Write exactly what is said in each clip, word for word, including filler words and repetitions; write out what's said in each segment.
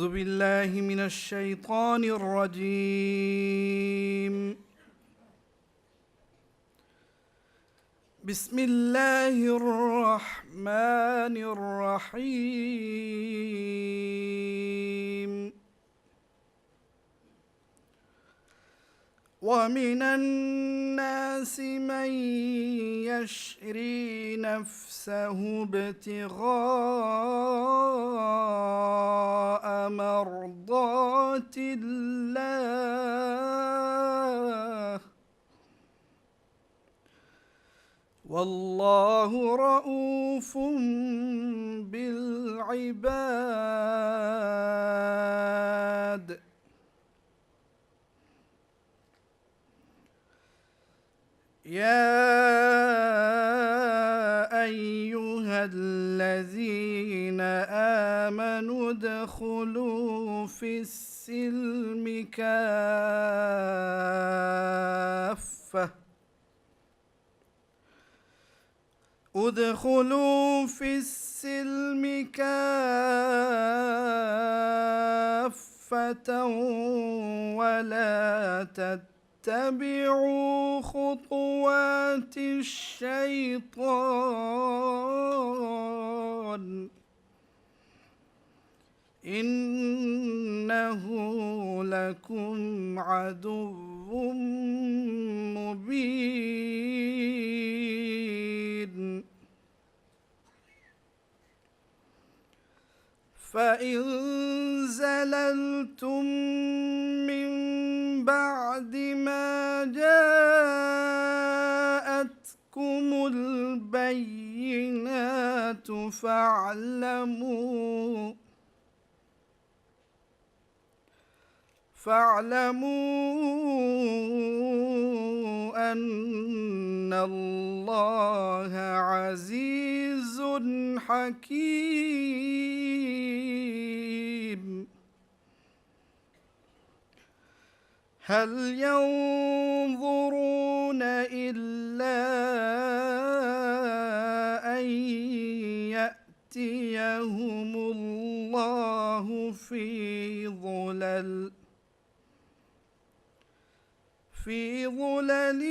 أعوذ بالله من الشيطان الرجيم. بسم الله الرحمن الرحيم. ومن الناس من يشري نفسه ابتغاء مرضات الله، والله رءوف بالعباد. يا أيها الذين آمنوا ادخلوا في السلم كافة، ادخلوا في السلم كافة ولا تتبعوا خطوات الشيطان، إنه لكم عدو مبين. فإن زللتم من بعد ما جاءتكم البينات فاعلموا، فاعلموا أن الله عزيز حكيم. هل ينظرون إلا أن يأتيهم الله في ظلل، في ظلل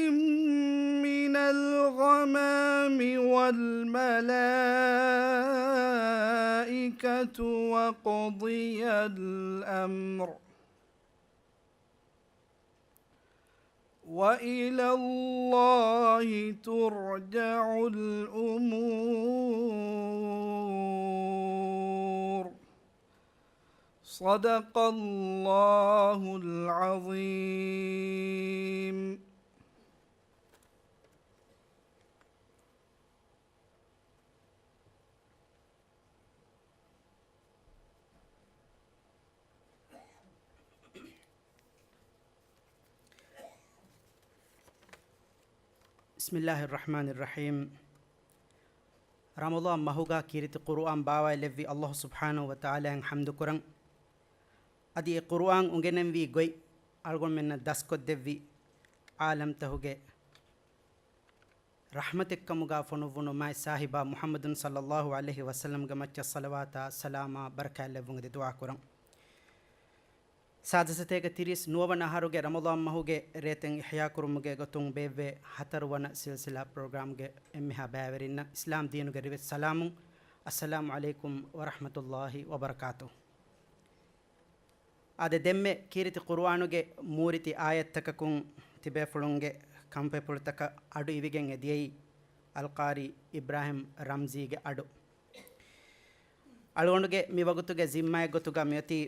من الغمام والملائكة وقضي الأمر، وإلى الله ترجع الأمور. صدق الله العظيم. بسم الله الرحمن الرحيم. ރަމަޟާން މަހުގަ ކީރިތި ޤުރުއާން ބާވައިލެއްވި ﷲ ސުބްޙާނަހޫ ވަތަޢާލާއަށް ޙަމްދުކުރަން. އަދި އެ ޤުރުއާން އުނގެނެންވީ ގޮތް އަޅުގަނޑުމެންނަށް ދަސްކޮށްދެއްވި ޢާލަމްތަހުގެ ރަޙްމަތެއްކަމުގަ ފޮނުއްވުނު މާތް ސާހިބާ މުޙައްމަދު ޞައްލައްލާހު ޢަލައިހި ވަސައްލަމްގެ މައްޗަށް ޞަލަވާތާ ސަލާމާ ބަރަކާތް ލެއްވުން އެދި ދުޢާ ކުރަން. ސާދަ ސަތޭކަ ތިރީސް ނުވަވަނަ އަހަރުގެ ރަމަޟާން މަހުގެ ރޭތައް އިޙްޔާ ކުރުމުގެ ގޮތުން ބޭއްވޭ ހަތަރުވަނަ ސިލްސިލާ ޕްރޮގްރާމްގެ އެންމެހާ ބައިވެރިންނަށް އިސްލާމް ދީނުގެ ރިވެތި ސަލާމުން. އައްސަލާމު ޢަލައިކުމް ވަރަޙްމަތުﷲ ވަބަރަކާތުހު. އާދެ، ދެންމެ ކީރިތި ޤުރުއާނުގެ މޫރިތި އާޔަތްތަކަކުން ތިބޭފުޅުންގެ ކަންފަތްޕުޅުތަކަށް އަޑު އިވިގެން އެ ދިޔައީ އަލްޤާރީ އިބްރާހިމް ރަމްޒީގެ އަޑު. އަޅުގަނޑުގެ މި ވަގުތުގެ ޒިންމާއެއް ގޮތުގަ މިއޮތީ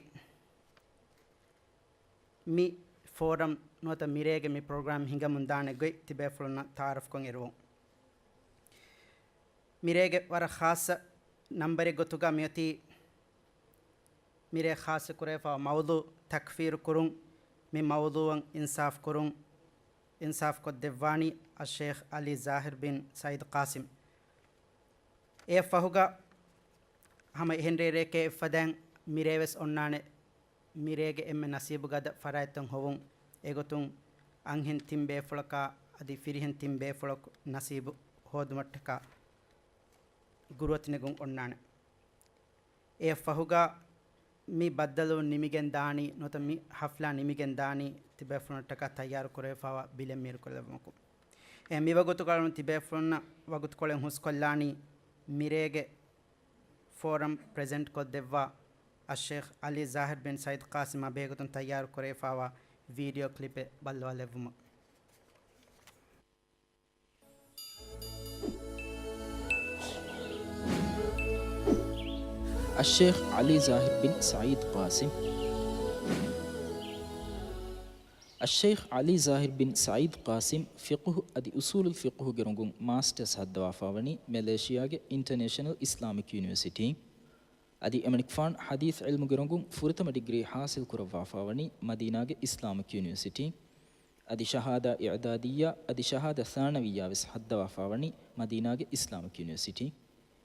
މި ފޯރަމް ނުވަތަ މިރޭގެ މި ޕްރޮގްރާމް ހިނގަމުން ދާނެ ގޮތް ތިބޭފުޅުންނަށް ތަޢާރަފްކޮށް އެރުވުން. މިރޭގެ ވަރަށް ޚާއްޞަ ނަންބަރެއް ގޮތުގަ މިއޮތީ، މިރޭ ޚާއްޞަ ކުރެވިފައިވާ މައުޟޫ ތަކްފީރު ކުރުން، މި މައުޟޫއަށް އިންސާފް ކުރުން، އިންސާފް ކޮށްދެއްވާނީ އައްޝޭޚް ޢަލީ ޒާހިރް ބިން ސައީދު ޤާސިމް. އެއަށް ފަހުގަ ހަމަ އެހެން ރޭރެއެކޭ އެއްފަދައިން މިރޭވެސް އޮންނާނެ، މިރޭގެ އެންމެ ނަސީބުގަދަ ފަރާތްތައް ހޮވުން. އެގޮތުން އަންހެން ތިން ބޭފުޅަކާ އަދި ފިރިހެން ތިން ބޭފުޅަކު ނަސީބު ހޯދުމަށްޓަކާ ގުރުއަތު ނެގުން އޮންނާނެ. އެއަށް ފަހުގަ މި ބައްދަލުވުން ނިމިގެން ދާނީ، ނުވަތަ މި ހަފްލާ ނިމިގެން ދާނީ، ތިބޭފުޅުންނަށްޓަކާ ތައްޔާރު ކުރެވިފާވާ ބިލެއް މީރުކޮށްލެއްވުމަކުން. އެ މިވަގުތުކޮޅުން ތިބޭފުޅުންނަށް ވަގުތުކޮޅެއް ހުސްކޮށްލާނީ، މިރޭގެ ފޯރަމް ޕްރެޒެންޓް ކޮށްދެއްވާ އައްޝޭޚް ޢަލީ ޒާހިރް ބިން ސަޢީދް ޤާސިމާ ބެހޭގޮތުން ތައްޔާރު ކުރެވިފާވާ ވީޑިއޯ ކްލިޕެއް ބައްލަވާލެއްވުމަށް. އައްޝޭޚް ޢަލީ ޒާހިރް ބިން ސަޢީދް ޤާސިމް. އައްޝޭޚް ޢަލީ ޒާހިރް ބިން ސަޢީދް ޤާސިމް ފިޤުހު އަދި އުޞޫލުލް ފިޤުހުގެ ރޮނގުން މާސްޓަރސް ހައްދަވާފާވަނީ މެލޭޝިޔާގެ އިންޓަރނޭޝަނަލް އިސްލާމިކް ޔުނިވަރސިޓީން. އަދި އެމަނިކުފާނު ޙަދީޘް ޢިލްމުގެ ރޮނގުން ފުރަތަމަ ޑިގްރީ ޙާޞިލް ކުރައްވާފާވަނީ މަދީނާގެ އިސްލާމިކް ޔުނިވަރސިޓީން. އަދި ޝަހާދާ އިޢްދާދިއްޔާ އަދި ޝަހާދާ ޘާނަވިއްޔާ ވެސް ހައްދަވާފާވަނީ މަދީނާގެ އިސްލާމިކް ޔުނިވަރސިޓީން.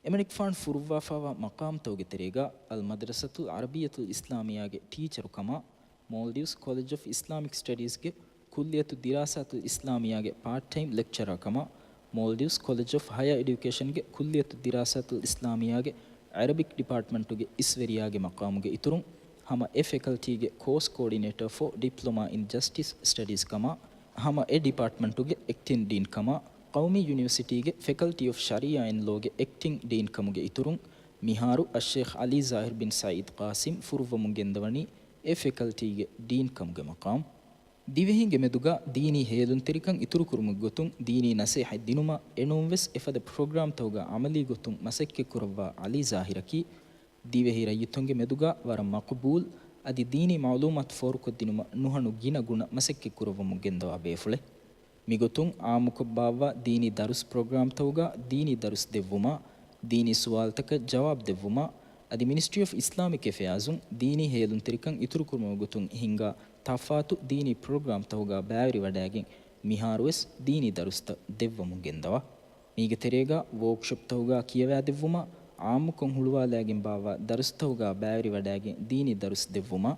އެމަނިކުފާނު ފުރުއްވާފާވާ މަޤާމްތަކުގެ ތެރޭގަ އަލްމަދްރަސަތުލް ޢަރަބިއްޔަތުލް އިސްލާމިއްޔާގެ ޓީޗަރު ކަމަށް، މޯލްޑިވްސް ކޮލެޖް އޮފް އިސްލާމިކް ސްޓަޑީޒްގެ ކުއްލިއްޔަތު ދިރާސާތުލް އިސްލާމިއްޔާގެ ޕާޓް ޓައިމް ލެކްޗަރަރ ކަމަށް، މޯލްޑިވްސް ކޮލެޖް އޮފް ހަޔަރ އެޑިއުކޭޝަންގެ ކުއްލިއްޔަތު ދިރާސާތުލް އިސްލާމިއްޔާގެ ޢަރަބިކް ޑިޕާޓްމަންޓުގެ އިސްވެރިޔާގެ މަޤާމުގެ އިތުރުން، ހަމަ އެ ފެކަލްޓީގެ ކޯސް ކޯޑިނޭޓަރ ފޯ ޑިޕްލޮމާ އިން ޖަސްޓިސް ސްޓަޑީޒް ކަމަށް، ހަމަ އެ ޑިޕާޓްމަންޓުގެ އެކްޓިން ޑީން ކަމަށް، ޤައުމީ ޔުނިވަރސިޓީގެ ފެކަލްޓީ އޮފް ޝަރީޢާ އެންޑް ލޯގެ އެކްޓިން ޑީން ކަމުގެ އިތުރުން، މިހާރު އައްޝޭޚް ޢަލީ ޒާހިރް ބިން ސަޢީދް ޤާސިމް ފުރުއްވަމުން ގެންދަވަނީ އެ ފެކަލްޓީގެ ޑީން ކަމުގެ މަޤާމް. ދިވެހިންގެ މެދުގަ ދީނީ ހޭލުންތެރިކަން އިތުރުކުރުމުގެ ގޮތުން ދީނީ ނަސޭހަތް ދިނުމަށް އެނޫންވެސް އެފަދަ ޕްރޮގްރާމްތަކުގަ ޢަމަލީ ގޮތުން މަސައްކަތްކުރައްވާ ޢަލީ ޒާހިރަކީ، ދިވެހި ރައްޔިތުންގެ މެދުގަ ވަރަށް މަޤުބޫލް، އަދި ދީނީ މަޢުލޫމާތު ފޯރުކޮށްދިނުމަށް ނުހަނު ގިނަ ގުނަ މަސައްކަތްކުރައްވަމުން ގެންދަވާ ބޭފުޅެއް. މިގޮތުން ޢާއްމުކޮށް ބާއްވާ ދީނީ ދަރުސް ޕްރޮގްރާމްތަކުގަ ދީނީ ދަރުސް ދެއްވުމާ، ދީނީ ސުވާލުތަކަށް ޖަވާބު ދެއްވުމާ، އަދި މިނިސްޓްރީ އޮފް އިސްލާމިކް އެފެއާޒުން ދީނީ ހޭލުންތެރިކަން އިތުރުކުރުމުގެ ގޮތުން ހިންގާ ތަފާތު ދީނީ ޕްރޮގްރާމްތަކުގަ ބައިވެރިވަޑައިގެން މިހާރުވެސް ދީނީ ދަރުސްތައް ދެއްވަމުން ގެންދަވާ. މީގެ ތެރޭގަ ވޯކްޝޮޕްތަކުގަ ކިޔަވާދެއްވުމާ، ޢާއްމުކޮށް ހުޅުވާލައިގެން ބާއްވާ ދަރުސްތަކުގަ ބައިވެރިވަޑައިގެން ދީނީ ދަރުސް ދެއްވުމާ،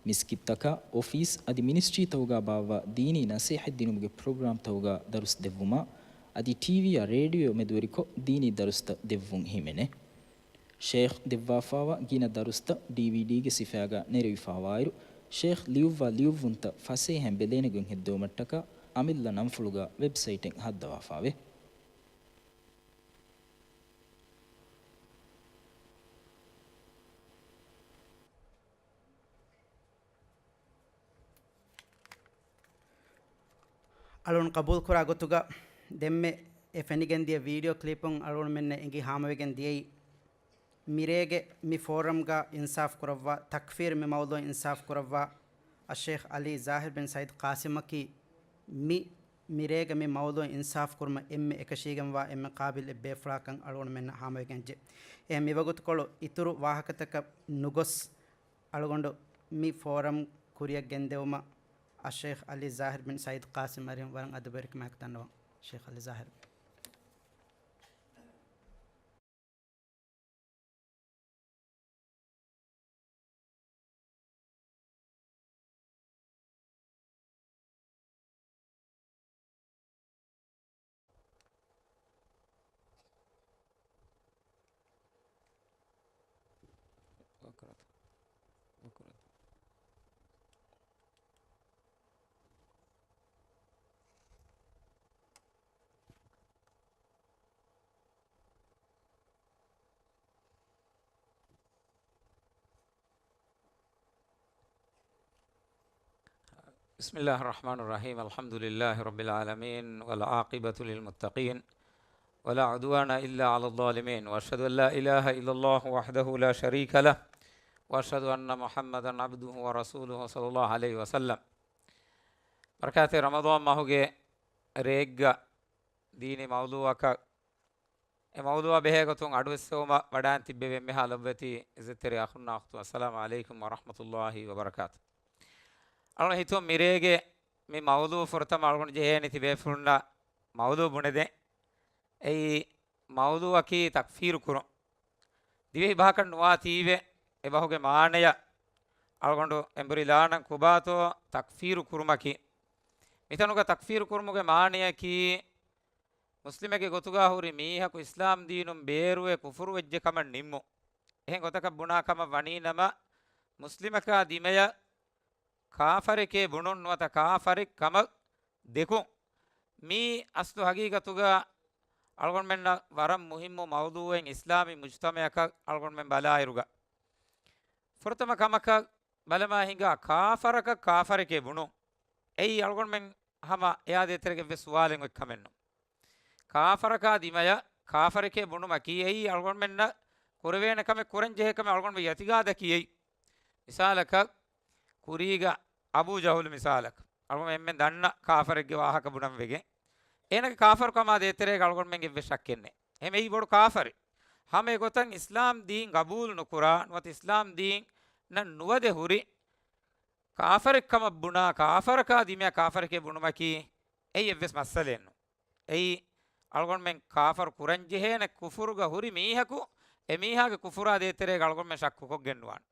މިސްކިތްތަކާ، އޮފީސް އަދި މިނިސްޓްރީތަކުގަ ބާއްވާ ދީނީ ނަސޭހަތް ދިނުމުގެ ޕްރޮގްރާމްތަކުގަ ދަރުސް ދެއްވުމާ، އަދި ޓީވީއާ ރޭޑިއޯ މެދުވެރިކޮށް ދީނީ ދަރުސްތައް ދެއްވުން ހިމެނޭ. ޝޭޚް ދެއްވާފާވާ ގިނަ ދަރުސްތައް ޑީވީޑީގެ ސިފައިގަ ނެރެވިފާވާއިރު، ޝޭޚް ލިޔުއްވާ ލިޔުއްވުންތައް ފަސޭހައިން ބެލޭނެގޮތް ހެއްދެވުމަށްޓަކާ އަމިއްލަ ނަންފުޅުގަ ވެބްސައިޓެއް ހައްދަވާފާވޭ. އަޅުން ޤަބޫލުކުރާ ގޮތުގަ ދެންމެ އެ ފެނިގެންދިޔަ ވީޑިއޯ ކްލިޕުން އަޅުގަނޑުމެންނަށް އެނގި ހާމަވެގެން ދިޔައީ، މިރޭގެ މި ފޯރަމްގަ އިންސާފް ކުރައްވާ، ތަކްފީރު މި މައުޟޫޢަށް އިންސާފް ކުރައްވާ އައްޝޭޚް ޢަލީ ޒާހިރް ބިން ސަޢީދް ޤާސިމަކީ، މި، މިރޭގަ މި މައުޟޫޢަށް އިންސާފް ކުރުމަށް އެންމެ އެކަށީގެންވާ އެންމެ ޤާބިލް އެއްބޭފުޅާކަން އަޅުގަނޑުމެންނަށް ހާމަވެގެންޖެ. އެހެން މިވަގުތުކޮޅު އިތުރު ވާހަކަތަކަށް ނުގޮސް، އަޅުގަނޑު މި ފޯރަމް ކުރިއަށް ގެންދެވުމަށް އައްޝޭޚް ޢަލީ ޒާހިރް ބިން ސަޢީދް ޤާސިމް އަރިހުން ވަރަށް އަދަބުވެރިކަމާއެކު ދަންނަވަން. ޝޭޚް ޢަލީ ޒާހިރް. بسم الله الرحمن الرحيم. الحمد لله رب العالمين، والعاقبة للمتقين، ولا عدوان إلا على الظالمين، وأشهد أن لا إله إلا الله وحده لا شريك له، وأشهد أن محمدا عبده ورسوله، صلى الله عليه وسلم. ބަރަކާތެއް ރަމަޟާން މަހުގެ ރެއެއްގަ ދީނީ މައުޟޫޢަކަށް އެ މައުޟޫޢާ ބެހޭގޮތުން އަޑުއެއްސެވުމަށް ވަޑައިން ތިއްބެވި އެންމެހާ ލޮބުވެތި އިއްޒަތްތެރި އަޚުންނާ އުޚްތުން، އައްސަލާމު ޢަލައިކުމް ވަރަޙްމަތުﷲި ވަބަރަކާތު. އަޅުގަނޑު ހިތުން މިރޭގެ މި މައުޟޫޢު ފުރަތަމަ އަޅުގަނޑު ޖެހޭނީ ތިބޭފުޅުންނަށް މައުޟޫޢު ބުނެދޭން. އެއީ މައުޟޫޢަކީ ތަކްފީރު ކުރުން. ދިވެހި ބަހަކަށް ނުވާތީވެ، އެ ބަހުގެ މާނަޔަށް އަޅުގަނޑު އެނބުރިލާނަން ކޮބާތޯ ތަކްފީރު ކުރުމަކީ. މިތަނުގަ ތަކްފީރު ކުރުމުގެ މާނަޔަކީ، މުސްލިމެއްގެ ގޮތުގަ ހުރި މީހަކު އިސްލާމް ދީނުން ބޭރުވެ ކުފުރުވެއްޖެ ކަމަށް ނިންމުން. އެހެން ގޮތަކަށް ބުނާ ކަމަށް ވަނީ ނަމަ، މުސްލިމަކާ ދިމަޔަށް ކާފަރެކޭ ބުނުން ނުވަތަ ކާފަރެއް ކަމަށް ދެކުން. މީ އަސްލު ހަގީގަތުގަ އަޅުގަނޑުމެންނަށް ވަރަށް މުހިއްމު މައުޟޫއެއް އިސްލާމީ މުޖްތަމަޢަކަށް އަޅުގަނޑުމެން ބަލާއިރުގަ. ފުރަތަމަ ކަމަކަށް ބަލަމާ ހިނގާ ކާފަރަކަށް ކާފަރެކޭ ބުނުން. އެއީ އަޅުގަނޑުމެން ހަމަ އެއާ ދޭތެރޭގަ އެއްވެސް ސުވާލެއް އޮތް ކަމެއް ނޫން. ކާފަރަކާ ދިމަޔަށް ކާފަރެކޭ ބުނުމަކީ އެއީ އަޅުގަނޑުމެންނަށް ކުރެވޭނެ ކަމެއް، ކުރަން ޖެހޭ ކަމެއް، އަޅުގަނޑުމެން އިޢުތިޤާދަކީ އެއީ. މިސާލަކަށް ކުރީގަ އަބޫ ޖަހުލު މިސާލަކަށް އަޅުގަނޑުމެން ދަންނަ ކާފަރެއްގެ ވާހަކަ ބުނަން ވެގެން. އޭނަގެ ކާފަރުކަމާ ދޭތެރޭގަ އަޅުގަނޑުމެންގެ އެއްވެސް ޝައްކެއް ނެތް. އެހެން އެއީ ބޮޑު ކާފަރެއް. ހަމަ އެގޮތަށް އިސްލާމް ދީން ގަބޫލު ނުކުރާ ނުވަތަ އިސްލާމް ދީނަށް ނުވަދެ ހުރި ކާފަރެއް ކަމަށް ބުނާ، ކާފަރަކާ ދިމަޔަށް ކާފަރެކޭ ބުނުމަކީ އެއީ އެއްވެސް މައްސަލައެއް ނޫން. އެއީ އަޅުގަނޑުމެން ކާފަރު ކުރަން ޖެހޭނެ ކުފުރުގަ ހުރި މީހަކު، އެ މީހާގެ ކުފުރާ ދޭތެރޭގަ އަޅުގަނޑުމެން ޝައްކުކޮށްގެން ނުވާނެ.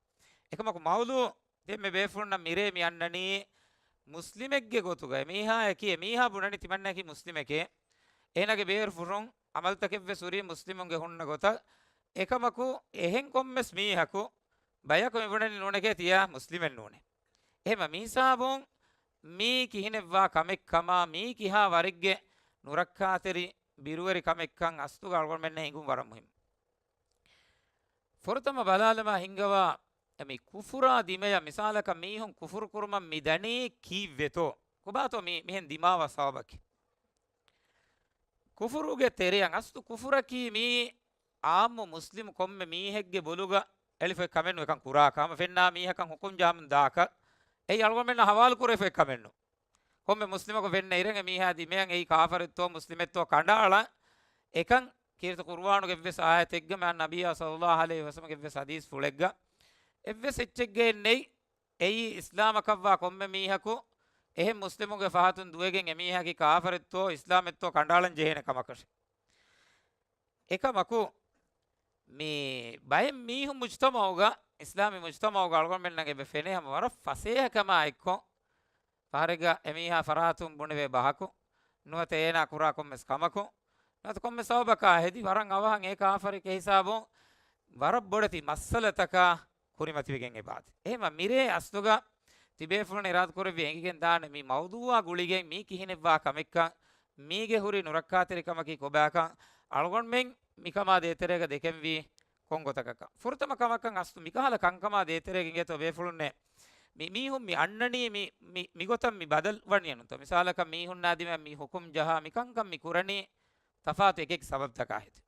އެކަމަކު މައުޟޫޢު ދެންމެ ބޭފުޅުންނަށް މިރޭ މި އަންނަނީ މުސްލިމެއްގެ ގޮތުގަ. އެ މީހާއަކީ، އެ މީހާ ބުނަނީ ތިމަންނައަކީ މުސްލިމެކޭ. އޭނާގެ ބޭރު ފުށުން ޢަމަލުތަކެއްވެސް ހުރީ މުސްލިމުންގެ ހުންނަ ގޮތަށް. އެކަމަކު އެހެން ކޮންމެސް މީހަކު ބަޔަކު މި ބުނަނީ ނޫނެކޭ ތިޔާ މުސްލިމެއް ނޫނޭ. އެހެންވީމަ މި ހިސާބުން މީ ކިހިނެއްވާ ކަމެއްކަމާ، މީ ކިހާ ވަރެއްގެ ނުރައްކާތެރި ބިރުވެރި ކަމެއްކަން އަސްލުގަ އަޅުގަނޑުމެންނަށް ހިނގުން ވަރަށް މުހިއްމު. ފުރަތަމަ ބަލާލަމާ ހިނގަވާ، މި ކުފުރާ ދިމަޔަށް މިސާލަކަށް މީހުން ކުފުރު ކުރުމަށް މި ދަނީ ކީއްވެތޯ؟ ކޮބާތޯ މި، މިހެން ދިމާވާ ސަބަބަކީ؟ ކުފުރުގެ ތެރެއަށް، އަސްލު ކުފުރަކީ މީ އާއްމު މުސްލިމު ކޮންމެ މީހެއްގެ ބޮލުގަ އެޅިފައި ކަމެއް ނޫން އެކަން ކުރާކަށް. ހަމަ ފެންނާ މީހަކަށް ހުކުމް ޖަހަމުން ދާކަށް. އެއީ އަޅުގަނޑުމެންނަށް ހަވާލު ކުރެވިފައި ކަމެއް ނޫން. ކޮންމެ މުސްލިމަކު ފެންނަ އިރަށް އެ މީހާ ދިމަޔަށް އެއީ ކާފަރެއްތޯ މުސްލިމެއްތޯ ކަނޑައަޅަން އެކަން ކީރިތި ޤުރުއާނުގެ އެއްވެސް އާޔަތެއްގަ މާ ނަބިއްޔާ ޞައްލައްލާހު ޢަލައިހި ވަސައްލަމަގެ އެއްވެސް ޙަދީޘްފުޅެއްގަ އެއްވެސް އެއްޗެއްގައެއް ނެތް. އެއީ އިސްލާމަކަށްވާ ކޮންމެ މީހަކު އެހެން މުސްލިމުގެ ފަހަތުން ދުވެގެން އެމީހާގެ ކާފަރެއްތޯ އިސްލާމެއްތޯ ކަނޑައަޅަން ޖެހޭނެ ކަމަކަށެއް. އެކަމަކު، މި ބައެއް މީހުން މުޖްތަމަޢުގަ، އިސްލާމީ މުޖްތަމަޢުގަ އަޅުގަނޑުމެންނަށް އެބަ ފެނޭ ހަމަ ވަރަށް ފަސޭހަކަމާ އެއްކޮށް، ފަހަރެއްގަ އެމީހާ ފަރާތުން ބުނެވޭ ބަހަކު، ނުވަތަ އޭނާ ކުރާ ކޮންމެސް ކަމަކު، ނުވަތަ ކޮންމެ ސަބަބަކާ ހެދި ވަރަށް އަވަހަށް އެ ކާފަރެކޭ ހިސާބުން ވަރަށް ބޮޑެތި މައްސަލަތަކާ ކުރިމަތިވެގެން އެބާދެ. އެހެންވީމަ މިރޭ އަސްލުގަ ތިބޭފުޅުން އިރާދަކުރެއްވި އެނގިގެން ދާނެ މި މައުޟޫޢާ ގުޅިގެން މީ ކިހިނެއްވާ ކަމެއްކަން، މީގެ ހުރި ނުރައްކާތެރިކަމަކީ ކޮބާކަން، އަޅުގަނޑުމެން މިކަމާ ދޭތެރޭގަ ދެކެންވީ ކޮން ގޮތަކަކަށް. ފުރަތަމަ ކަމަކަށް އަސްލު މިކަހަލަ ކަންކަމާ ދޭތެރޭގަ އިނގޭތޯ ބޭފުޅުންނޭ، މި މީހުން މި އަންނަނީ މި، މި، މިގޮތަށް މި ބަދަލު ވަނީ ނޫންތޯ. މިސާލަކަށް މީހުންނާ ދިމަ މި ހުކުމް ޖަހާ މި ކަންކަން މި ކުރަނީ ތަފާތު އެކެކި ސަބަބުތަކާ ހެދި.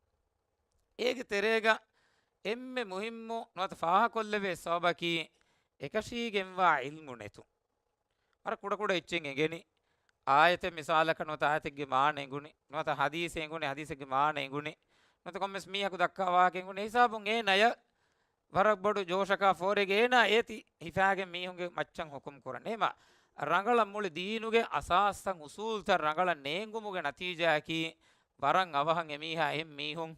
އޭގެ ތެރޭގަ އެންމެ މުހިއްމު ނުވަތަ ފާހަކޮށްލެވޭ ސަބަބަކީ އެކަށީގެންވާ ޢިލްމު ނެތުން. ވަރަށް ކުޑަކުޑަ އެއްޗެއް އެނގެނީ. އާޔަތެއް މިސާލަކަށް ނުވަތަ އާޔަތެއްގެ މާނަ އެނގުނީ، ނުވަތަ ޙަދީޘެއް އެނގުނީ، ޙަދީޘެއްގެ މާނަ އެނގުނީ، ނުވަތަ ކޮންމެސް މީހަކު ދައްކާ ވާހަކަ އެނގުނީ، އެ ހިސާބުން އޭނަޔަށް ވަރަށް ބޮޑު ޖޯޝަކާ ފޯރެގެ އޭނާ އޭތި ހިފާގެން މީހުންގެ މައްޗަށް ހުކުމް ކުރަން. އެހެމަ ރަނގަޅަށް މުޅި ދީނުގެ އަސާސްތައް އުސޫލްތައް ރަނގަޅަށް ނޭނގުމުގެ ނަތީޖާއަކީ ވަރަށް އަވަހަށް އެމީހާ އެހެން މީހުން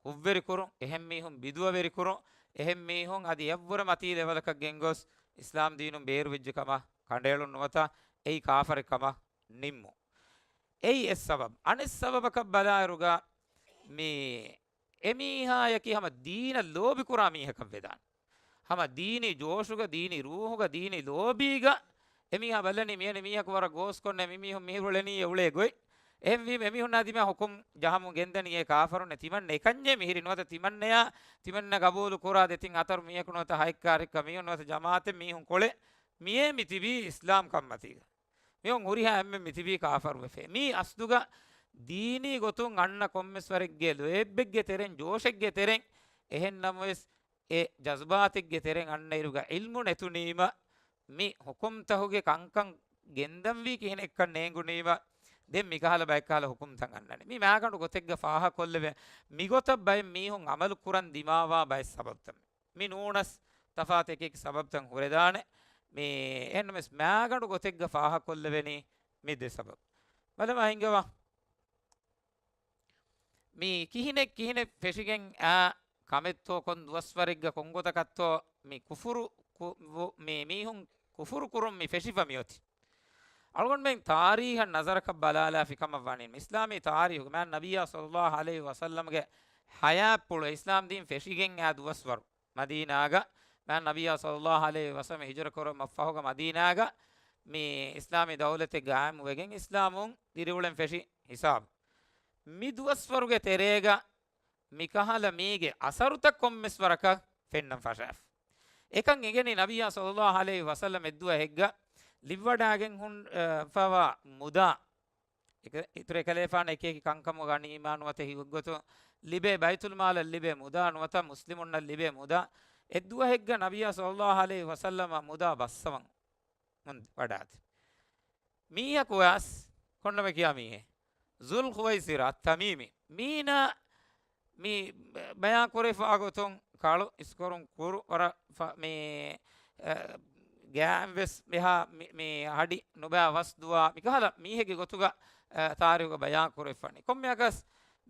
ހުއްވެރިކުރުން، އެހެން މީހުން ބިދުޢަވެރިކުރުން، އެހެން މީހުން އަދި އެއަށްވުރެ މަތީ ލެވެލަކަށް ގެންގޮސް އިސްލާމް ދީނުން ބޭރުވެއްޖެ ކަމަށް ކަނޑައެޅުން ނުވަތަ އެއީ ކާފަރެއް ކަމަށް ނިންމުން. އެއީ އެއް ސަބަބު. އަނެއް ސަބަބަކަށް ބަލާއިރުގަ މި އެމީހާޔަކީ ހަމަ ދީނަށް ލޯބިކުރާ މީހަކަށް ވެދާނެ. ހަމަ ދީނީ ޖޯޝުގަ، ދީނީ ރޫހުގަ، ދީނީ ލޯބީގަ އެމީހާ ބަލަނީ މިއަނެއް މީހަކު ވަރަށް ގޯސްކޮށްނެ މިމީހުން މިހިރު އުޅެނީ އެ އުޅޭ ގޮތް. އެހެންވީމަ އެމީހުންނާ ދިމާ ހުކުމް ޖަހަމުން ގެންދަނީ އެ ކާފަރުންނޭ ތިމަންނަ އެކަންޏޭ މިހިރީ ނުވަތަ ތިމަންނަޔާ ތިމަންނަ ގަބޫލު ކުރާ ދެތިން ހަތަރު މީހަކު ނުވަތަ ހަތް ކާރެއްކަ މީހުން ނުވަތަ ޖަމާޢަތެއް މީހުން ކޮޅެއް މިއޭ މި ތިބީ އިސްލާމް ކަންމަތީގަ. މިއޮން ހުރިހާ އެންމެން މިތިބީ ކާފަރުވެފޭ. މީ އަސްލުގަ ދީނީ ގޮތުން އަންނަ ކޮންމެސް ވަރެއްގެ ލޯތްބެއްގެ ތެރެއިން، ޖޯޝެއްގެ ތެރެއިން، އެހެން ނަމަވެސް އެ ޖަޒުބާތެއްގެ ތެރެއިން އަންނައިރުގަ ޢިލްމު ނެތުނީމަ، މި ޙުކުމްތަހުގެ ކަންކަން ގެންދަންވީ ކިހިނެއްކަން ނޭނގުނީމަ، ދެން މިކަހަލަ ބައެއްކަހަލަ ޙުކުމްތައް އަންނަނީ. މި މާގަނޑު ގޮތެއްގަ ފާހަކޮށްލެވޭ. މިގޮތަށް ބައެއް މީހުން ޢަމަލު ކުރަން ދިމާވާ ބައެއް ސަބަބުތައް މި. މި ނޫނަސް ތަފާތު އެކި އެކި ސަބަބުތައް ހުރެދާނެ. މި އެހެންނަމަވެސް މާގަނޑު ގޮތެއްގަ ފާހަކޮށްލެވެނީ މި ދެ ސަބަބު. ބަލަމާ ހިނގަވާ. މި ކިހިނެއް ކިހިނެއް ފެށިގެން އާ ކަމެއްތޯ ކޮން ދުވަސްވަރެއްގަ ކޮންގޮތަކަށްތޯ މި ކުފުރު ކު-، ވު-، މި މީހުން ކުފުރު ކުރުން މި ފެށިފަ މިއޮތީ. އަޅުގަނޑުމެން ތާރީހަށް ނަޒަރަކަށް ބަލާލާފި ކަމަށް ވަނީ، އިސްލާމީ ތާރީހުގެ މާތް ނަބިއްޔާ ޞައްލައްލާހު ޢަލައިހި ވަސައްލަމްގެ ޙަޔާތްޕުޅު އިސްލާމް ދީން ފެށިގެން އާ ދުވަސްވަރު މަދީނާގަ މާތް ނަބިއްޔާ ޞައްލައްލާހު ޢަލައިހި ވަސައްލަމަ ހިޖުރަ ކުރުމަށް ފަހުގަ މަދީނާގަ މި އިސްލާމީ ދައުލަތެއް ގާއިމުވެގެން އިސްލާމުން ދިރިއުޅެން ފެށި ހިސާބު. މި ދުވަސްވަރުގެ ތެރޭގަ މިކަހަލަ މީގެ އަސަރުތައް ކޮންމެސް ވަރަކަށް ފެންނަން ފަށާފި. އެކަން އެނގެނީ ނަބިއްޔާ ޞައްލައްލާހު ޢަލައިހި ވަސައްލަމަ އެއްދުވަހެއްގަ ލިއްވަޑާގެން ހުން، އަ، ފަވާ މުދާ، އެކ-، އިތުރު އެކަލޭފާނަށް އެކި އެކި ކަންކަމުގަ ޣަނީމާ ނުވަތަ ހިގޮތު ލިބޭ، ބައިތުލްމާލަށް ލިބޭ މުދާ ނުވަތަ މުސްލިމުންނަށް ލިބޭ މުދާ، އެއްދުވަހެއްގަ ނަބިއްޔާ ޞައްލައްލާހު ޢަލައިހި ވަސައްލަމަ މުދާ ބައްސަވަން ވަޑާތި. މީހަކު ވެސް ކޮންނަމެ ކިޔާ މީހެއް؟ ޒުލް ޚުވައިސިރާ ތަމީމީ. މީނާ މި ބަޔާން ކުރެފާ ގޮތުން ކަޅު އިސްކޮރުން ކުރު ވަރަށް ފަ-، މި، އަ، ގާތްވެސް މިހާ މި، މި ހަޑި ނުބައި ވަސް ދުވާ މިކަހަލަ މީހެއްގެ ގޮތުގަ، އަ، ތާރީޚުގަ ބަޔާން ކުރެފާނީ. ކޮންމެއަކަސް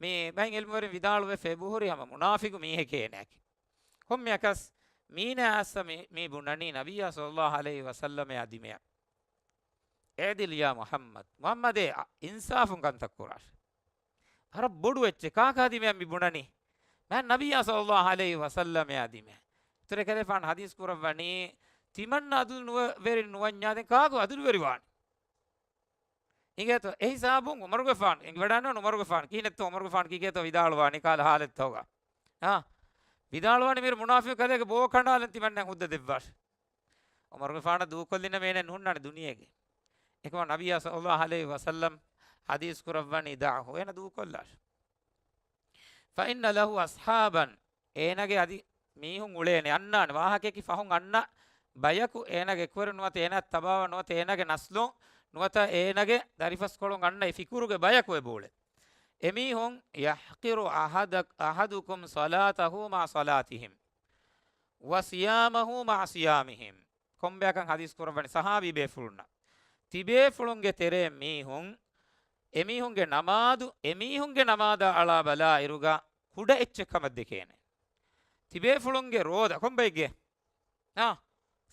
މި ބައިން އިލްމުވެރިން ވިދާޅުވެފަ އެބަހުރި ހަމަ މުނާފިގު މީހެކޭ އޭނާއަކީ. ކޮންމެއަކަސް މީނާއަސް މި، މި ބުނަނީ ނަބިއްޔާ ޞައްލައްލާހު ޢަލައިހި ވަސައްލަމައާ ދިމަޔަށް. އިޢްދިލް ޔާ މުޙައްމަދު. މުޙައްމަދޭ، އަ، އިންސާފުން ކަންތައް ކުރާށޭ. ވަރަށް ބޮޑު އެއްޗެއް. ކާކާ ދިމަޔަށް މި ބުނަނީ؟ މާތް ނަބިއްޔާ ޞައްލައްލާހު ޢަލައިހި ވަސައްލަމައާ ދިމަޔަށް. އިތުރު އެކަލޭފާނު ޙަދީޘް ކުރައްވަނީ، ތިމަންނަ ޢަދުލު ނުވެ-، ވެރިން ނުވަންޏާ ދެން ކާކު ޢަދުލުވެރި ވާނީ؟ އިނގޭތޯ؟ އެހިސާބުން ޢުމަރުގެފާނު، އެނގިވަޑާން ނޫން ޢުމަރުގެފާނު، ކިހިނެއްތޯ ޢުމަރުގެފާނު ކީކޭތޯ ވިދާޅުވާނީ ކަހަލަ ޙާލަތްތަކުގަ؟ އާ، ވިދާޅުވާނީ މިރު މުނާފިޤު ކަލޭގެ ބޯ ކަނޑާލަން ތިމަންނަ ހުއްދަ ދެއްވާށޭ. ޢުމަރުގެފާނަށް ދޫކޮށްލިނަމޭ އޭނަ ނުހުންނާނެ ދުނިޔޭގަ. އެކަމަ ނަބިއްޔާ ޞައްލައްލާހު ޢަލައިހި ވަސައްލަމް ޙަދީޘް ކުރައްވަނީ ދަޢުހު، އޭނަ ދޫކޮށްލާށޭ. ފައިންނަ ލަހު އަޞްޙާބަން، އޭނަގެ އަދި މީހުން އުޅޭނެ، އަންނާނެ. ވާހަކައަކީ ފަހުން އަންނަ ބަޔަކު އޭނަގެ އެކުވެރިން ނުވަތަ އޭނަ ތަބާވާ ނުވަތަ އޭނަގެ ނަސްލުން ނުވަތަ އޭނަގެ ދަރިފަސްކޮޅުން އަންނަ އެ ފިކުރުގެ ބަޔަކު އެބައުޅޭ. އެމީހުން، يحقر أحد-، أحدكم صلاته مع صلاتهم وصيامه مع صيامهم. ކޮންބަޔަކަށް ޙަދީޘް ކުރައްވަނީ ޞަޙާބީ ބޭފުޅުންނަށް. ތިބޭފުޅުންގެ ތެރޭ މީހުން، އެމީހުންގެ ނަމާދު، އެމީހުންގެ ނަމާދާ އަޅާ ބަލާއިރުގަ ކުޑަ އެއްޗެއް ކަމަށް ދެކޭނެ. ތިބޭފުޅުންގެ ރޯދަ، ކޮންބައެއްގެ؟ އާ،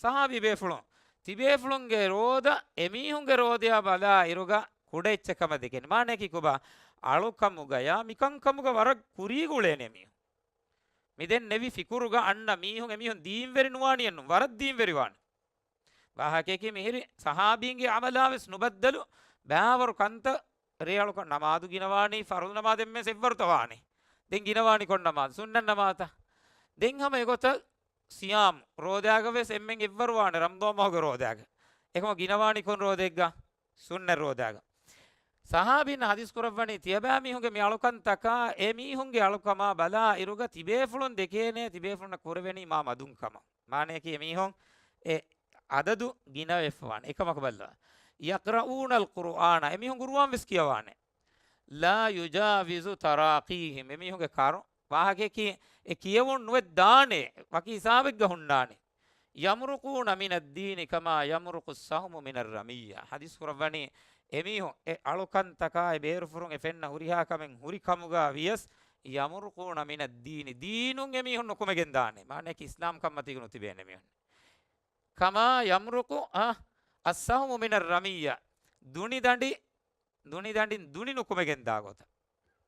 ޞަޙާބީ ބޭފުޅުން. ތިބޭފުޅުންގެ ރޯދަ، އެމީހުންގެ ރޯދަޔާ ބަލާއިރުގަ ކުޑަ އެއްޗެއް ކަމަށް ދެކޭނެ. މާނައަކީ ކޮބާ؟ އަޅުކަމުގަޔާ މިކަންކަމުގަ ވަރަށް ކުރީގަ އުޅޭނެ މީހުން. މިދެންނެވި ފިކުރުގަ އަންނަ މީހުން، އެމީހުން ދީންވެރި ނުވާނީއެއްނު، ވަރަށް ދީންވެރި ވާނެ. ވާހަކައަކީ މިހިރި ޞަޙާބީންގެ ޢަމަލާވެސް ނުބައްދަލު، ބައިވަރު ކަންތައް ރޭއަޅުކަން ނަމާދު ގިނަވާނީ، ފަރުޟު ނަމާދެއްމެސް އެއްވަރުތަ ވާނީ. ދެން ގިނަވާނީ ކޮން ނަމާދު؟ ސުންނަތް ނަމާދުތަ؟ ދެން ހަމަ އެގޮތަށް ޞިޔާމް، ރޯދާގަ ވެސް އެންމެން އެއްވަރު ވާނެ ރަމަޟާން މަހުގެ ރޯދާގަ. އެކަމަ ގިނަވާނީ ކޮން ރޯދައެއްގަ؟ ސުންނަތް ރޯދާގަ. ޞަޙާބީން ޙަދީޘް ކުރައްވަނީ ތިޔަބައިމީހުންގެ މި އަޅުކަންތަކާ އެ މީހުންގެ އަޅުކަމާ ބަލާ އިރުގަ ތިބޭފުޅުން ދެކޭނޭ ތިބޭފުޅުންނަށް ކުރެވެނީ މާ މަދުން ކަމަށް. މާނައަކީ އެމީހުން އެ އަދަދު ގިނަވެފަވާނެ. އެކަމަކު ބައްލަވާ. يقرؤون القرآن، އެމީހުން ޤުރުއާން ވެސް ކިޔަވާނެ. لا يجاوز تراقيهم، އެމީހުންގެ ކަރު ވާހަކައަކީ އެ ކިޔެވުން ނުވެ ދާނެ، ވަކި ހިސާބެއްގަ ހުންނާނެ. يمرقون من الدين كما يمرق السهم من الرمية. ޙަދީޘް ކުރައްވަނީ އެމީހުން އެ އަޅުކަންތަކާ އެ ބޭރުފުށުން އެ ފެންނަ ހުރިހާ ކަމެއް ހުރި ކަމުގަ ވިޔަސް، يمرقون من الدين، ދީނުން އެމީހުން ނުކުމެގެން ދާނެ. މާނައަކީ އިސްލާމްކަން މަތީގަ ނުތިބޭނެ މީހުން. كما يمرق، އަ، السهم من الرمية، ދުނިދަނޑި، ދުނިދަނޑިން ދުނި ނުކުމެގެން ދާ ގޮތަށް.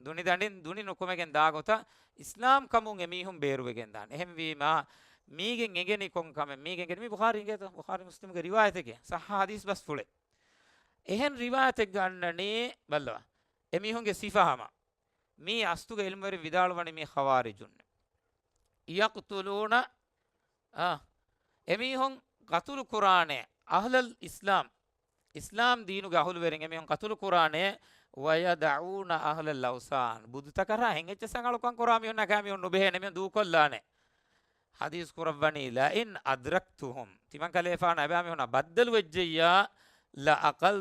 ދުނިދަނޑިން ދުނި ނުކުމެގެން ދާ ގޮތަށް އިސްލާމް ކަމުން އެމީހުން ބޭރުވެގެން ދާނެ. އެހެންވީމާ، މީގެން އެނގެނީ ކޮން ކަމެއް؟ މީގެން އެނގެނީ، މި ބުޚާރީ އިނގޭތޯ؟ ބުޚާރީ މުސްލިމްގެ ރިވާޔަތެކޭ. ޞައްޙަ ޙަދީޘް ބަސްފުޅެއް. އެހެން ރިވާޔަތެއްގަ އަންނަނީ ބައްލަވާ. އެމީހުންގެ ސިފަ ހަމަ. މީ އަސްލުގަ އިލްމުވެރިން ވިދާޅުވަނީ މީ ޚަވާރިޖުން. يقتلون، އާ، އެމީހުން ޤަތުލު ކުރާނެ އަހްލަލް އިސްލާމް، އިސްލާމް ދީނުގެ އަހުލުވެރިން އެމީހުން ޤަތުލު ކުރާނެ، ويدعون أهل الأوثان، ބުދުތަކަށް އެއްޗެއްސަށް އަޅުކަން ކުރާ މީހުންނާ ކާ މީހުން ނުބެހޭނެ މީހުން ދޫކޮށްލާނެ. ޙަދީޘް ކުރައްވަނީ، لئن أدركتهم، ތިމަން ކަލޭފާނަށް އެބައިމީހުންނާ ބައްދަލުވެއްޖެއްޔާ، لأقل،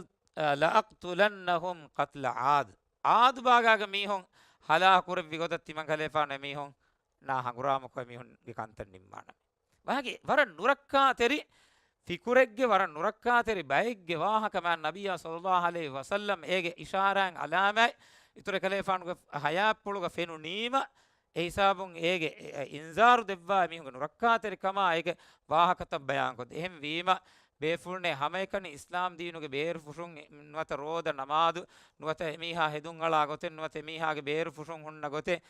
لأقتلنهم قتل عاد. ޢާދު ބާގާގެ މީހުން ހަލާކު ކުރެއްވި ގޮތަށް ތިމަން ކަލޭފާނު އެމީހުންނާ ހަނގުރާމަކޮށް އެމީހުންގެ ކަންތައް ނިންމާނަމޭ. ވާގި ވަރަށް ނުރައްކާތެރި ފިކުރެއްގެ، ވަރަށް ނުރައްކާތެރި ބައެއްގެ ވާހަކަ މާތް ނަބިއްޔާ ޞައްލައްލާހު ޢަލައިހި ވަސައްލަމް އޭގެ އިޝާރާތް ޢަލާމާތް އިތުރު ކަލޭފާނުގެ ޙަޔާތްޕުޅުގަ ފެނުނީމަ، އެ ހިސާބުން އޭގެ އިންޒާރު ދެއްވާ މީހުންގެ ނުރައްކާތެރިކަމާ އޭގެ ވާހަކަތައް ބަޔާންކޮށްދޭ. އެހެންވީމަ، ބޭފުޅުންނޭ ހަމައެކަނި އިސްލާމް ދީނުގެ ބޭރުފުށުން ނުވަތަ ރޯދަ ނަމާދު ނުވަތަ އެމީހާ ހެދުންއަޅާ ގޮތެއް ނުވަތަ އެމީހާގެ ބޭރުފުށުން ހުންނަ ގޮތެއް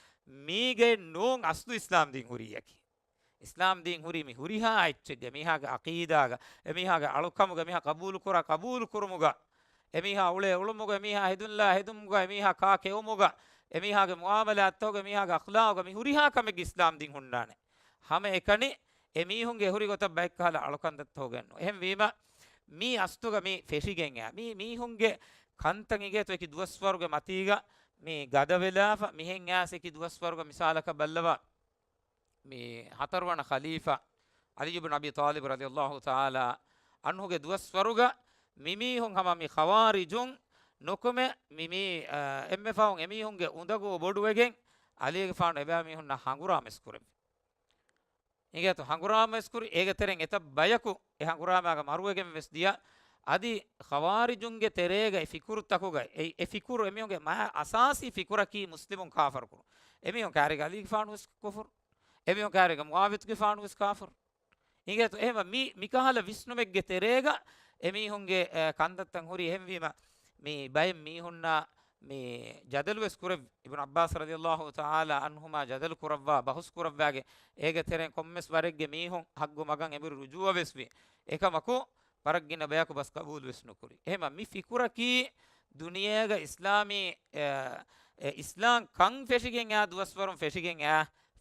މީގެ ނޫން އަސްލު އިސްލާމް ދީން ހުރީއަކީ. އިސްލާމް ދީން ހުރީ މި ހުރިހާ އެއްޗެއްގަ، މީހާގެ ޢަޤީދާގަ، އެމީހާގެ އަޅުކަމުގަ، މީހާ ޤަބޫލުކުރާ ޤަބޫލު ކުރުމުގަ، އެމީހާ އުޅޭ އުޅުމުގަ، އެމީހާ ހެދުންލާ ހެދުމުގަ، އެމީހާ ކާ ކެއުމުގަ، އެމީހާގެ މުޢާމަލާތްތަކުގަ، އެމީހާގެ އަޚްލާޤުގަ، މި ހުރިހާ ކަމެއްގެ އިސްލާމް ދީން ހުންނާނެ. ހަމައެކަނި އެމީހުންގެ ހުރި ގޮތަށް ބައެއްކަހަލަ އަޅުކަންތައްތަކުގައެއްނު. އެހެންވީމަ، މީ އަސްލުގަ މީ ފެށިގެން އައި މީ މީހުންގެ ކަންތައް އިނގޭތޯ އެކި ދުވަސްވަރުގެ މަތީގަ މީ ގަދަވެލާފަ މިހެން އައިސް އެކި ދުވަސްވަރުގަ މިސާލަކަށް ބައްލަވާ. މި ހަތަރުވަނަ ޚަލީފާ ޢަލީ ބިން އަބީ ޠާލިބް ރަޟިޔަﷲ ތަޢާލާ ޢަންހުގެ ދުވަސްވަރުގަ މިމީހުން ހަމަ މި ޚަވާރިޖުން ނުކުމެ މި، މި، އަ، އެންމެފަހުން އެމީހުންގެ އުނދަގޫ ބޮޑުވެގެން ޢަލީގެފާނު އެބައިމީހުންނާ ހަނގުރާމަވެސް ކުރެއްވި. އިނގޭތޯ ހަނގުރާމަވެސް ކުރި، އޭގެ ތެރެއިން އެތައް ބަޔަކު އެ ހަނގުރާމާގަ މަރުވެގެން ވެސް ދިޔަ. އަދި ޚަވާރިޖުންގެ ތެރޭގަ އެ ފިކުރުތަކުގަ އެ، އެ ފިކުރު އެމީހުންގެ މާ އަސާސީ ފިކުރަކީ މުސްލިމުން ކާފަރު ކުރުން. އެމީހުން ކާރިގަ ޢަލީގެފާނު ވެސް ކުފުރު. އެމީހުން ކާރިގަ މުޢާވިޔަތުގެފާނު ވެސް ކާފަރު. އިނގޭތޯ އެހެންވީމަ މި، މިކަހަލަ ވިސްނުމެއްގެ ތެރޭގަ އެމީހުންގެ، އެ، ކަންތައްތައް ހުރި. އެހެންވީމަ މި ބައެއް މީހުންނާ މި ޖަދަލުވެސް ކުރެއްވި. އިބްނު ޢައްބާސް ރަޟިޔަﷲ ތަޢާލާ ޢަންހުމާ ޖަދަލު ކުރައްވާ، ބަހުސް ކުރައްވާގެ، އޭގެ ތެރެއިން ކޮންމެސް ވަރެއްގެ މީހުން ޙައްޤު މަގަށް އެނބުރި ރުޖޫޢަވެސް ވި. އެކަމަކު، ވަރަށް ގިނަ ބަޔަކު ބަސް ޤަބޫލުވެސް ނުކުރި. އެހެންވީމަ މި ފިކުރަކީ ދުނިޔޭގަ އިސްލާމީ، އެ، އެ، އިސްލާމް ކަން ފެށިގެން އާ ދުވަސްވަރުން ފެށިގެން އާ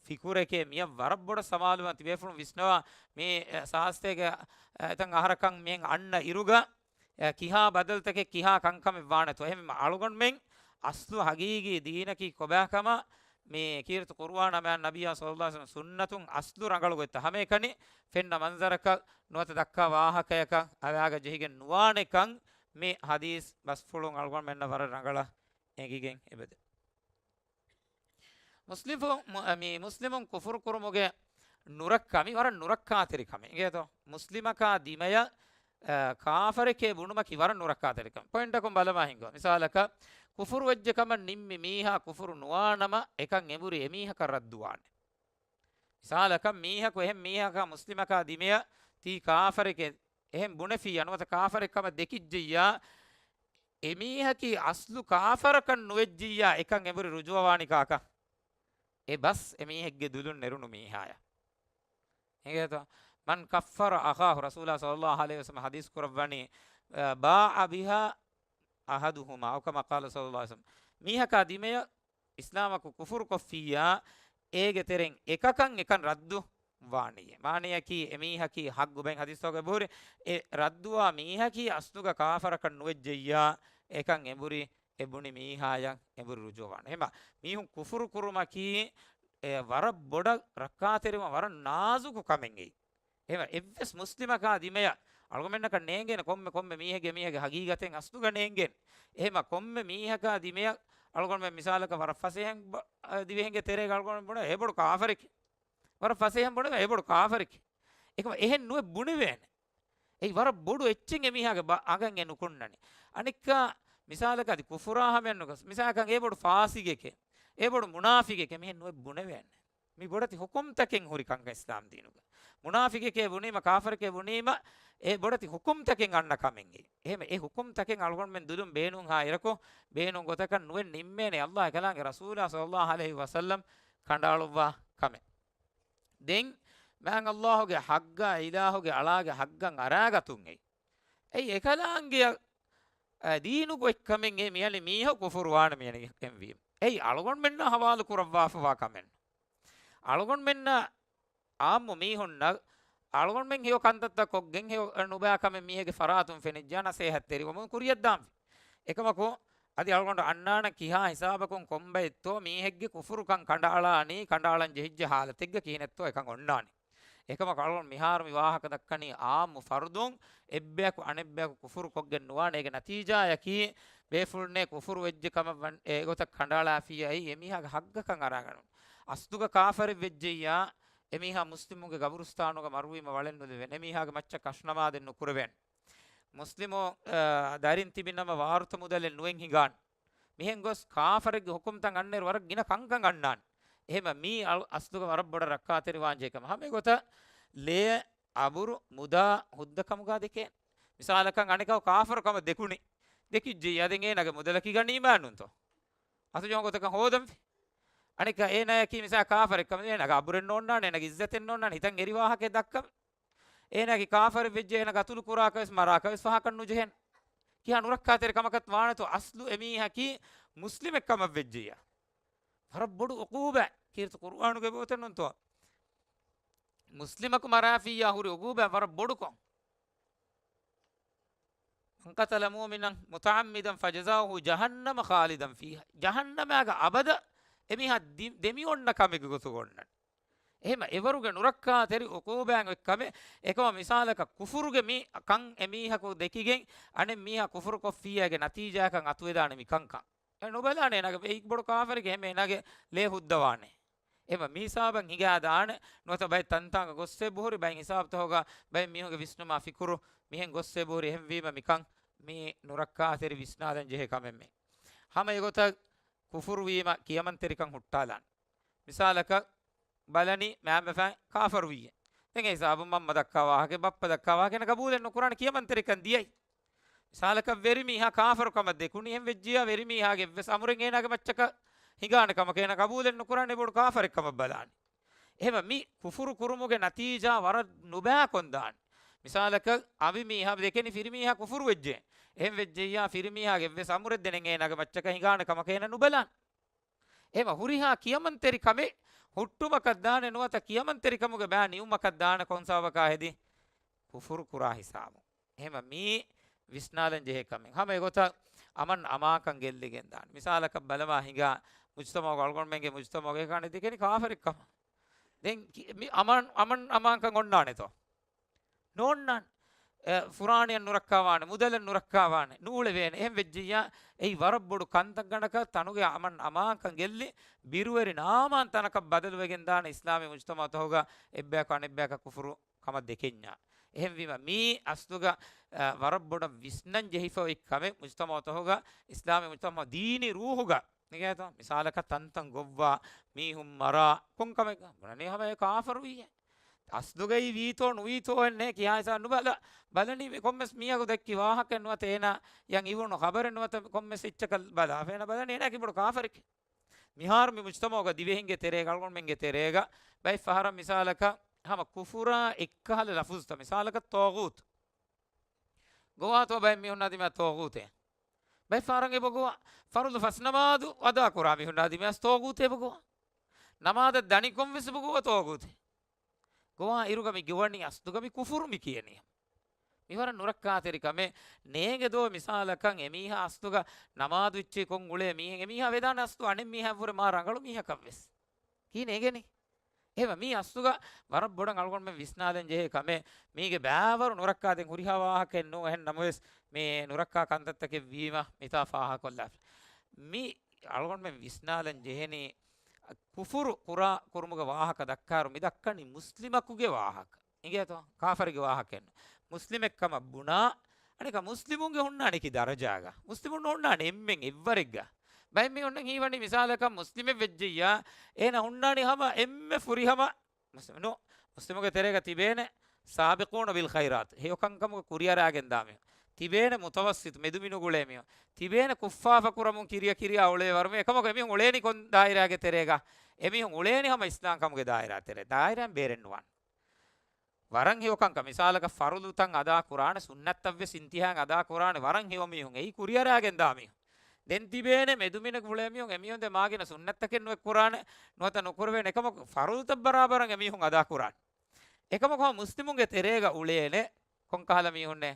ފިކުރެކޭ. މިއަށް ވަރަށް ބޮޑަށް ސަމާލުވާން ތިބޭފުޅުން ވިސްނަވާ، މި، އެ، ސާސްތޭގެ، އެ، އެތައް އަހަރަކަށް މިހެން އަންނަ އިރުގަ، އެ، ކިހާ ބަދަލުތަކެއް ކިހާ ކަންކަމެއް ވާނެތޯ. އެހެންވީމަ އަޅުގަނޑުމެން އަސްލު ޙަޤީޤީ ދީނަކީ ކޮބާކަމަށް މި ކީރިތި ޤުރުއާނާ މާތް ނަބިއްޔާ ޞައްލަﷲ ޢަލައިހި ވަސައްލަމް ސުންނަތުން އަސްލު ރަނގަޅު ގޮތްތައް ހަމައެކަނި ފެންނަ މަންޒަރަކަށް ނުވަތަ ދައްކާ ވާހަކަޔަކަށް އަވާގަ ޖެހިގެން ނުވާނެކަން މި ޙަދީޘް ބަސްފުޅުން އަޅުގަނޑުމެންނަށް ވަރަށް ރަނގަޅަށް އެނގިގެން އެބަދޭ. މުސްލިމު-، މު-، މި މުސްލިމުން ކުފުރު ކުރުމުގެ ނުރައްކާ، މި ވަރަށް ނުރައްކާތެރި ކަމެއް. އިނގޭތޯ؟ މުސްލިމަކާ ދިމަޔަށް، އަ، ކާފަރެކޭ ބުނުމަކީ ވަރަށް ނުރައްކާތެރި ކަމެއް. ޕޮއިންޓަކުން ބަލަމާ ހިނގާ. މިސާލަކަށް، ކުފުރު ވެއްޖެ ކަމަށް ނިންމި މީހާ ކުފުރު ނުވާނަމަ، އެކަން އެނބުރި އެމީހަކަށް ރައްދުވާނެ. މިސާލަކަށް، މީހަކު އެހެން މީހަކާ މުސްލިމަކާ ދިމަޔަށް ތީ ކާފަރެކޭ އެހެން ބުނެފިއްޔާ ނުވަތަ ކާފަރެއް ކަމަށް ދެކިއްޖެއްޔާ، އެމީހަކީ އަސްލު ކާފަރަކަށް ނުވެއްޖިއްޔާ އެކަން އެނބުރި ރުޖޫޢަވާނީ ކާކަށް؟ އެ ބަސް އެމީހެއްގެ ދުލުން ނެރުނު މީހާޔަށް. އިނގޭތޯ؟ މަން ކައްފަރަ އަޚާހު، ރަސޫލާ ޞައްލަﷲ ޢަލައިހި ވަސައްލަމަ ޙަދީޘް ކުރައްވަނީ، އަ، ބާޢަ ބިހާ އަޙަދުހުމާ، އައު ކަމާ ޤާލަ ޞައްލަﷲ ޢަލައިހި ވަސައްލަމަ. މީހަކާ ދިމަޔަށް އިސްލާމަކު ކުފުރު ކޮށްފިއްޔާ، އޭގެ ތެރެއިން އެކަކަށް އެކަން ރައްދު ވާނީ. މާނަޔަކީ އެމީހަކީ ޙައްޤު ބައިން ޙަދީޘްތަކުގަ އެބަހުރި، އެ ރައްދުވާ މީހަކީ އަސްލުގަ ކާފަރަކަށް ނުވެއްޖެއްޔާ، އެކަން އެނބުރި، އެ ބުނި މީހާޔަށް އެނބުރި ރުޖޫޢަވާނެ. އެހެންމަ މީހުން ކުފުރު ކުރުމަކީ، އެ، ވަރަށް ބޮޑަށް ރައްކާތެރިވާ ވަރަށް ނާޒުކު ކަމެއް އެއީ. އެހެންމަ އެއްވެސް މުސްލިމަކާ ދިމަޔަށް އަޅުގަނޑުމެންނަކަށް ނޭނގޭނެ ކޮންމެ، ކޮންމެ މީހެއްގެ، މީހެއްގެ ޙަޤީޤަތެއް އަސްލުގަ ނޭނގޭނެ. އެހެންމަ ކޮންމެ މީހަކާ ދިމަޔަށް އަޅުގަނޑުމެން މިސާލަކަށް ވަރަށް ފަސޭހައިން ބަ-، ދިވެހިންގެ ތެރޭގަ އަޅުގަނޑުމެން ބުނޭ އެ ބޮޑު ކާފަރެކޭ. ވަރަށް ފަސޭހައިން ބުނެވޭ އެ ބޮޑު ކާފަރެކޭ. އެކަމަ އެހެން ނުވެ ބުނެވޭނެ. އެއީ ވަރަށް ބޮޑު އެއްޗެއް އެމީހާގެ ބަ-، އަގަށް އެ ނުކުންނަނީ. އަނެއްކާ މިސާލަކަށް އަދި ކުފުރާ ހަމައެއް ނުގަސް، މިސާލަކަށް އެ ބޮޑު ފާސިގެކޭ، އެ ބޮޑު މުނާފިގެކޭ މިހެން ނުވެ ބުނެވޭނެ. މި ބޮޑެތި ހުކުމްތަކެއް ހުރި ކަންކަން އިސްލާމް ދީނުގަ. މުނާފިގެކޭ ބުނީމަ، ކާފަރެކޭ ބުނީމަ، އެ ބޮޑެތި ހުކުމްތަކެއް އަންނަ ކަމެއް އެއީ. އެހެން އެ ހުކުމްތަކެއް އަޅުގަނޑުމެން ދުލުން ބޭނުންހާ އިރަކު، ބޭނުން ގޮތަކަށް ނުވެ ނިންމޭނެ. އައްލާހު އެކަލާނގެ ރަސޫލާ ޞައްލަﷲ ޢަލައިހި ވަސައްލަމް ކަނޑައަޅުއްވާ ކަމެއް. ދެން މާތް އައްލާހުގެ ޙައްޤާ، އިލާހުގެ އަޅާގެ ޙައްޤަށް އަރާގަތުން އެއީ. އެއީ އެކަލާނގެއަށް، އަ، ދީނުގެ އޮތްކަމެއް އެއީ މިއަނި މީހަކު ކުފުރުވާނެ މިއަނި އެންވީމަ. އެއީ އަޅުގަނޑުމެންނާ ޙަވާލު ކުރައްވާފަވާ ކަމެއް. އަޅުގަނޑުމެންނަށް އާއްމު މީހުންނަށް އަޅުގަނޑުމެން ހެޔޮ ކަންތައްތައް ކޮށްގެން ހެޔޮ ނުބައި ކަމެއް މީހެއްގެ ފަރާތުން ފެނިއްޖާ ނަސޭހަތްތެރިވަމުން ކުރިއަށްދާންވީ. އެކަމަކު އަދި އަޅުގަނޑު އަންނާނަން ކިހާ ހިސާބަކުން ކޮންބައެއްތޯ މީހެއްގެ ކުފުރުކަން ކަނޑައަޅާނީ، ކަނޑައަޅަން ޖެހިއްޖެ ޙާލަތެއްގަ ކިހިނެއްތޯ އެކަން އޮންނާނީ. އެކަމަކު އަޅުގަނޑު މިހާރު މި ވާހަކަ ދައްކަނީ އާއްމު ފަރުދުން އެއްބަޔަކު އަނެއްބަޔަކު ކުފުރު ކޮށްގެން ނުވާނެ. އޭގެ ނަތީޖާއަކީ ބޭފުޅުންނޭ ކުފުރު ވެއްޖެ ކަމަށް ވަން-، އެ ގޮތަށް ކަނޑައަޅާފިއްޔާ އެއީ އެމީހާގެ ޙައްޤަކަށް އަރާގަނެވުނު. އަސްލުގަ ކާފަރެއް ވެއްޖެއްޔާ، އެމީހާ މުސްލިމުންގެ ގަބުރުސްތާނުގަ މަރުވީމަ ވަޅެއް ނުލެވޭނެ. އެމީހާގެ މައްޗަށް ކަށުނަމާދެއް ނުކުރެވޭނެ. މުސްލިމު، އަ، ދަރިން ތިބި ނަމަ ވާރުތަ މުދަލެއް ނުއެއް ހިނގާނެ. މިހެން ގޮސް ކާފަރެއްގެ ހުކުމްތައް އަންނައިރު ވަރަށް ގިނަ ކަންކަން އަންނާނެ. އެހެންމަ މީ އަޅު-، އަސްލުގަ ވަރަށް ބޮޑަށް ރައްކާތެރިވާންޖެހޭ ކަމަށް. ހަމަ އެގޮތަށް ލޭ، އަބުރު، މުދާ، ހުއްދަކަމުގާ ދެކޭނެ. މިސާލަކަށް އަނެކަކު ކާފަރު ކަމަށް ދެކުނީ. ދެކިއްޖެއްޔާ ދެން އޭނާގެ މުދަލަކީ ޣަނީމާ ނޫންތޯ؟ އަސުޖަހުން ގޮތަކަށް ހޯދަންފި. އަނެއްކާ އޭނާއަކީ މިސާ ކާފަރެއްކަމެއް، އޭނާގެ އަބުރެއް ނޯންނާނެ، އޭނާގެ އިއްޒަތެއް ނޯންނާނެ، ހިތަށް އެރި ވާހަކައެއް ދައްކަމެއް. އޭނާއަކީ ކާފަރެއް ވެއްޖެ، އޭނާ ގަތުލު ކުރާކަށް ވެސް މަރާކަށް ވެސް ފަހަކަށް ނުޖެހޭނެ. ކިހާ ނުރައްކާތެރި ކަމަކަށް ވާނެތޯ؟ އަސްލު އެމީހަކީ މުސްލިމެއް ކަމަށް ވެއްޖެއްޔާ. ވަރަށް ބޮޑު އުޤޫބާތް. ކީރިތި ޤުރުއާނުގެ ބޯތެއް ނޫންތޯ؟ މުސްލިމަކު މަރާފިއްޔާ ހުރި އުޤޫބާތް ވަރަށް ބޮޑުކޮށް. من قتل مؤمنا متعمدا فجزاؤه جهنم خالدا فيها. ޖަހަންނަމާގަ އަބަދަށް އެމީހާ ދި-، ދެމިއޮންނަ ކަމެއްގެ ގޮތުގަ އޮންނަން. އެހެމަ އެވަރުގެ ނުރައްކާތެރި އުޤޫބާތް އޮތް ކަމެއް. އެކަމަ މިސާލަކަށް ކުފުރުގެ މި ކަން އެމީހަކު ދެކިގެން އަނެއް މީހާ ކުފުރު ކޮށްފިއްޔާގެ ނަތީޖާއަކަށް އަތުވެދާނެ މި ކަންކަން. އެ ނުބަލާނެ އޭނާގެ އެއީ ބޮޑު ކާފަރެއްގެ އެހެމަ އޭނާގެ ލޭ ހުއްދަވާނެ. އެހެމަ މި ހިސާބަށް ހިނގާދާނެ ނުވަތަ ބައެއް ތަންތާނގަ ގޮއްސޭ ބުހުރި ބައެއް ހިސާބުތަހުގަ ބައެއް މީހުންގެ ވިސްނުމާ ފިކުރު މިހެން ގޮއްސޭ ބުހުރި. އެހެންވީމަ މިކަން މި ނުރައްކާތެރި ވިސްނާލަން ޖެހޭ ކަމެއްމެ. ހަމަ އެގޮތަށް ކުފުރުވީމަ ކިޔަމަންތެރިކަން ހުއްޓާލާނެ. މިސާލަކަށް ބަލަނީ މައިންބަފައިން ކާފަރުވިއްޔެ. ދެން އެ ހިސާބުން މަންމަ ދައްކާ ވާހަކަ، ބައްޕަ ދައްކާ ވާހަކަ އޭނަ ގަބޫލެއް ނުކުރާނެ ކިޔަމަންތެރިކަން ދިޔައީ. މިސާލަކަށް ވެރިމީހާ ކާފަރު ކަމަށް ދެކުނީ، އެހެން ވެއްޖިއްޔާ ވެރިމީހާގެ އެއްވެސް އަމުރެއް އޭނާގެ މައްޗަކަށް ހިނގާނެ ކަމަކަށް އޭނަ ގަބޫލެއް ނުކުރާނެ ބޮޑު ކާފަރެއް ކަމަށް ބަލާނެ. އެހެމަ މި ކުފުރު ކުރުމުގެ ނަތީޖާ ވަރަށް ނުބައިކޮށްދާނެ. މިސާލަކަށް އަނބިމީހާ ދެކެނީ ފިރިމީހާ ކުފުރު ވެއްޖެ. އެހެން ވެއްޖެއްޔާ ފިރިމީހާގެ އެއްވެސް އަމުރެއް ދެނެއް އޭނާގެ މައްޗަކަށް ހިނގާނެ ކަމަކަށް އޭނަ ނުބަލާނެ. އެހެމަ ހުރިހާ ކިޔަމަންތެރި ކަމެއް ހުއްޓުމަކަށް ދާނެ ނުވަތަ ކިޔަމަންތެރިކަމުގެ ބައި ނިއުމަކަށް ދާނެ ކޮން ސަބަބަކާ ހެދި؟ ކުފުރު ކުރާ ހިސާބުން. އެހެމަ މީ ވިސްނާލަން ޖެހޭ ކަމެއް. ހަމަ އެގޮތަށް އަމަން އަމާންކަން ގެއްލިގެން ދާނެ. މިސާލަކަށް ބަލަމާ ހިނގާ މުޖުތަމަޢުގަ އަޅުގަނޑުމެންގެ މުޖުތަމަޢުގަ އެކަނި ދެކެނީ ކާފަރެއް ކަމަށް. ދެން ކި-، މި އަމާން، އަމަން އަމާންކަން އޮންނާނެތޯ؟ ނޯންނާނެ. އެ، ފުރާނައެއް ނުރައްކާވާނެ، މުދަލެއް ނުރައްކާވާނެ، ނޫޅެވޭނެ. އެހެން ވެއްޖިއްޔާ، އެއީ ވަރަށް ބޮޑު ކަންތައްގަނޑަކަށް ތަނުގެ އަމަން އަމާންކަން ގެއްލި، ބިރުވެރި ނާމާން ތަނަކަށް ބަދަލުވެގެން ދާނެ އިސްލާމީ މުޖުތަމަޢުތަކުގަ އެއްބަޔަކު އަނެއްބަޔަކަށް ކުފުރު ކަމަށް ދެކެންޏާ. އެހެންވީމަ، މީ އަސްލުގަ، އަ، ވަރަށް ބޮޑަށް ވިސްނަން ޖެހިފަ އޮތް ކަމެއް މުޖުތަމަޢުތަކުގަ، އިސްލާމީ މުޖުތަމަޢު ދީނީ ރޫޙުގަ ނިގޭތޯ؟ މިސާލަކަށް ތަންތަން ގޮއްވާ، މީހުން މަރާ، ކޮން ކަމެއްގަ؟ ބުނަނީ ހަމަ އެ ކާފަރުވިއްޔެ. އަސްލުގައި ވީތޯ ނުވީތޯއެއް ނޭ ކިހާ ހިސާބެއް ނުބަލާ. ބަލަނީ މި ކޮންމެސް މީހަކު ދެއްކި ވާހަކައެއް ނުވަތަ އޭނާ ޔަން އިވުނު ޚަބަރެއް ނުވަތަ ކޮންމެސް އެއްޗަކަށް ބަލާ. އޭނާ ބަލަނީ އޭނާ ކިބޮޑު ކާފަރެކޭ. މިހާރު މި މުޖުތަމަޢުގަ ދިވެހިންގެ ތެރޭގަ، އަޅުގަނޑުމެންގެ ތެރޭގަ، ބައެއް ފަހަރަށް މިސާލަކަށް ހަމަ ކުފުރާ އެއްކަހަލަ ލަފުޒުތައް. މިސާލަކަށް ޠާޣޫތު. ގޮވާތޯ ބައެއް މީހުންނާ ދިމާ ޠާޣޫތޭ. ބައެއް ފަހަރަށް އެބަ ގޮވާ. ފަރުޟު ފަސް ނަމާދު އަދާ ކުރާ މީހުންނާ ދިމާ ޠާޣޫތޭ އެބަ ގޮވާ. ނަމާދަށް ދަނިކޮށް ވެސް އެބަ ގޮވާ ޠާޣޫތޭ. ގޮވާ އިރުގަ މި ގޮވަނީ އަސްލުގަ މި ކުފުރު މި ކިޔަނީ. މިވަރަށް ނުރައްކާތެރި ކަމެއް. ނޭނގެ ދޯ މިސާލަކަށް އެމީހާ އަސްލުގަ ނަމާދު އެއްޗެއް ކޮށް އުޅޭ މީހެއް، އެމީހާ ވެދާނެ އަސްލު އަނެއް މީހާ ވުރެ މާ ރަނގަޅު މީހަކަށް ވެސް. ކީ ނޭނގެނީ؟ އެހެމަ މީ އަސްލުގަ ވަރަށް ބޮޑަށް އަޅުގަނޑުމެން ވިސްނާލަން ޖެހޭ ކަމެއް. މީގެ ބައިވަރު ނުރައްކާ ދެން ހުރިހާ ވާހަކައެއް ނޫން. އެހެން ނަމަވެސް މި ނުރައްކާ ކަންތައްތަކެއް ވީމަ މިތާ ފާހަގަކޮށްލާފި. މި އަޅުގަނޑުމެން ވިސްނާލަން ޖެހެނީ ކުފުރު ކުރާ ކުރުމުގެ ވާހަކަ ދައްކާއިރު މި ދައްކަނީ މުސްލިމަކުގެ ވާހަކަ. އިނގޭތޯ؟ ކާފަރެއްގެ ވާހަކައެއްނު. މުސްލިމެއްކަމަށް ބުނާ، އަނެކާ މުސްލިމުންގެ ހުންނާނެ އެކި ދަރަޖާގަ. މުސްލިމުން ހުންނާނެ އެންމެން އެއްވަރެއްގަ. ބައެއް މީހުންނަށް ހީވަނީ މިސާލަކަށް މުސްލިމެއް ވެއްޖެއްޔާ، އޭނަ ހުންނާނީ ހަމަ އެންމެ ފުރިހަމަ މުސްލިމު-، ނު-، މުސްލިމުގެ ތެރޭގަ ތިބޭނެ ސާބިޤޫނަ ބިލް ޚައިރާތް، ހެޔޮކަންކަމުގަ ކުރިއަރާގެން ދާ މީހުން. ތިބޭނެ މުތަވައްސިޠު، މެދު މިނުގުޅޭ މީހުން. ތިބޭނެ ކުށްފާފަ ކުރަމުން ކިރިޔަ ކިރިޔާ އުޅޭ ވަރު މީހުން. އެކަމަކު އެމީހުން އުޅޭނީ ކޮން ދާއިރާގެ ތެރޭގަ؟ އެމީހުން އުޅޭނީ ހަމަ އިސްލާމްކަމުގެ ދާއިރާ ތެރޭ. ދާއިރާއިން ބޭރެއް ނުވާނެ. ވަރަށް ހެޔޮ ކަންކަން. މިސާލަކަށް ފަރުޟުތައް އަދާ ކުރާނެ، ސުންނަތްތައް ވެސް އިންތިހާއިން އަދާ ކުރާނެ، ވަރަށް ހެޔޮ މީހުން. އެއީ ކުރިއަރާގެން ދާ މީހުން. ދެން ތިބޭނެ މެދުމިނަކު އުޅޭ މީހުން، އެމީހުން ދެ މާގިނަ ސުންނަތްތަކެއް ނުއެއް ކުރާނެ، ނުވަތަ ނުކުރެވޭނެ. އެކަމަކު ފަރުޟުތައް ބަރާބަރަށް އެމީހުން އަދާ ކުރާނެ. އެކަމަކު ހަމަ މުސްލިމުންގެ ތެރޭގަ އުޅޭނެ ކޮންކަހަލަ މީހުންނޭ؟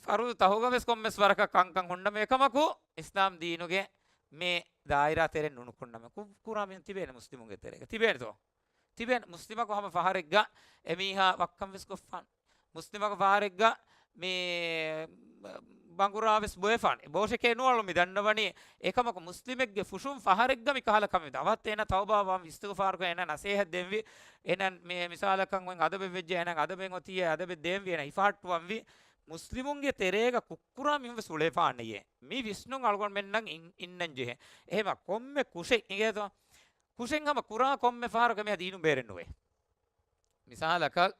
ފަރުޟު ތަހުގަ ވެސް ކޮންމެސް ވަރަކަށް ކަންކަން ހުންނަމޭ، އެކަމަކު އިސްލާމް ދީނުގެ މި ދާއިރާ ތެރެއިން ނުނުކުންނަމޭ. ކު-، ކުރާ މީހުން ތިބޭނެ މުސްލިމުންގެ ތެރޭގަ. ތިބޭނެތޯ؟ ތިބޭނެ. މުސްލިމަކު ހަމަ ފަހަރެއްގަ އެމީހާ ވައްކަން ވެސް ކޮށްފާނެ. މުސްލިމަކު ފަހަރެއްގަ މި ބަނގުރާ ވެސް ބޮއެފާނެ. ބޯށެކޭ ނުއަޅު މި ދަންނަވަނީ. އެކަމަކު މުސްލިމެއްގެ ފުށުން ފަހަރެއްގަ މި ކަހަލަ ކަމެއް އަވަހަށް އޭނަ ތައުބާވާން ވި އިސްތިޣުފާރުކޮށް އޭނަ ނަސޭހަތް ދޭންވީ. އޭނަ މި މިސާލަކަށް އޮތް އަދަބެއް ވެއްޖެ އޭނަ އަދަބެއް އޮތީ އެ އަދަބެއް ދޭންވީ އޭނަ ހިފަހައްޓުވަންވީ. މުސްލިމުންގެ ތެރޭގަ ކުށްކުރާ މީހުން ވެސް އުޅޭފާނެޔޭ. މި ވިސްނުން އަޅުގަނޑުމެންނަށް އިން-، އިންނަން ޖެހޭ. އެހެމަ ކޮންމެ ކުށެއް އިނގޭތޯ؟ ކުށެއް ހަމަ ކުރާ ކޮންމެ ފަހަރަކަށް މިހާ ދީނުން ބޭރެއް ނުވޭ. މިސާލަކަށް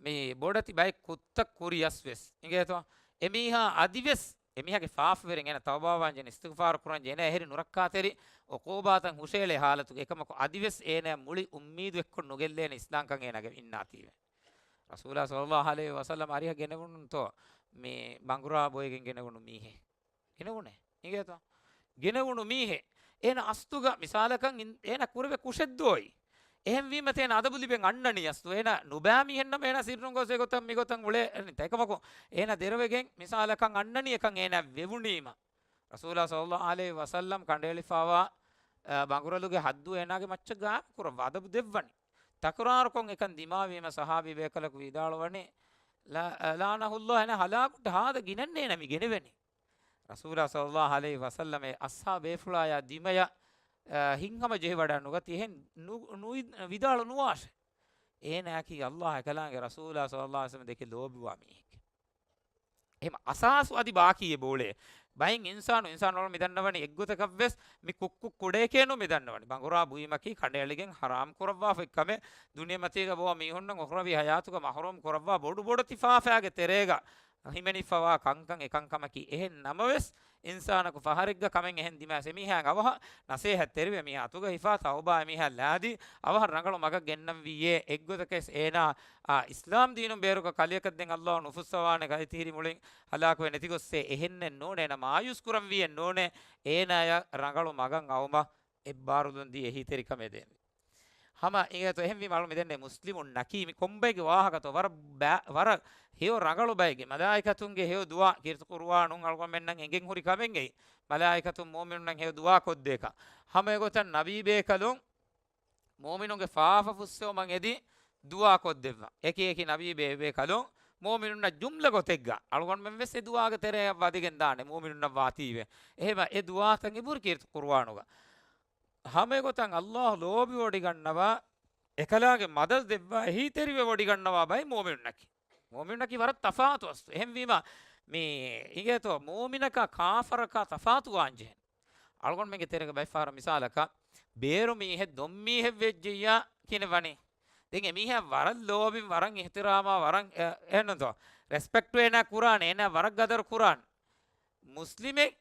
މި ބޮޑެތި ބައެއް ކުށްތައް ކުރިޔަސް ވެސް އިނގޭތޯ؟ އެމީހާ އަދިވެސް އެމީހާގެ ފާފަވެރިން އޭނަ ތައުބާވާންޖެހޭ، އިސްތިޣުފާރު ކުރަންޖެހޭ، އޭނަ އެހެރި ނުރައްކާތެރި އުޤޫބާތައް ހުށައެޅޭ ހާލަތުގެ އެކަމަކު އަދިވެސް އޭނަ މުޅި އުއްމީދު އެއްކޮށް ނުގެއްލޭނެ އިސްލާމްކަން އޭނަގެ އިންނާތީވެ. ރަސޫލާ ޞައްލައްލާހު ޢަލައިހި ވަސައްލަމަ އަރިހަށް ގެނެވުނުތޯ މި ބަނގުރާ ބޮއެގެން ގެނެވުނު މީހެއް؟ ގެނެވުނޭ. އިނގޭތޯ؟ ގެނެވުނު މީހެއް. އޭނަ އަސްލުގަ މިސާލަކަށް އިން-، އޭނަ ކުރެވޭ ކުށެއްދޯއި. އެހެންވީމަ އޭނަ އަދަބު ލިބެން އަންނަނީ އަސްލު. އޭނަ ނުބައި މީހެއްނަމަ އޭނަ ސިއްރުން ގޮސް އެގޮތަށް މިގޮތަށް އުޅޭ އަންނަނީ. އެކަމަކު އޭނަ ދެރަވެގެން މިސާލަކަށް އަންނަނީ އެކަން އޭނަ ވެވުނީމަ. ރަސޫލާ ޞައްލައްލާހު ޢަލައިހި ވަސައްލަމް ކަނޑައެޅިފައިވާ، އަ، ބަނގުރަލުގެ ޙައްދު އޭނާގެ މައްޗަށް ގާއިމް ކުރައްވާ އަދަބު ދެއްވަނީ. ތަކުރާރުކޮށް އެކަން ދިމާވީމަ ޞަޙާބީ ބޭކަލަކު ވިދާޅުވަނީ، ލަ-، ލަޢަނަހުﷲ، އޭނަ ހަލާކުވެއްޖެ، ހާދަ ގިނަންނޭނަ މި ގެނެވެނީ. ރަސޫލާ ޞައްލައްލާހު ޢަލައިހި ވަސައްލަމަ އެ އަޞްޙާބު ބޭފުޅާޔާ ދިމަޔަށް، އަ، ހިތްހަމަ ޖެހިވަޑައިނުގަތީ އެހެން ނު-، ނުވި-، ވިދާޅު ނުވާށޭ. އޭނައަކީ ﷲ އެކަލާނގެ ރަސޫލާ ޞައްލައްލާހު ޢަލައިހި ވަސައްލަމަ ދެކެ ލޯބިވާ މީހެކޭ. އެހެން އަސާސު އަދި ބާކީއެއް ބޯޅޭ. ބައެއް އިންސާނު، އިންސާނު މި ދަންނަވަނީ އެއްގޮތަކަށްވެސް މި ކުއްކު ކުޑައެކޭ ނޫން މި ދަންނަވަނީ. ބަނގުރާ ބުއިމަކީ ކަނޑައެޅިގެން ޙަރާމް ކުރައްވާފައި ކަމެއް، ދުނިޔެމަތީގަ ބޯ މީހުންނަށް އުޚްރަވީ ޙަޔާތުގަ މަޙްރޫމް ކުރައްވާ ބޮޑު ބޮޑު ތިފާފައިގެ ތެރޭގަ ހިމެނިފަވާ ކަންކަން އެކަންކަމަކީ. އެހެން ނަމަވެސް، އިންސާނަކު ފަހަރެއްގަ ކަމެއް އެހެން ދިމާސް އެމީހާއަށް އަވަހަށް ނަސޭހަތް ތެރިވެ، މީހާ އަތުގަ ހިފާ ތައުބާ އެމީހާ ލާދީ، އަވަހަށް ރަނގަޅު މަގަށް ގެންނަންވީއޭ. އެއްގޮތަކަސް އޭނާ، އާ، އިސްލާމް ދީނުން ބޭރުކޮށް ކަލެއަކަށް ދެން ﷲ ނުފުއްސަވާނެ ގައިތިހިރި މުޅިން ހަލާކުވެ ނެތިގޮއްސޭ. އެހެންނެއް ނޫނޭ، އޭނާ މާޔޫސް ކުރަންވީއެއް ނޫނޭ. އޭނާޔަށް ރަނގަޅު މަގަށް އައުމަށް އެއްބާރުލުން ދީ އެހީތެރިކަމެއް ދޭންވީ. ހަމަ އިނގޭތޯ އެހެންވީމަ އަޅު މިދެންނެ މުސްލިމުންނަކީ މި ކޮންބައެއްގެ ވާހަކަތޯ ވަރަށް ބައި-، ވަރަށް ހެޔޮ ރަނގަޅު ބައެއްގެ. މަލާއިކަތުންގެ ހެޔޮ ދުޢާ ކީރިތި ޤުރުއާނުން އަޅުގަނޑުމެންނަށް އެނގެން ހުރި ކަމެއްގައި. މަލާއިކަތުން މުއުމިނުންނަށް ހެޔޮ ދުޢާ ކޮށްދޭކަށް. ހަމަ އެގޮތަށް ނަބީ ބޭކަލުން މުއުމިނުންގެ ފާފަ ފުއްސެވުމަށް އެދި ދުޢާ ކޮށްދެއްވާ. އެކި އެކި ނަބީ ބޭ-، ބޭކަލުން މުއުމިނުންނަށް ޖުމްލަ ގޮތެއްގަ އަޅުގަނޑުމެން ވެސް އެ ދުޢާގެ ތެރެއަށް ވަދެގެން ދާނެ މުއުމިނުންނަށް ވާތީވެ. އެހެމަ އެ ދުޢާތައް އެބުރި ކީރިތި ޤުރުއާނުގަ. ހަމައެގޮތަށް ﷲ ލޯބިވޮޑިގަންނަވާ، އެކަލާނގެ މަދަދު ދެއްވާ، އެހީތެރިވެ ވޮޑިގަންނަވާ ބައެއް މުއުމިނުންނަކީ. މުއުމިނުންނަކީ ވަރަށް ތަފާތު އަސްލު. އެހެންވީމަ، މި އިނގޭތޯ މުއުމިނަކާ ކާފަރަކާ ތަފާތު ވާންޖެހެން. އަޅުގަނޑުމެންގެ ތެރޭގަ ބައެއްފަހަރު މިސާލަކަށް، ބޭރު މީހެއް ދޮންމީހެއް ވެއްޖެއްޔާ ކިނެ ވަނީ. ދެން އެމީހާ ވަރަށް ލޯބިން، ވަރަށް އިޙްތިރާމާ، ވަރަށް، އެ، އެހެންނުތޯ؟ ރެސްޕެކްޓް އޭނާ ކުރާނެ، އޭނާ ވަރަށް ގަދަރު ކުރާނެ. މުސްލިމެއް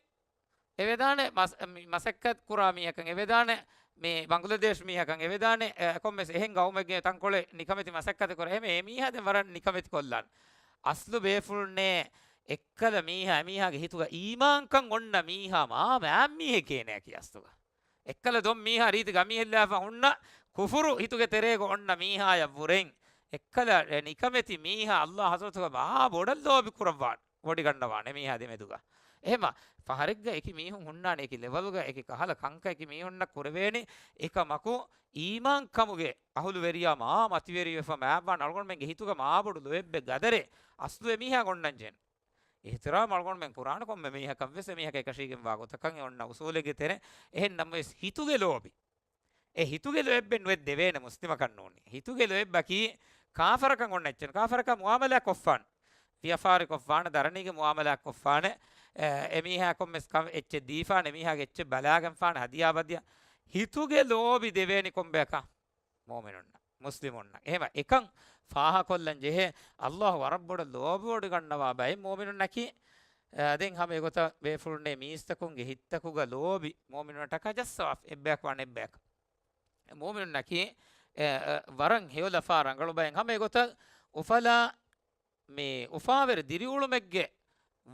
އެވެދާނެ މަސް-، މި މަސައްކަތް ކުރާ މީހަކަށް އެވެދާނެ، މި ބަނގުލަދޭޝް މީހަކަށް އެވެދާނެ، އެ، ކޮންމެސް އެހެން ގައުމެއްގެ ތަންކޮޅެއް ނިކަމެތި މަސައްކަތެއް ކުރޭ. އެހެމެ އެ މީހާ ދެން ވަރަށް ނިކަމެތި ކޮށްލާނެ. އަސްލު ބޭފުޅުންނޭ އެއްކަލަ މީހާ، އެމީހާގެ ހިތުގަ އީމާންކަން އޮންނަ މީހާ މާ މާ މީހެކޭ އޭނައަކީ އަސްލުގަ. އެއްކަލަ ދޮން މީހާ ރީތި ގަމީހެއްލާފަ ހުންނަ ކުފުރު ހިތުގެ ތެރޭގަ އޮންނަ މީހާޔަށް ވުރެން، އެއްކަލަ ނިކަމެތި މީހާ ﷲ ޙަޟްރަތުގަ މާ ބޮޑަށް ލޯބި ކުރައްވާނެ. ވޮޑިގަންނަވާނެ މީހާ ދެމެދުގަ. އެހެމަ ފަހަރެއްގަ އެކި މީހުން ހުންނާނެ، އެކި ލެވަލްގަ އެކި ކަހަލަ ކަންކަން އެކި މީހުންނަށް ކުރެވޭނެ. އެކަމަކު އީމާންކަމުގެ އަހުލުވެރިޔާ މާ މަތިވެރިވެފަ މާތްވާން އަޅުގަނޑުމެންގެ ހިތުގަ މާބޮޑު ލޯތްބެއް ގަދަރެއް އަސްލު އެމީހާ އޮންނަންޖެހެން. އިޙްތިރާމް އަޅުގަނޑުމެން ކުރާނެ ކޮންމެ މީހަކަށް ވެސް އެމީހަކަށް އެކަށީގެންވާ ގޮތަކަށް އެ އޮންނަ އުސޫލެއްގެ ތެރެ. އެހެން ނަމަވެސް ހިތުގެ ލޯބި. އެ ހިތުގެ ލޯތްބެއް ނުވެ ދެވޭނެ މުސްލިމަކަށް ނޫނީ. ހިތުގެ ލޯތްބަކީ ކާފަރަކަށް އޮންނަ އެއްޗެއް. ކާފަރަކާ މުއާމަލާ ކޮށްފާނެ. ވިޔަފާރި ކޮށްފާނެ، ދަރަނީގެ މުއާމަލާ ކޮށްފާނެ. އެ، އެމީހާ ކޮންމެސް ކަމެއް އެއްޗެއް ދީފާނެ، އެމީހާގެ އެއްޗެއް ބަލާގެންފާނެ، ހަދިޔާ ބަދިޔާ. ހިތުގެ ލޯބި ދެވޭނީ ކޮންބަޔަކަށް؟ މުއުމިނުންނަށް، މުސްލިމުންނަށް. އެހެމަ އެކަން ފާހަކޮށްލަން ޖެހޭ، ﷲ ވަރަށް ބޮޑަށް ލޯބިވޮޑިގަންނަވާ ބައެއް މުއުމިނުންނަކީ. އަ، ދެން ހަމަ އެގޮތަށް ބޭފުޅުންނޭ މީސްތަކުންގެ ހިތްތަކުގަ ލޯބި މުއުމިނުންނަށްޓަކާ ޖައްސަވާފަ އެއްބަޔަކު ވާނެ އެއްބަޔަކަށް. މުއުމިނުންނަކީ، އެ، އެ، ވަރަށް ހެޔޮލަފާ ރަނގަޅު ބައެއް. ހަމަ އެގޮތަށް އުފަލާ މި އުފާވެރި ދިރިއުޅުމެއްގެ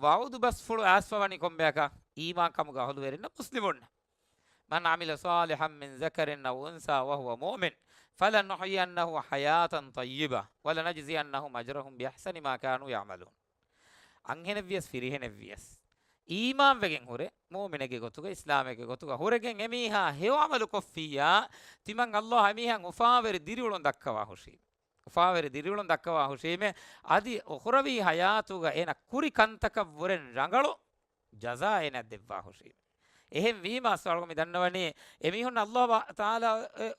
ވަޢުދު ބަސްފުޅު އައިސްފަވަނީ ކޮންބަޔަކަށް؟ އީމާންކަމުގެ އަހުލުވެރިންނަށް، މުސްލިމުންނަށް. من عمل صالحا من ذكر أو أنثى وهو مؤمن فلنحيينه حياة طيبة ولنجزينهم أجرهم بأحسن ما كانوا يعملون. އަންހެނެއްވިޔަސް ފިރިހެނެއްވިޔަސް، އީމާންވެގެން ހުރެ، މުއުމިނެއްގެ ގޮތުގަ، އިސްލާމެއްގެ ގޮތުގަ ހުރެގެން އެމީހާ ހެޔޮ ޢަމަލު ކޮށްފިއްޔާ، ތިމަން ﷲ އެމީހަށް އުފާވެރި ދިރިއުޅުން ދައްކަވާ ހުށީމޭ. އުފާވެރި ދިރިއުޅުން ދައްކަވާ ހުށީމޭ، އަދި އުޚުރަވީ ޙަޔާތުގަ އޭނަ ކުރި ކަންތަކަށްވުރެން ރަނގަޅު ޖަޒާ އޭނަ ދެއްވާ ހުށީމޭ. އެހެން ވީމާ އަސްލު މި ދަންނަވަނީ، އެމީހުން ﷲ ތަޢާލާ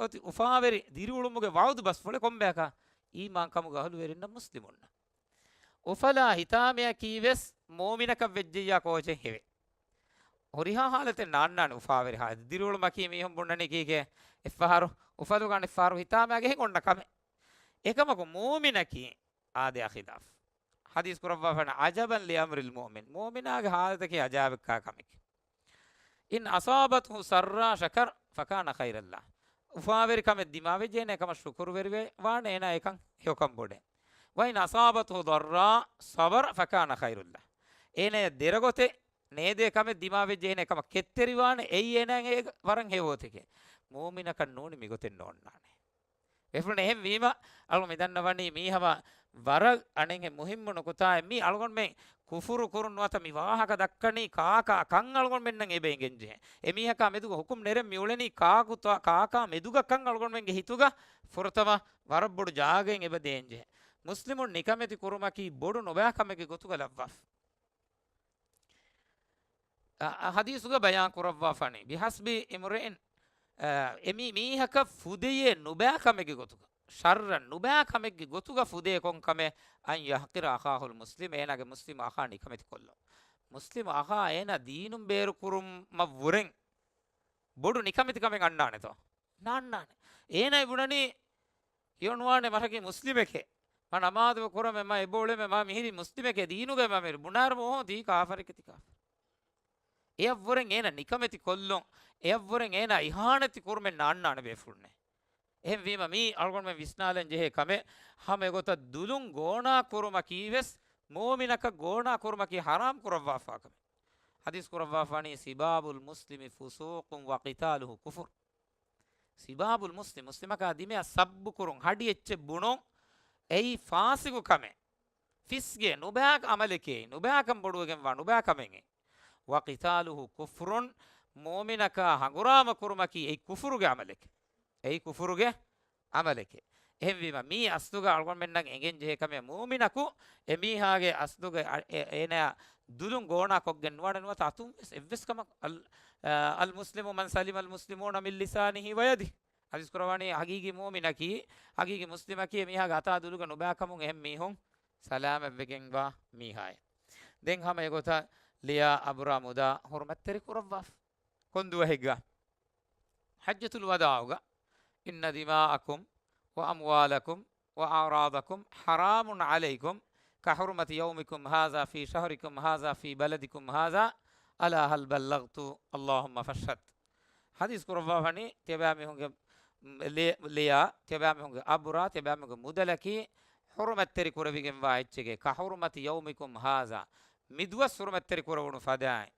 އޮތީ އުފާވެރި ދިރިއުޅުމުގެ ވަޢުދު ބަސްފުޅެއް ކޮންބަޔަކަށް؟ އީމާންކަމުގެ އަހުލުވެރިންނަށް، މުސްލިމުންނަށް. އުފަލާ ހިތާމަޔަކީވެސް މުއުމިނަކަށް ވެއްޖެއްޔާ ކޯޗެއް ހެވެ. ހުރިހާ ޙާލަތެއް ނާންނާނެ އުފާވެރި ޙާލަތެއް. ދިރިއުޅުމަކީ މީހުން ބުންނަނީ ކީކޭ؟ އެއްފަހަރު އުފަލުގަ އަނެއްފަހަރު ހިތާމައިގެ އެހެން އޮންނަ ކަމެއް. އެކަމަކު މުއުމިނަކީ އާދަޔާ ޚިލާފު. ޙަދީޘް ކުރައްވާފަން، عجبا لأمر المؤمن، މުއުމިނާގެ ޙާލަތަކީ ޢަޖާއިބެއްކާ ކަމެކޭ. إن أصابته سراء شكر فكان خيرا له. އުފާވެރި ކަމެއް ދިމާވެއްޖެ އޭނާ އެކަމަށް ޝުކުރުވެރިވާނެ، އޭނާ އެކަން ހެޔޮކަން ބޮޑޭ. وإن أصابته ضراء صبر فكان خيرا له. އޭނާ ދެރަގޮތެއް ނޭދޭ ކަމެއް ދިމާވެއްޖެ އޭނާ އެކަމަށް ކެތްތެރިވާނެ، އެއީ އޭނާ އެ ވަރަށް ހެޔޮ ގޮތެކޭ. މުއުމިނަކަށް ނޫނީ މިގޮތެއް ނޯންނާނެ. ބޭފުޅުން އެހެން ވީމަ، އަޅު މި ދަންނަވަނީ މީ ހަމަ ވަރަށް އަނެއްހެން މުހިއްމު ނުކުތާއެއް. މީ އަޅުގަނޑުމެން ކުފުރު ކުރުން ނުވަތަ މި ވާހަކަ ދައްކަނީ ކާކާ ކަން އަޅުގަނޑުމެންނަށް އެބަ އެނގެން ޖެހޭ. އެމީހަކާ މެދުގަ ހުކުމް ނެރެން މި އުޅެނީ ކާކު ތާ-، ކާކާ މެދުގަ ކަން އަޅުގަނޑުމެންގެ ހިތުގަ ފުރަތަމަ ވަރަށް ބޮޑު ޖާގައެއް އެބަ ދޭން ޖެހޭ. މުސްލިމުން ނިކަމެތި ކުރުމަކީ ބޮޑު ނުބައި ކަމެއްގެ ގޮތުގަ ލައްވާފަ. އަ، އަ، ޙަދީޘުގަ ބަޔާން ކުރައްވާފަނީ، بحسب امرئ، އަ، އެމީ މީހަކަށް ފުދޭ ނުބައި ކަމެއްގެ ގޮތުގަ، ޝައްރަށް ނުބައި ކަމެއްގެ ގޮތުގަ ފުދޭ ކޮން ކަމެއް، أن يحقر أخاه المسلم، އޭނާގެ މުސްލިމް އަޚާ ނިކަމެތި ކޮށްލުން. މުސްލިމް އަޚާ އޭނާ ދީނުން ބޭރު ކުރުމަށް ވުރެން ބޮޑު ނިކަމެތި ކަމެއް އަންނާނެތޯ؟ ނާންނާނެ. އޭނާ ބުނަނީ، ކިޔޮނުވާނެ މަށަކީ މުސްލިމެކޭ. މަ ނަމާދު ކުރަމެ، މަ އެބޯޅެމެ، މަ މިހިރީ މުސްލިމެކޭ، ދީނުގަ މަ މިރި ބުނާރު މޯހޯ ތީ ކާފަރެކޭ ތި ކާފަރެ. އެއަށްވުރެން އޭނާ ނިކަމެތި ކޮށްލުން، އެއަށްވުރެން އޭނާ އިހާނެތި ކުރުމެއް ނާންނާނެ ބޭފުޅުންނޭ. އެހެންވީމަ މީ އަޅުގަނޑުމެން ވިސްނާލަން ޖެހޭ ކަމެއް، ހަމަ އެގޮތަށް ދުލުން ގޯނާ ކުރުމަކީ ވެސް މުއުމިނަކަށް ގޯނާ ކުރުމަކީ ޙަރާމް ކުރައްވާފާ ކަމެއް. ޙަދީޘް ކުރައްވާފާނީ، سباب المسلم فسوق وقتاله كفر. ސިބާބުލް މުސްލިމް، މުސްލިމަކާ ދިމަޔަށް ސައްބު ކުރުން، ހަޑި އެއްޗެއް ބުނުން، އެއީ ފާސިގު ކަމެއް. ފިސްގެ ނުބައި އަމަލެކޭ، ނުބައިކަން ބޮޑުވެގެންވާ ނުބައި ކަމެއް. وقتاله كفر، މުއުމިނަކާ ހަނގުރާމަ ކުރުމަކީ އެއީ ކުފުރުގެ އަމަލެކޭ. އެއީ ކުފުރުގެ އަމަލެކޭ. އެހެންވީމަ، މީ އަސްލުގަ އަޅުގަނޑުމެންނަށް އެނގެން ޖެހޭ ކަމެއް، މުއުމިނަކު އެމީހާގެ އަސްލުގަ އަ-، އެ-، އޭނަޔާ ދުލުން ގޯނާ ކޮށްގެން ނުވާނެ ނުވަތަ އަތުން ވެސް އެއްވެސް ކަމަކު، އަލް-، އަ، المسلم من سلم المسلمون من لسانه ويده. ޙަދީޘް ކުރައްވާނީ، ޙަޤީޤީ މުއުމިނަކީ، ޙަޤީޤީ މުސްލިމަކީ، އެމީހާގެ އަތާ ދުލުގަ ނުބައިކަމުން އެހެން މީހުން ސަލާމަތްވެގެންވާ މީހާއޭ. ދެން ހަމަ އެގޮތަށް ލިޔާ އަބުރާ މުދާ ހުރުމަތްތެރި ކުރައްވާފަ. ކޮން ދުވަހެއްގަ؟ ޙައްޖަތުލް ވަދާޢުގަ، إن دماءكم وأموالكم وأعراضكم حرام عليكم كحرمة يومكم هذا في شهركم هذا في بلدكم هذا، ألا هل بلغت؟ اللهم فاشهد. ޙަދީޘް ކުރައްވާފަނީ، ތިޔަބައިމީހުންގެ ލި-، ލިޔާ، ތިޔަބައިމީހުންގެ އަބުރާ، ތިޔަބައިމީހުންގެ މުދަލަކީ ޙުރުމަތްތެރި ކުރެވިގެންވާ އެއްޗެކޭ، كحرمة يومكم هذا، މިދުވަސް ޙުރުމަތްތެރި ކުރެވުނު ފަދައިން،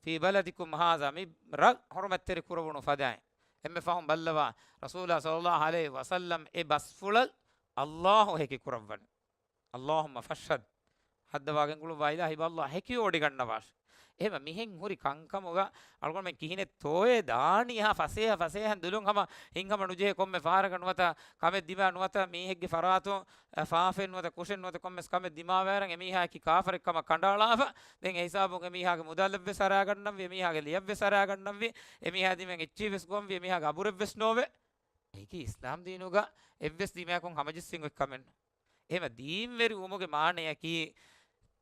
في بلدكم هذا، މި ރަށް ޙުރުމަތްތެރި ކުރެވުނު ފަދައިން. އެންމެ ފަހުން ބައްލަވާ، ރަސޫލާ ޞައްލައްލާހު ޢަލައިހި ވަސައްލަމް އެ ބަސްފުޅަށް ﷲ ހެކި ކުރައްވަނީ. اللهم فاشهد. ހައްދަވާގެން ގުޅުއްވާ އިލާހީ ބައްލާ ހެކި ވޮޑިގަންނަވާށި. އެހެމަ މިހެން ހުރި ކަންކަމުގަ އަޅުގަނޑުމެން ކިހިނެއްތޯއޭ ދާނީ؟ އެހާ ފަސޭހަ ފަސޭހަން ދުލުން ހަމަ ހިތްހަމަ ނުޖެހޭ ކޮންމެ ފަހަރަކަށް ނުވަތަ ކަމެއް ދިމާ ނުވަތަ މީހެއްގެ ފަރާތުން، އަ، ފާފައެއް ނުވަތަ ކުށެއް ނުވަތަ ކޮންމެސް ކަމެއް ދިމާވާއިރަށް އެމީހާއަކީ ކާފަރެއް ކަމަށް ކަނޑައަޅާފަ. ދެން އެ ހިސާބުން އެމީހާގެ މުދަލެއްވެސް އަރާގަންނަންވީ، އެމީހާގެ ލިޔަށްވެސް އަރާގަންނަންވީ، އެމީހާ ދިމައިން އެއްޗިހިވެސް ގޮވަންވީ، އެމީހާގެ އަބުރެއްވެސް ނޯވޭ. އެކީ އިސްލާމް ދީނުގަ އެއްވެސް ދިމަޔަކުން ހަމަޖެއްސެން އޮތް ކަމެއް ނޫން. އެހެމަ ދީންވެރި ވުމުގެ މާނަޔަކީ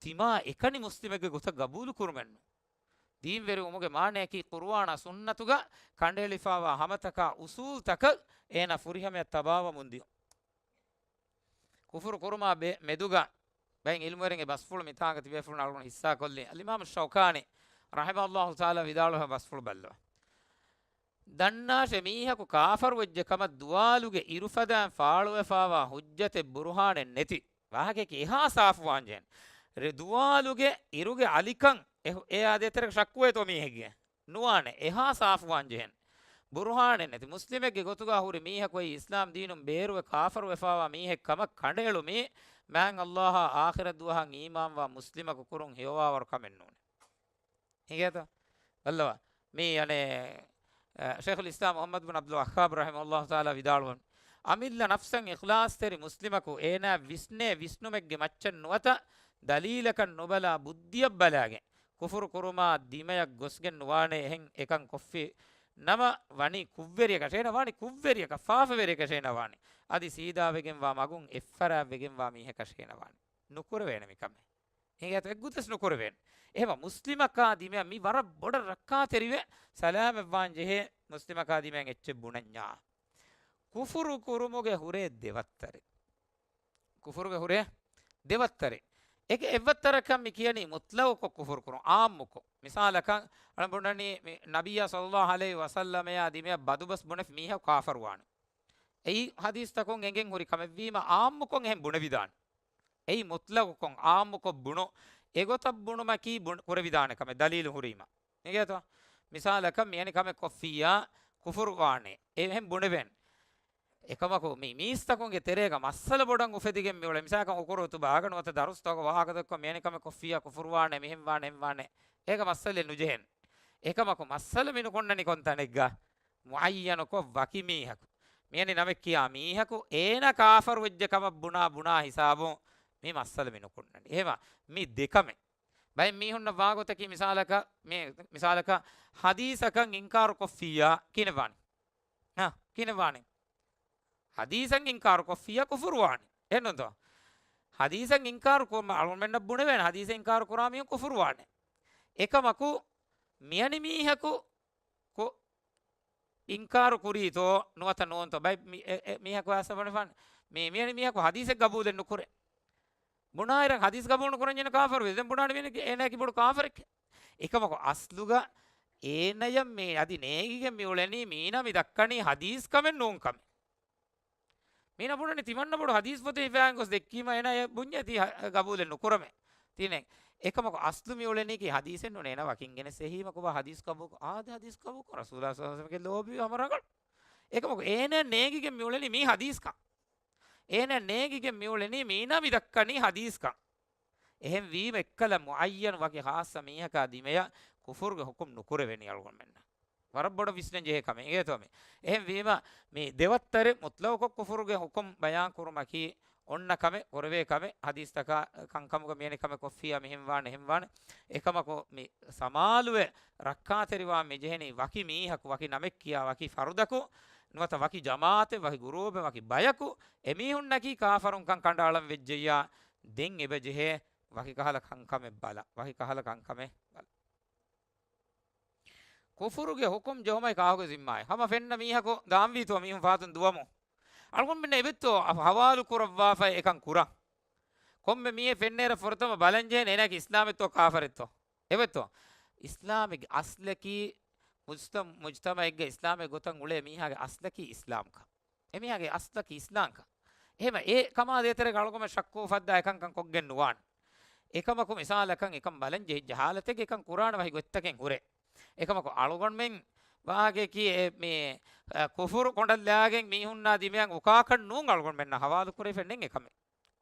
ތިމާ އެކަނި މުސްލިމެއްގެ ގޮތަށް ގަބޫލު ކުރުމެއް ނޫން. ދީންވެރި ވުމުގެ މާނަޔަކީ ޤުރުއާނާ ސުންނަތުގަ ކަނޑައެޅިފާވާ ހަމަތަކާ އުސޫލްތަކަށް އޭނާ ފުރިހަމަޔަށް ތަބާވަމުން ދިޔުން. ކުފުރު ކުރުމާ ބެ-، މެދުގަ ބައެއް ޢިލްމުވެރިންގެ ބަސްފުޅު މިތާނގަ ތިބޭފުޅުން އަޅުގަނޑު ޙިއްޞާކޮށްލީ. އަލްއިމާމު ޝައުކާނީ ރަޙިމަހުﷲ ތަޢާލާ ވިދާޅުވި ބަސްފުޅު ބައްލަވާ. ދަންނާށޭ، މީހަކު ކާފަރުވެއްޖެ ކަމަށް ދުވާލުގެ އިރުފަދައިން ފާޅުވެފާވާ ޙުއްޖަތެއް ބުރުހާނެއް ނެތި ވާހަކައަކީ އެހާ ސާފުވާން ޖެހެން. ރެ-، ދުވާލުގެ އިރުގެ އަލިކަން އެ-، އެއާ ދޭތެރޭގަ ޝައްކުވޭތޯ މީހެއްގެ؟ ނުވާނެ، އެހާ ސާފުވާން ޖެހެން. ބުރުހާނެއް ނެތި މުސްލިމެއްގެ ގޮތުގަ ހުރި މީހަކު އެއީ އިސްލާމް ދީނުން ބޭރުވެ ކާފަރުވެފާވާ މީހެއް ކަމަށް ކަނޑައެޅުމީ، މާތް ﷲ އާ-، އާޚިރަތް ދުވަހަށް އީމާންވާ މުސްލިމަކު ކުރުން ހެޔޮވާވަރު ކަމެއް ނޫނޭ. ހިނގޭތަ؟ ބައްލަވާ. މީ އަނެއް، އަ، ޝައިޚުލް އިސްލާމް މުޙައްމަދު ބިން ޢަބްދުލް ވައްހާބް ރަޙިމަހުﷲ ތަޢާލާ ވިދާޅުވަން، އަމިއްލަ ނަފްސަށް އިޚްލާޞްތެރި މުސްލިމަކު އޭނާ ވިސްނޭ ވިސްނުމެއްގެ މައްޗަށް ނުވަތަ ދަލީލަކަށް ނުބަލާ ބުއްދިއަށް ބަލާގެން ކުފުރު ކުރުމާ ދިމަޔަށް ގޮސްގެން ނުވާނޭ. އެހެން އެކަން ކޮށްފި ނަމަ ވަނީ ކުށްވެރިޔަކަށް، އޭނަ ވާނީ ކުށްވެރިޔަކަށް، ފާފަވެރިޔަކަށް އޭނަ ވާނީ. އަދި ސީދާވެގެންވާ މަގުން އެއްފަރާތްވެގެންވާ މީހަކަށް އޭނަ ވާނީ. ނުކުރެވޭނެ މިކަމެއް. ހިނގޭތޯ؟ އެއްގޮތަސް ނުކުރެވޭނެ. އެހެމަ މުސްލިމަކާ ދިމަޔަށް މި ވަރަށް ބޮޑަށް ރައްކާތެރިވެ ސަލާމަތްވާން ޖެހޭ މުސްލިމަކާ ދިމަޔަށް އެއްޗެއް ބުނަންޏާ. ކުފުރު ކުރުމުގެ ހުރޭ ދެވައްތަރެއް. ކުފުރުގެ ހުރޭ ދެވައްތަރެއް. އޭގެ އެއްވައްތަރަކަށް މި ކިޔަނީ މުތްލަގުކޮށް ކުފުރު ކުރުން، އާއްމުކޮށް. މިސާލަކަށް، އަޅަނބުނަނީ ނަބިއްޔާ ޞައްލައްލާހު ޢަލައިހި ވަސައްލަމަޔާ ދިމަޔަށް ބަދުބަސް ބުނެފި މީހަކު ކާފަރުވާނެ. އެއީ ޙަދީޘްތަކުން އެނގެން ހުރި ކަމެއްވީމަ، އާއްމުކޮށް އެހެން ބުނެވިދާނެ. އެއީ މުތްލަގުކޮށް، އާއްމުކޮށް ބުނު، އެގޮތަށް ބުނުމަކީ ބުނ-، ކުރެވިދާނެ ކަމެއް ދަލީލު ހުރީމަ. އިނގޭތޯ؟ މިސާލަކަށް މިއަނި ކަމެއް ކޮށްފިއްޔާ ކުފުރު ވާނެ. އެ އެހެން ބުނެވެން. އެކަމަކު މި މީސްތަކުންގެ ތެރޭގަ މައްސަލަ ބޮޑަށް އުފެދިގެން މިއުޅެ. މިސާލަކަށް ހުކުރު ހުތުބާގަ ނުވަތަ ދަރުސްތަކުގަ ވާހަކަ ދައްކަން މިއަނި ކަމެއް ކޮށްފިއްޔާ ކުފުރު ވާނެ، މިހެން ވާނެ، އެހެން ވާނެ. އޭގަ މައްސަލައެއް ނުޖެހެން. އެކަމަކު މައްސަލަ މި ނުކޮންނަނީ ކޮންތަނެއްގަ؟ މުޢައްޔަނުކޮށް ވަކި މީހަކު. މިއަނި ނަމެއް ކިޔާ މީހަކު އޭނަ ކާފަރު ވެއްޖެ ކަމަށް ބުނާ، ބުނާ ހިސާބުން މި މައްސަލަ މި ނުކޮންނަނީ. އެހެމަ މި ދެކަމެއް. ބައެއް މީހުންނަށް ވާގޮތަކީ މިސާލަކަށް، މި، މިސާލަކަށް ޙަދީޘަކަށް އިންކާރު ކޮށްފިއްޔާ ކިހިނެއްވާނެ؟ ހާ، ކިހިނެއްވާނެ؟ ޙަދީޘަށް އިންކާރު ކޮށްފިއްޔާ ކުފުރުވާނެ. އެހެންނޫންތޯ؟ ޙަދީޘަށް އިންކާރު ކުރުމަށް އަޅުގަނޑުމެންނަށް ބުނެވޭނެ، ޙަދީޘަށް އިންކާރު ކުރާ މީހުން ކުފުރުވާނެ. އެކަމަކު މިއަނި މީހަކު ކު-، އިންކާރު ކުރީތޯ ނުވަތަ ނޫންތޯ؟ ބައި މި-، އެ-، އެ-، މީހަކު އާސަ ބުނެފާނެ. މި-، މިއަނި މީހަކު ޙަދީޘެއް ގަބޫލެއް ނުކުރޭ. ބުނާއިރަށް ޙަދީޘް ގަބޫލު ނުކުރަން ޖެހޭނެ ކާފަރު ވެސް. ދެން ބުނާނެ މީހަކީ އޭނާއަކީ ބޮޑު ކާފަރެކޭ. އެކަމަކު އަސްލުގަ އޭނަޔަށް މި އަދި ނޭނގިގެން މި އުޅެނީ މީނަ މި ދައްކަނީ ޙަދީޘް ކަމެއް ނޫން ކަމެއް. މީނަ ބުނަނީ ތިމަންނަ ބޮޑު ޙަދީޘް ފޮތެއް ހިފައިގެން ގޮސް ދެއްކީމަ އޭނަ އެ ބުންޏޭ ތީ ހަ-، ގަބޫލެއް ނުކުރަމޭ. ތީނެ އެކަމަކު އަސްލު މި އުޅެނީކީ ޙަދީޘެއް ނޫނޭ. އޭނަ ވަކިން ގެނެސް އެހީމަ ކޮބާ ޙަދީޘް ގަބޫލު، އާދެ ޙަދީޘް ގަބޫލު ކޮށް ރަސޫލާ ޞައްލަﷲު ޢަލައިހި ވަސައްލަމަގެ ލޯބިވި ހަމަ ރަނގަޅު. އެކަމަކު އޭނަ ނޭނގިގެން މި އުޅެނީ މީ ޙަދީޘްކަން. އޭނަ ނޭނގިގެން މި އުޅެނީ މީނަ މި ދައްކަނީ ޙަދީޘްކަން. އެހެން ވީމަ އެއްކަލަ މުޢައްޔަނު ވަކި ޚާއްޞަ މީހަކާ ދިމަޔަށް ކުފުރުގެ ޙުކުމް ނުކުރެވެނީ އަޅުގަނޑުމެންނަށް. ވަރަށް ބޮޑަށް ވިސްނަން ޖެހޭ ކަމެއް. އިނގޭތޯ މި؟ އެހެން ވީމަ މި ދެވައްތަރެއް މުތްލަޤުކޮށް ކުފުރުގެ ޙުކުމް ބަޔާން ކުރުމަކީ އޮންނަ ކަމެއް، ކުރެވޭ ކަމެއް، ޙަދީޘްތަކާ ކަންކަމުގަ މިއަނި ކަމެއް ކޮށްފިއްޔާ މިހެން ވާނެ، އެހެން ވާނެ. އެކަމަކު މި ސަމާލުވެ ރައްކާތެރިވާން މި ޖެހެނީ ވަކި މީހަކު، ވަކި ނަމެއް ކިޔާ ވަކި ފަރުދަކު ނުވަތަ ވަކި ޖަމާޢަތެއް، ވަކި ގުރޫޕެއް، ވަކި ބަޔަކު އެމީހުންނަކީ ކާފަރުންކަން ކަނޑައަޅަން ވެއްޖެއްޔާ، ދެން އެބަ ޖެހޭ ވަކި ކަހަލަ ކަންކަމެއް ބަލަ، ވަކި ކަހަލަ ކަންކަމެއް ބަލަ. ކުފުރުގެ ޙުކުމް ޖެހުމަކީ ކާކުގެ ޒިންމާއެއް؟ ހަމަ ފެންނަ މީހަކު ދާންވީތޯ މީހުން ފަހަތުން ދުވަމުން؟ އަޅުގަނޑުމެންނަށް އެބައޮތްތޯ އަ-، ޙަވާލު ކުރައްވާފައި އެކަން ކުރަން؟ ކޮންމެ މީހެއް ފެންނައިރަށް ފުރަތަމަ ބަލަން ޖެހޭނެ އޭނާއަކީ އިސްލާމެއްތޯ ކާފަރެއްތޯ؟ އެބައޮތްތޯ؟ އިސްލާމެއްގެ އަސްލަކީ މުޖްތަ-، މުޖްތަމަޢެއްގަ އިސްލާމެއް ގޮތަށް އުޅޭ މީހާގެ އަސްލަކީ އިސްލާމްކަން. އެމީހާގެ އަސްލަކީ އިސްލާމްކަން. އެހެމަ އެ ކަމާ ދޭތެރޭގަ އަޅުގަމެން ޝައްކު އުފައްދާ އެކަންކަން ކޮށްގެން ނުވާނެ. އެކަމަކު މިސާލަކަށް އެކަން ބަލަން ޖެހިއްޖެ ޙާލަތެއްގަ އެކަން ކުރާނެ ވަކި ގޮތްތަކެއް ހުރޭ. އެކަމަކު އަޅުގަނޑުމެން ވާހަކައަކީ އެ މި، އަ، ކުފުރު ކޮނޑަށް ލާގެން މީހުންނާ ދިމަޔަށް އުކާކަށް ނޫން އަޅުގަނޑުމެންނަށް ޙަވާލު ކުރެވިފައެއް ނެތް އެކަމެއް.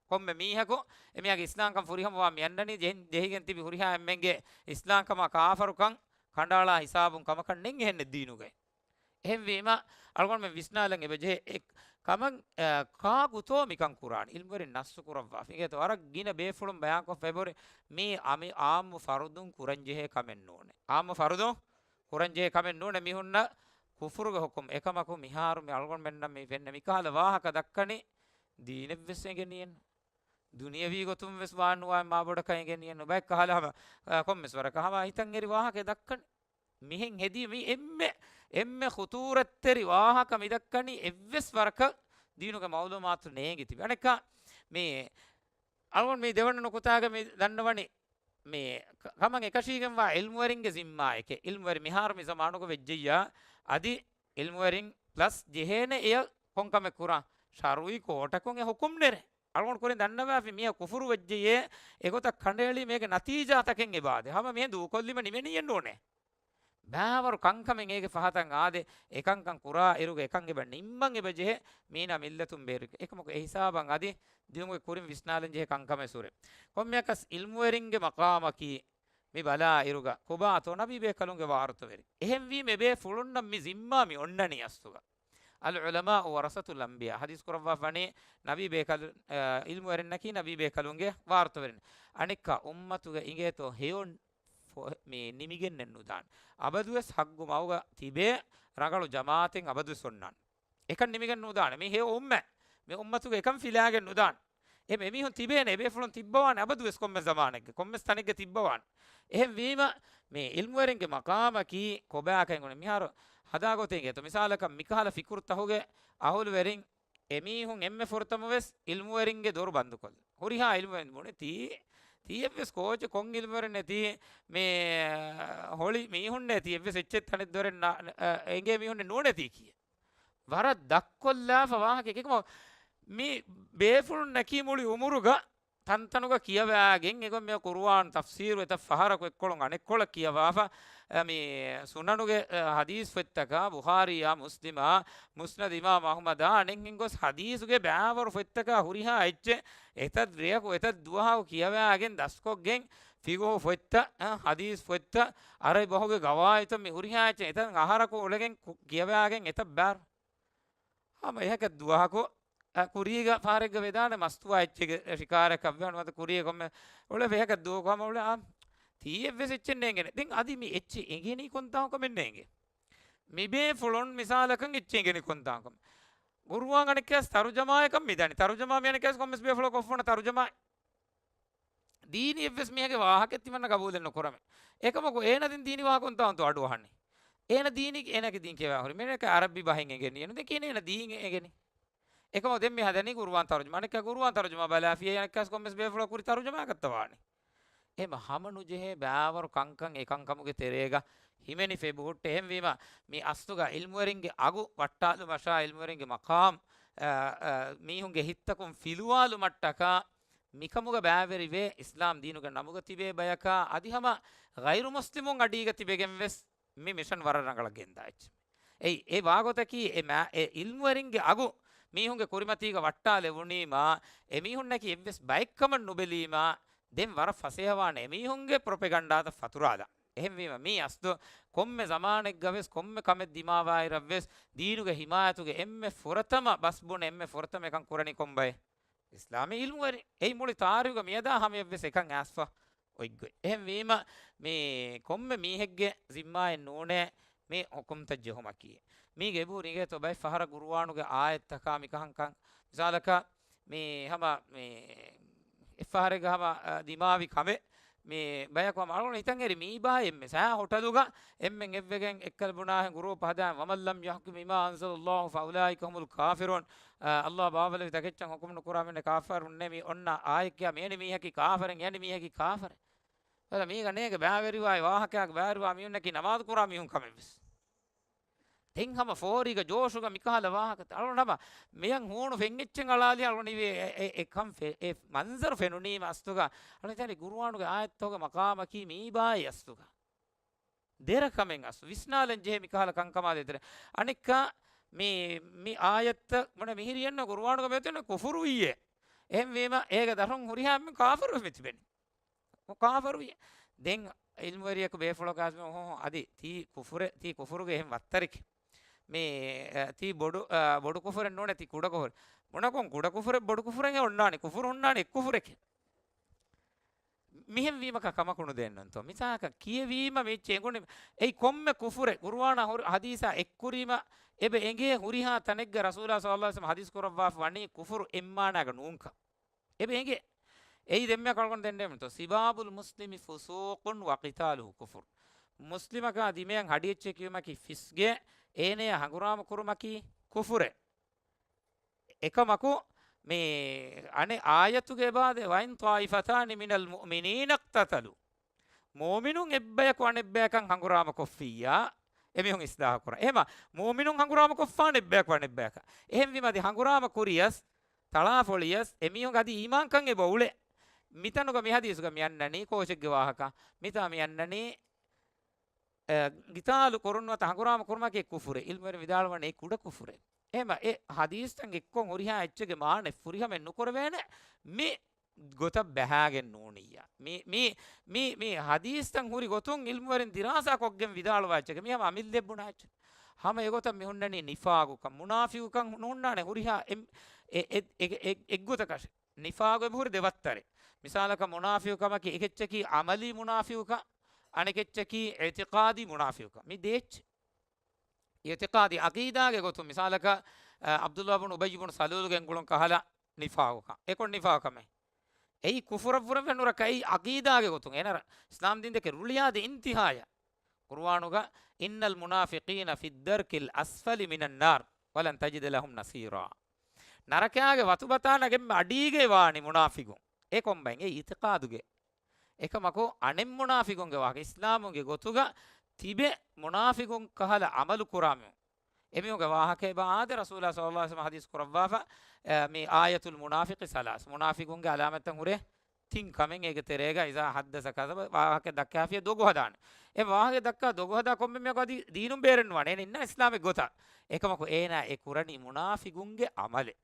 ކޮންމެ މީހަކު އެމީހާގެ އިސްލާމްކަން ފުރިހަމަވާ މިއަންނަނީ ޖެހި-، ޖެހިގެން ތިބި ހުރިހާ އެންމެންގެ އިސްލާމްކަމާ ކާފަރުކަން ކަނޑައަޅާ ހިސާބުން ކަމަކަށް ނެތް އެހެންނެއް ދީނުގައި. އެހެންވީމަ، އަޅުގަނޑުމެން ވިސްނާލަން އެބަޖެހޭ އެ ކަމަށް، އަ، ކާކުތޯ މިކަން ކުރާނީ؟ އިލްމުވެރިން ނައްސު ކުރައްވާފަ. އިނގޭތޯ ވަރަށް ގިނަ ބޭފުޅުން ބަޔާންކޮށްފަ އެބަހުރި، މީ އަމި-، އާއްމު ފަރުދުން ކުރަންޖެހޭ ކަމެއް ނޫނޭ. އާއްމު ފަރުދުން ކުރަންޖެހޭ ކަމެއް ނޫނޭ މީހުންނަށް ކުފުރުގެ ޙުކުމް. އެކަމަކު މިހާރު މި އަޅުގަނޑުމެންނަށް މި ފެންނަ މިކަހަލަ ވާހަކަ ދައްކަނީ ދީނެއްވެސް އެނގެނީއެއްނު. ދުނިޔަވީ ގޮތުން ވެސް ވާން ނުވާ މާ ބޮޑަކަށް އެނގެނީއެއްނު. ބައެއް ކަހަލަ ހަމަ، އަ، ކޮންމެސް ވަރަކަށް ހަމަ ހިތަށް އެރި ވާހަކައެއް ދައްކަނީ. މިހެން ހެދީ މި އެންމެ، އެންމެ ޚުތޫރަތްތެރި ވާހަކަ މި ދައްކަނީ އެއްވެސް ވަރަކަށް ދީނުގެ މަޢުލޫމާތު ނޭނގި ތިބި. އަނެއްކާ މި އަޅުގަނޑު މި ދެވަނަ ނުކުތާގަ މި ދަންނަވަނީ މި ކަ-، ކަމަށް އެކަށީގެންވާ އިލްމުވެރިންގެ ޒިންމާއެކޭ. އިލްމުވެރިން މިހާރު މި ޒަމާނުގަ ވެއްޖެއްޔާ، އަދި އިލްމުވެރިން ޕްލަސް ޖެހޭނެ އެޔަށް ކޮންކަމެއް ކުރާ؟ ޝަރުޢީ ކޯޓަކުން އެ ޙުކުމް ނެރޭ. އަޅުގަނޑު ކުރިން ދަންނަވާފި މީހަކު ކުފުރު ވެއްޖެޔޭ، އެގޮތަށް ކަނޑައެޅީމަ އޭގެ ނަތީޖާތަކެއް އެބައާދޭ. ހަމަ މިހެން ދޫކޮށްލީމަ ނިމެނީއެއް ނޫނޭ. ބައިވަރު ކަންކަމެއް އޭގެ ފަހަތަށް އާދޭ، އެކަންކަން ކުރާ އިރުގަ އެކަން އެބަ ނިންމަން އެބަ ޖެހޭ، މީނަ މިއްލަތުން ބޭރު. އެކަމަކު އެ ހިސާބަށް އަދި ދިނުގެ ކުރިން ވިސްނާލަން ޖެހޭ ކަންކަމެއް ހުރޭ. ކޮންމެއަކަސް އިލްމުވެރިންގެ މަޤާމަކީ މި ބަލާ އިރުގަ ކޮބާތޯ ނަބީ ބޭކަލުންގެ ވާރުތަވެރި. އެހެންވީމަ އެބޭފުޅުންނަށް މި ޒިންމާ މި އޮންނަނީ އަސްލުގަ. އަލްޢުލަމާއު ވަރަސަތުލް އަންބިޔާ. ޙަދީޘް ކުރައްވާފަނީ ނަބީ ބޭކަލު-، އަ، އިލްމުވެރިންނަކީ ނަބީ ބޭކަލުންގެ ވާރުތަވެރިން. އަނެއްކާ އުއްމަތުގަ އިނގޭތޯ ހެޔޮ ފޮ-، މި ނިމިގެންނެއް ނުދާނެ. އަބަދުވެސް ޙައްޤު މަގުގަ ތިބޭ ރަނގަޅު ޖަމާޢަތެއް އަބަދުވެސް އޮންނާނެ. އެކަން ނިމިގެން ނުދާނެ. މީ ހެޔޮ އުއްމަތް. މި އުއްމަތުގަ އެކަން ފިލާގެން ނުދާނެ. އެ މި މީހުން ތިބޭނެ، އެބޭފުޅުން ތިއްބަވާނެ އަބަދުވެސް ކޮންމެސް ޒަމާނެއްގަ، ކޮންމެސް ތަނެއްގަ ތިއްބަވާނެ. އެހެންވީމަ، މި އިލްމުވެރިންގެ މަޤާމަކީ ކޮބާކަން އޮންނަ މިހާރު ހަދާގޮތެއް އިނގޭތޯ. މިސާލަކަށް މިކަހަލަ ފިކުރުތަކުގެ އަހުލުވެރިން އެމީހުން އެންމެ ފުރަތަމަވެސް އިލްމުވެރިންގެ ދޮރު ބަންދުކޮށްލި. ހުރިހާ އިލްމުވެރިން ބުނެ ތީ ތީއެއްވެސް ކޯޗެއް ކޮން އިލްމުވެރިންނޭ ތީ މި ހޮޅި މީހުންނޭ ތީއެއްވެސް އެއްޗެއް ތަނެއް ދޮރެއް ނާ-، އެނގޭ މީހުންނެއް ނޫނޭ ތީ ކީއެއް. ވަރަށް ދަށްކޮށްލާފަ ވާހަކަ އެކަމަ މި ބޭފުޅުންނަކީ މުޅި އުމުރުގަ ތަންތަނުގަ ކިޔަވާގެން އެގޮތް މި ޤުރުއާން ތަފްސީރު އެތައް ފަހަރަކު އެއްކޮޅުން އަނެއްކޮޅަށް ކިޔަވާފަ، އަ، މި ސުނަނުގެ، އަ، ޙަދީޘް ފޮތްތަކާ، ބުޚާރީއާ، މުސްލިމާ، މުސްނަދު އިމާމް އަޙްމަދާ، އަނެއްހެން ގޮސް ޙަދީޘުގެ ބައިވަރު ފޮތްތަކާ ހުރިހާ އެއްޗެއް އެތައް ރެޔަކު އެތައް ދުވަހަކު ކިޔަވާގެން ދަސްކޮށްގެން ފިޤުހު ފޮތްތައް، އަ، ޙަދީޘް ފޮތްތައް، ޢަރަބި ބަހުގެ ގަވާއިދުތައް މި ހުރިހާ އެއްޗެއް އެތައް އަހަރަކު އުޅެގެން ކު-، ކިޔަވާގެން އެތައް ބާރު. ހަމަ އެހަކަށް ދުވަހަކު، އަ، ކުރީގަ ފަހަރެއްގަ ވެދާނެ މަސްތުވާ އެއްޗެއްގެ ޝިކާރައަކަށް ވެ އަންވަދަ ކުރީގަ ކޮންމެ އުޅެ އެހަކަށް ދުވަހަކު ހަމަ އުޅެ އާ، ތީއެއްވެސް އެއްޗެއް ނޭނގެނެ. ދެން އަދި މި އެއްޗެއް އެނގެނީ ކޮންތާކަމެއް ނޭނގެ. މިބޭފުޅުން މިސާލަކަށް އެއްޗެއް އެނގެނީ ކޮންތާކަމެއް. ޤުރުއާން އަނެއްކާސް ތަރުޖަމާއަކަށް މިދަނީ. ތަރުޖަމާ މި އަނެއްކާސް ކޮންމެސް ބޭފުޅަކު ކޮށްފަނަ ތަރުޖަމާ. ދީނީ އެއްވެސް މީހެއްގެ ވާހަކައެއް ތިމަންނަ ގަބޫލެއް ނުކުރަމޭ. އެކަމަކު އޭނަ ދިން ދީނީ ވާހަކަ ކޮންތާކަންތޯ އަޑުއަހަނީ. އޭނަ ދީނީ އޭނަގެ ދީން ކިޔަވާ ހުރި. މީނަކަށް އަރަބި ބަހެއް އެނގެނީ. އޭނަ ދެކޭ އޭނަ ދީން އެނގެނީ. އެކަމަކު ދެން މި ހަދަނީ ޤުރުއާން ތަރުޖަމާ. އަނެއްކާ ޤުރުއާން ތަރުޖަމާ ބަލާފިޔޭ އަނެއްކާސް ކޮންމެސް ބޭފުޅަކު ކުރި ތަރުޖަމާއަކަށްތަ ވާނީ. އެހެން ހަމަނުޖެހޭ ބައިވަރު ކަންކަން އެކަންކަމުގެ ތެރޭގަ ހިމެނިފަ އެބަހުއްޓޭ. އެހެންވީމަ މި އަސްލުގަ ޢިލްމުވެރިންގެ އަގު ވައްޓާލުމަށާ ޢިލްމުވެރިންގެ މަޤާމް، އަ، އަ، މީހުންގެ ހިތްތަކުން ފިލުވާލުމަށްޓަކާ މިކަމުގަ ބައިވެރިވޭ އިސްލާމް ދީނުގެ ނަމުގަ ތިބޭ ބަޔަކާ އަދި ހަމަ ޣައިރު މުސްލިމުން އަޑީގަ ތިބެގެން ވެސް މި މިޝަން ވަރަށް ރަނގަޅަށް ގެންދާ އެއްޗެއް. އެއީ، އެ ވާގޮތަކީ އެ މާ-، އެ ޢިލްމުވެރިންގެ އަގު މީހުންގެ ކުރިމަތީގަ ވައްޓާލެވުނީމާ، އެމީހުންނަކީ އެއްވެސް ބައެއްކަމަށް ނުބެލީމާ، ދެން ވަރަށް ފަސޭހަވާނެ އެމީހުންގެ ޕްރޮޕެގަންޑާތައް ފަތުރާލަން. އެހެންވީމަ، މީ އަސްލު ކޮންމެ ޒަމާނެއްގަވެސް، ކޮންމެ ކަމެއް ދިމާވާއިރަށްވެސް، ދީނުގެ ހިމާޔަތުގެ އެންމެ ފުރަތަމަ ބަސްބުނެ، އެންމެ ފުރަތަމަ އެކަން ކުރަނީ ކޮންބައެއް؟ އިސްލާމީ ޢިލްމުވެރިން. އެއީ މުޅި ތާރީޚުގަ މިއަދާ ހަމަޔަށްވެސް އެކަން އައިސްފަ އޮތްގޮތް. އެހެންވީމަ، މި ކޮންމެ މީހެއްގެ ޒިންމާއެއް ނޫނޭ މި ޙުކުމްތައް ޖެހުމަކީ. މީގެ އެބަހުރި އިނގޭތޯ ބައެއް ފަހަރަށް ޤުރުއާނުގެ އާޔަތްތަކާ މިކަހަންކަން. މިސާލަކަށް، މި ހަމަ މި އެއްފަހަރެއްގަ ހަމަ، އަ، ދިމާވި ކަމެއް، މި ބަޔަކު ހަމަ އަޅުގަނޑު ހިތަށް އެރި މީ ބާ އެންމެ ސާ ހޮޓަލުގަ އެންމެން އެއްވެގެން އެއްކަލަ ބުނާހެން ގުރޫޕް ހަދާ، "ومن لم يحكم بما أنزل الله فأولئك هم الكافرون." އަ، ﷲ ބާވަލެވި ތަކެއްޗަށް ޙުކުމް ނުކުރާ މީހުންނެއް ކާފަރުންނޭ. މި އޮންނަ އާޔަތްގަ މި އަންނަ މީހަކީ ކާފަރެއް، އެ އަންނަ މީހަކީ ކާފަރެއް. ބަލަ، މީގަ ނޭގެ ބައިވެރިވާ ވާހަކައަކަށް ބައިވެރިވާ މީހުންނަކީ ނަމާދު ކުރާ މީހުން ކަމެއްވެސް. ދެން ހަމަ ފޯރީގަ ޖޯޝުގަ މިކަހަލަ ވާހަކަ އަޅުގަނޑު ހަމަ މިޔަން ހޫނު ފެން އެއްޗެއް އަޅާލި އަޅުގަނޑު އެ، އެ، އެ ކަން ފެ-، އެ މަންޒަރު ފެނުނީމަ އަސްލުގަ އަޅުގަނޑު ހިތަށް އެރި ޤުރުއާނުގެ އާޔަތްތަކުގެ މަޤާމަކީ މީބާއޭ އަސްލުގަ. ދެރަ ކަމެއް އަސްލު ވިސްނާލަން ޖެހޭ މިކަހަލަ ކަންކަމާ ދޭތެރޭ. އަނެއްކާ މި، މި އާޔަތްތައް ބުނެ މިހިރީ އެންނަ ޤުރުއާނުގަ މިއޮތީ ކުފުރުވިއޭ. އެހެންވީމަ އޭގެ ދަށުން ހުރިހާ މި ކާފަރުވެސް މިތިބެނީ. ކާފަރުވި. ދެން ޢިލްމުވެރިޔަކު ބޭފުޅަކު އާސްމެ ހޯ، އަދި ތީ ކުފުރެއް، ތީ ކުފުރުގެ އެހެން ވައްތަރެކޭ. މި، އަ، ތީ ބޮޑު، އަ، ބޮޑު ކުފުރެއް ނޫނޭ، ތީ ކުޑަ ކުފުރެއް. ބުނަކޮން ކުޑަ ކުފުރެއް ބޮޑު ކުފުރެއް އެ އޮންނާނެ، ކުފުރު ހުންނާނެ އެއް ކުފުރެކޭ. މިހެން ވީމަކަށް ކަމަކު ނުދޭންނަންތޯ؟ މިސާލަކަށް ކިޔެވީމަ މި އެއްޗެއް އެނގުނީ، އެއީ ކޮންމެ ކުފުރެއް ޤުރުއާނާ ހުރި ޙަދީޘާ އެއްކުރީމަ އެބަ އެނގޭ ހުރިހާ ތަނެއްގަ ރަސޫލާ ޞައްލަﷲ ޢަލައިހި ވަސައްލަމަ ޙަދީޘް ކުރައްވާފަ ވަނީ ކުފުރު އެއްމާނާގަ ނޫންކަން. އެބަ އެނގޭ. އެއީ ދެންމެ ކަޅުގަނޑު ދެންނެވުންތޯ؟ "سباب المسلم فسوق وقتاله كفر." މުސްލިމަކާ ދިމަޔަށް ހަޑިއެއްޗެއް ކިޔުމަކީ ފިސްގެ، އޭނަޔާ ހަނގުރާމަ ކުރުމަކީ ކުފުރެއް. އެކަމަކު މި އަނެއް އާޔަތުގެ އެބާދެ، "وإن طائفتان من المؤمنين اقتتلوا." މުއުމިނުން އެއްބަޔަކު އަނެއްބަޔަކަށް ހަނގުރާމަ ކޮށްފިއްޔާ، އެމީހުން އިސްލާހު ކުރާ. އެހެމަ މުއުމިނުން ހަނގުރާމަ ކޮށްފާނެ އެއްބަޔަކު އަނެއބަޔަކަށް. އެހެންވީމަ އަދި ހަނގުރާމަ ކުރިޔަސް، ތަޅާފޮޅިޔަސް، އެމީހުން އަދި އީމާންކަން އެބަ އުޅޭ. މިތަނުގަ މި ޙަދީޘުގަ މި އަންނަނީ ކޯޗެއްގެ ވާހަކަ؟ މިތާ މި އަންނަނީ، އެ، ގިތާލު ކުރުން ނުވަތަ ހަނގުރާމަ ކުރުމަކީ ކުފުރެއް. ޢިލްމުވެރިން ވިދާޅުވަނީ ކުޑަ ކުފުރެއް. އެހެމަ އެ ޙަދީޘްތައް އެއްކޮށް ހުރިހާ އެއްޗެއްގެ މާނަ ފުރިހަމައެއް ނުކުރެވޭނެ. މި ގޮތަށް ބަހާގެން ނޫނިއްޔާ. މި، މި، މި، މި ޙަދީޘްތައް ހުރި ގޮތުން ޢިލްމުވެރިން ދިރާސާ ކޮށްގެން ވިދާޅުވާ އެއްޗެކޭ. މި ހަމަ އަމިއްލައަށް ބުނާ އެއްޗެއް. ހަމަ އެގޮތަށް މި ހުންނަނީ ނިފާގުކަން، މުނާފިގުކަން ނުހުންނާނެ ހުރިހާ އެ، އެ، އެ، އެއްގޮތަކަށް. ނިފާގު އެބަހުރި ދެ ވައްތަރެއް. މިސާލަކަށް މުނާފިގުކަމަކީ އެކެއްޗަކީ ޢަމަލީ މުނާފިގުކަން، އަނެކެއްޗަކީ އިޢްތިޤާދީ މުނާފިގުކަން. މި ދޭއްޗެއް. އިޢްތިޤާދީ ޢަޤީދާގެ ގޮތުން މިސާލަކަށް، އަ، ޢަބްދުﷲ ބުނު އުބައްޔު ބުނު ސަލޫލުގެ އެނގުޅުން ކަހަލަ ނިފާގުކަން. އެކޮށް ނިފާގުކަމެއް. އެއީ ކުފުރަށްވުރެ ފެނުރަކަ އެއީ ޢަޤީދާގެ ގޮތުން. އޭނަ ރަ-، އިސްލާމް ދީން ދެކެ ރުޅިއާދެ އިންތިހާޔަށް. ޤުރުއާނުގަ، "إن المنافقين في الدرك الأسفل من النار ولن تجد لهم نصيرا." ނަރަކާގެ ވަތުބަތާނަގެ އެންމެ އަޑީގައި ވާނީ މުނާފިގުން. އެ ކޮންބައިން؟ އެ އިޢްތިޤާދުގެ. އެކަމަކު އަނެއް މުނާފިގުންގެ ވާހަކަ، އިސްލާމުގެ ގޮތުގަ ތިބެ މުނާފިގުން ކަހަލަ ޢަމަލު ކުރާމި އެމީހުންގެ ވާހަކަ އެބަ އާދެ، ރަސޫލާ ޞައްލައްލާހު ޢަލައިހި ވަސައްލަމަ ޙަދީޘް ކުރައްވާފަ، އަ، މި އާޔަތުލް މުނާފިޤި ސަލާސް، މުނާފިގުންގެ ޢަލާމަތްތައް ހުރޭ ތިން ކަމެއް. އޭގެ ތެރޭގަ އިޒާ ޙައްދަސަ ކަޛަބަ، ވާހަކަ ދައްކާފިޔަ ދޮގު ހަދާނެ. އެ ވާހަކަ ދައްކާ ދޮގު ހަދާ ކޮންމެ މީހަކު އަދި ދީނުން ބޭރެއް ނުވާނެ. އޭނަ އިންނާ އިސްލާމެއް ގޮތަށް. އެކަމަކު އޭނާ އެ ކުރަނީ މުނާފިގުންގެ ޢަމަލެއް.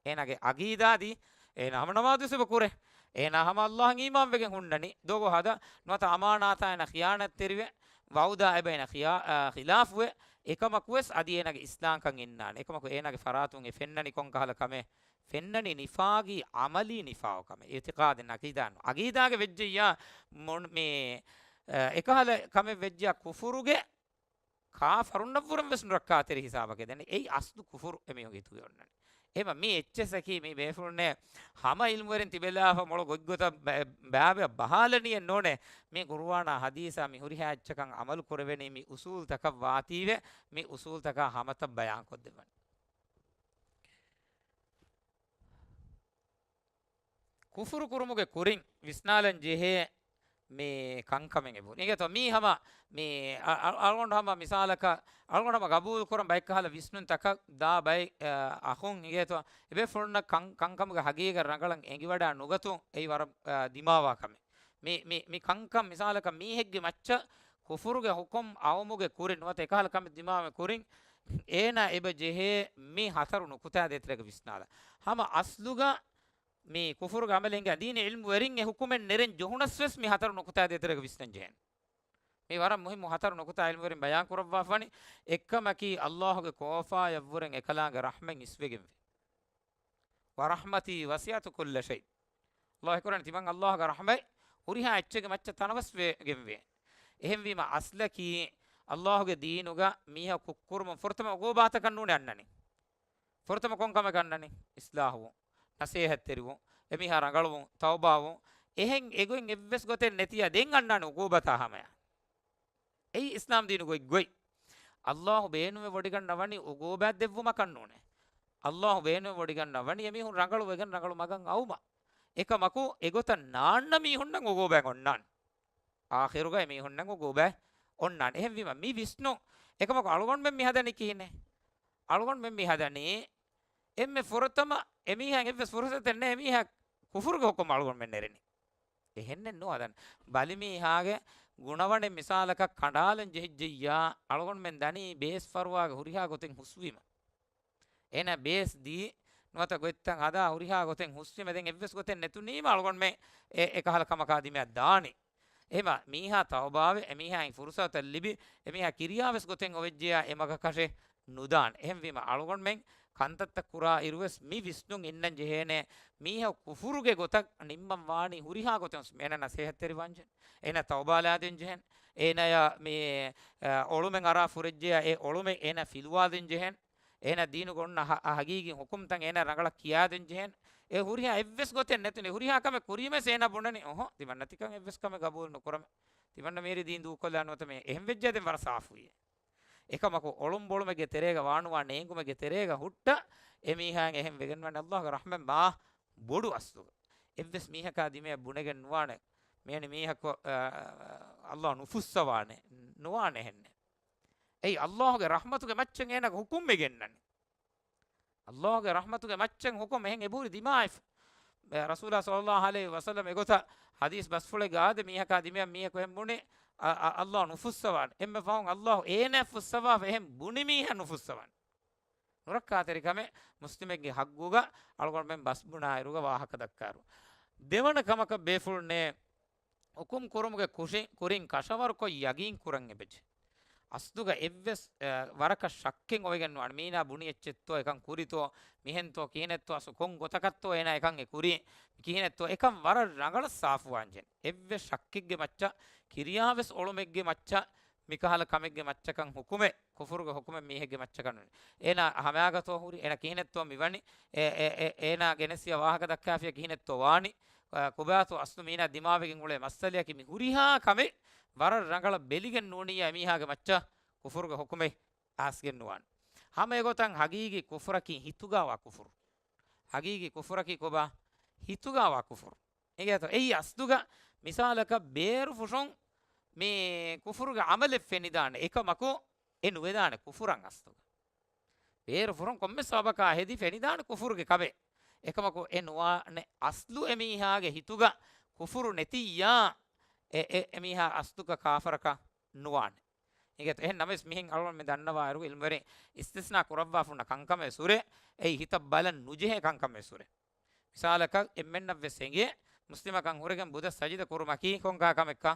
އޭނާގެ ޢަގީދާ ދީ، އޭނާ ހަމަ ނަމާދު ވެސް އެބަ ކުރޭ. އޭނާ ހަމަ އައްލާހަށް އީމާންވެގެން ހުންނަނީ. ދޮގު ހަދާ، ނުވަތަ އަމާނާތާ އޭނާ ޚިޔާނަތްތެރިވެ، ވަޢުދާ އެބަ އޭނާ ޚިޔާ-، އާ، ޚިލާފުވެ، އެކަމަކުވެސް އަދި އޭނާގެ އިސްލާމްކަން އިންނާނެ. އެކަމަކު އޭނާގެ ފަރާތުން އެ ފެންނަނީ ކޮން ކަހަލަ ކަމެއް؟ ފެންނަނީ ނިފާގީ ޢަމަލީ ނިފާގު ކަމެއް. އިޢުތިޤާދެއް ނަކީދާނު. ޢަގީދާގެ ވެއްޖެއްޔާ މުން-، މި، އަ، އެކަހަލަ ކަމެއް ވެއްޖެއްޔާ ކުފުރުގެ ކާފަރުންނަށްވުރެން ވެސް ނުރައްކާތެރި ހިސާބަކަށް ދެން. އެއީ އަސްލު ކުފުރު އެމީހުންގެ ހިތުގަ އޮންނަނީ. އެހެމަ މި އެއްޗެއްސަކީ މި ބޭފުޅުންނޭ ހަމަ ޢިލްމުވެރިން ތިބެލާފަ މޮޅު ގޮތްގޮތަށް ބަ-، ބާބެއަށް ބަހާލަނީއެއް ނޫނޭ. މި ޤުރުއާނާ ޙަދީޘާ މި ހުރިހާ އެއްޗަކަށް ޢަމަލު ކުރެވެނީ މި އުޞޫލުތަކަށް ވާތީވެ، މި އުޞޫލުތަކާ ހަމަތައް ބަޔާންކޮށްދެއްވަނީ. ކުފުރު ކުރުމުގެ ކުރިން ވިސްނާލަން ޖެހޭ މި ކަންކަމެއް އެބުނީ. އިނގޭތޯ މީ ހަމަ މި އަ-، އަ-، އަޅުގަނޑު ހަމަ މިސާލަކަށް އަޅުގަނޑު ހަމަ ގަބޫލު ކުރަން ބައެއްކަހަލަ ވިސްނުންތަކަށް ދާ ބައެއް، އަ، އަޚުން އިނގޭތޯ އެބޭފުޅުންނަށް ކަން-، ކަންކަމުގެ ހަގީގަތް ރަނގަޅަށް އެނގިވަޑާ ނުގަތުން އެއީ ވަރަށް، އަ، ދިމާވާ ކަމެއް. މި، މި، މި ކަންކަން މިސާލަކަށް މީހެއްގެ މައްޗަށް ކުފުރުގެ ޙުކުމް އައުމުގެ ކުރިން ނުވަތަ އެކަހަލަ ކަމެއް ދިމާވުމުގެ ކުރިން އޭނާ އެބަ ޖެހޭ މި ހަތަރު ނުކުތާ ދޭތެރޭގަ ވިސްނާލަ. ހަމަ އަސްލުގަ މި ކުފުރުގެ ޢަމަލެއް އިނގޭ ދީނީ ޢިލްމުވެރިން އެ ޙުކުމެއް ނެރެން ޖެހުނަސް ވެސް މި ހަތަރު ނުކުތާ ދޭތެރޭގަ ވިސްނަން ޖެހޭނެ. މި ވަރަށް މުހިއްމު ހަތަރު ނުކުތާ ޢިލްމުވެރިން ބަޔާން ކުރައްވާފަނި. އެއްކަމަކީ އައްލާހުގެ ކޯފާޔަށްވުރެން އެކަލާނގެ ރަޙްމަތް އިސްވެގެންވޭ. ވަރަޙްމަތީ ވަސިޢަތް ކުއްލަ ޝައި. އައްލާހު ކުރާން ތިމަން އައްލާހުގެ ރަޙްމަތް ހުރިހާ އެއްޗެއްގެ މައްޗަށް ތަނަވަސް ވެގެންވޭ. އެހެންވީމަ އަސްލަކީ އައްލާހުގެ ދީނުގަ މީހަކު ކުށްކުރުމުން ފުރަތަމަ ޢުޤޫބާތަކަށް ނޫނޭ އަންނަނީ. ފުރަތަމަ ކޮން ކަމެއް އަންނަނީ؟ އިޞްލާޙުވުން، ނަޞޭޙަތްތެރިވުން، އެމީހާ ރަނގަޅުވުން، ތައުބާވުން. އެހެން އެގޮތް އެއްވެސް ގޮތެއް ނެތިއްޔާ ދެން އަންނާނެ ޢުޤޫބަތާ ހަމަޔަށް. އެއީ އިސްލާމް ދީނުގެ ގޮތް. އައްލާހު ބޭނުމެއް ވޮޑިގަންނަވަނީ ޢުޤޫބާތް ދެއްވުމަކަށް ނޫނޭ. އައްލާހު ބޭނުމެއް ވޮޑިގަންނަވަނީ އެމީހުން ރަނގަޅުވެގެން ރަނގަޅު މަގަށް އައުމަށް. އެކަމަކު އެގޮތަށް ނާންނަ މީހުންނަށް ޢުޤޫބާތް އޮންނާނެ. އާޚިރުގަ އެމީހުންނަށް ޢުޤޫބާތް އޮންނާނެ. އެހެންވީމަ މި ވިސްނުން އެކަމަކު އަޅުގަނޑުމެން މި ހަދަނީ ކިހިނެއް؟ އަޅުގަނޑުމެން މި ހަދަނީ އެންމެ ފުރަތަމަ އެމީހާ އެއްވެސް ފުރުސަތެއް ނެތް އެމީހާ ކުފުރުގެ ޙުކުމް އަޅުގަނޑުމެން ނެރެނީ. އެހެންނެއް ނޫން ހަދަން. ބަލިމީހާގެ ގުނަވަނެއް މިސާލަކަށް ކަނޑާލަން ޖެހިއްޖެއްޔާ، އަޅުގަނޑުމެން ދަނީ ބޭސް ފަރުވާގެ ހުރިހާ ގޮތެއް ހުސްވީމަ. އޭނާ ބޭސް ދީ، ނުވަތަ ގޮތްތައް ހަދާ ހުރިހާ ގޮތެއް ހުސްވީމަ ދެން އެއްވެސް ގޮތެއް ނެތުނީމަ އަޅުގަނޑުމެން އެ، އެކަހަލަ ކަމަކާ ދިމަޔަށް ދާނީ. އެހެމަ މީހާ ތައުބާވެ، އެމީހާއިން ފުރުސަތަށް ލިބި، އެމީހާ ކިރިޔާވެސް ގޮތެއް އޮވެއްޖެޔާ އެ މަގަކަށެއް ނުދާނެ. އެހެންވީމަ އަޅުގަނޑުމެން ކަންތައްތައް ކުރާ އިރުވެސް މި ވިސްނުން އިންނަން ޖެހޭނެ. މީހަކު ކުފުރުގެ ގޮތަށް ނިންމަން ވާނީ ހުރިހާ ގޮތެއް ހުސް-، އޭނަ ނަސޭހަތްތެރިވާންޖެހެން، އޭނަ ތައުބާލާދޭން ޖެހެން، އޭނަޔާ މި، އަ، އޮޅުމެއް އަރާ ފުރެއްޖެޔާ އެ އޮޅުމެއް އޭނަ ފިލުވާދޭން ޖެހެން، އޭނަ ދީނުގަ އޮންނަ ހަ-، ހަގީގީ ޙުކުމްތައް އޭނަ ރަނގަޅަށް ކިޔާދޭން ޖެހެން. އެ ހުރިހާ އެއްވެސް ގޮތެއް ނެތުނީ. ހުރިހާ ކަމެއް ކުރީމަސް އޭނަ ބުނަނީ، އޮހޮ، ތިމަންނަ ތިކަން އެއްވެސް ކަމެއް ގަބޫލު ނުކުރަމޭ. ތިމަންނަ މިހިރީ ދީން ދޫކޮށްލާ ނުވަތަ މި އެހެން ވެއްޖެއްޔާ ދެން ވަރަށް ސާފުވީ. އެކަމަކު އޮޅުންބޮޅުމެއްގެ ތެރޭގަ ވާނުވާ ނޭނގުމެއްގެ ތެރޭގަ ހުއްޓަ އެމީހާއިން އެހެން ވެގެންވާނެ އައްލާހުގެ ރަޙްމަތް މާ ބޮޑު އަސްލުގަ. އެއްވެސް މީހަކާ ދިމަޔަށް ބުނެގެން ނުވާނެ. މިވެނި މީހަކު، އަ، އައްލާހު ނުފުއްސަވާނެ. ނުވާނެ އެހެންނެއް. އެއީ އައްލާހުގެ ރަޙްމަތުގެ މައްޗަށް އޭނަގެ ޙުކުމް އެ ގެންނަނީ. އައްލާހުގެ ރަޙްމަތުގެ މައްޗަށް ޙުކުމް އެހެން އެބަހުރި ދިމާވެފަ. އެ، ރަސޫލާ ޞައްލައްލާހު ޢަލައިހި ވަސައްލަމް އެގޮތަށް ޙަދީޘް ބަސްފުޅެއްގަ އާދެ، މީހަކާ ދިމަޔަށް މީހަކު އެހެން ބުނި، އަ، އަ، އައްލާހު ނުފުއްސަވާނެ. އެންމެ ފަހުން އައްލާހު އޭނައަށް ފުއްސަވާފަ އެހެން ބުނި މީހާ ނުފުއްސަވާނެ. ނުރައްކާތެރިކަމެއް މުސްލިމެއްގެ ޙައްޤުގަ އަޅުގަނޑުމެން ބަސް ބުނާއިރުގަ ވާހަކަ ދައްކާއިރު. ދެވަނަ ކަމަކަށް ބޭފުޅުންނޭ ޙުކުމް ކުރުމުގެ ކުށި-، ކުރިން ކަށަވަރުކޮށް ޔަގީން ކުރަން އެބަޖެހޭ. އަސްލުގަ އެއްވެސް، އެ، ވަރަކަށް ޝައްކެއް އޮވެގެން ނުވާނެ. މީނާ ބުނި އެއްޗެއްތޯ، އެކަން ކުރިތޯ، މިހެންތޯ، ކިހިނެއްތޯ، އަސްލު ކޮން ގޮތަކަށްތޯ އޭނާ އެކަން އެ ކުރީ، ކިހިނެއްތޯ، އެކަން ވަރަށް ރަނގަޅަށް ސާފުވާންޖެހޭ. އެއްވެސް ޝައްކެއްގެ މައްޗަށް، ކިރިޔާވެސް އޮޅުމެއްގެ މައްޗަށް، މިކަހަލަ ކަމެއްގެ މައްޗަކަށް ޙުކުމެއް، ކުފުރުގެ ޙުކުމެއް މީހެއްގެ މައްޗަކަށް ނުނި. އޭނާ ހަމައާގަތޯ ހުރި، އޭނާ ކިހިނެއްތޯ މިވަނީ، އެ، އެ، އެ، އޭނާ ގެނެސްޔާ ވާހަކަ ދައްކާފިޔާ ކިހިނެއްތޯ ވާނީ، އަ، ކޮބާތޯ އަސްލު މީނާ ދިމާވެގެން އުޅޭ މައްސަލަޔަކީ މި ހުރިހާ ކަމެއް ވަރަށް ރަނގަޅަށް ބެލިގެން ނޫނިއްޔާ އެމީހާގެ މައްޗަށް ކުފުރުގެ ޙުކުމެއް އައިސްގެން ނުވާނެ. ހަމަ އެގޮތަށް ޙަޤީޤީ ކުފުރަކީ ހިތުގަވާ ކުފުރު. ޙަޤީޤީ ކުފުރަކީ ކޮބާ؟ ހިތުގަވާ ކުފުރު. އިނގޭތޯ؟ އެއީ އަސްލުގަ މިސާލަކަށް ބޭރު ފުށުން މި ކުފުރުގެ ޢަމަލެއް ފެނިދާނެ، އެކަމަކު އެ ނުވެދާނެ ކުފުރަށް އަސްލުގަ. ބޭރު ފުށުން ކޮންމެ ސަބަބަކާ ހެދި ފެނިދާނެ ކުފުރުގެ ކަމެއް. އެކަމަކު އެ ނުވާނެ އަސްލު އެމީހާގެ ހިތުގަ ކުފުރު ނެތިއްޔާ، އެ، އެ، އެމީހާ އަސްލުގަ ކާފަރަކަށް ނުވާނެ. އިނގޭތޯ؟ އެހެން ނަމަވެސް މިހެން އަޅުގަނޑު މި ދަންނަވާއިރު ޢިލްމުވެރިން އިސްތިސްނާ ކުރައްވާފަ ހުންނަ ކަންކަމެއް ވެސް ހުރޭ. އެއީ ހިތަށް ބަލަން ނުޖެހޭ ކަންކަމެއް ވެސް ހުރޭ. މިސާލަކަށް އެންމެންނަށް ވެސް އެނގޭ މުސްލިމަކަށް ހުރެގެން ބުދަށް ސަޖިދަ ކުރުމަކީ ކޮންކަހަލަ ކަމެއްކަ؟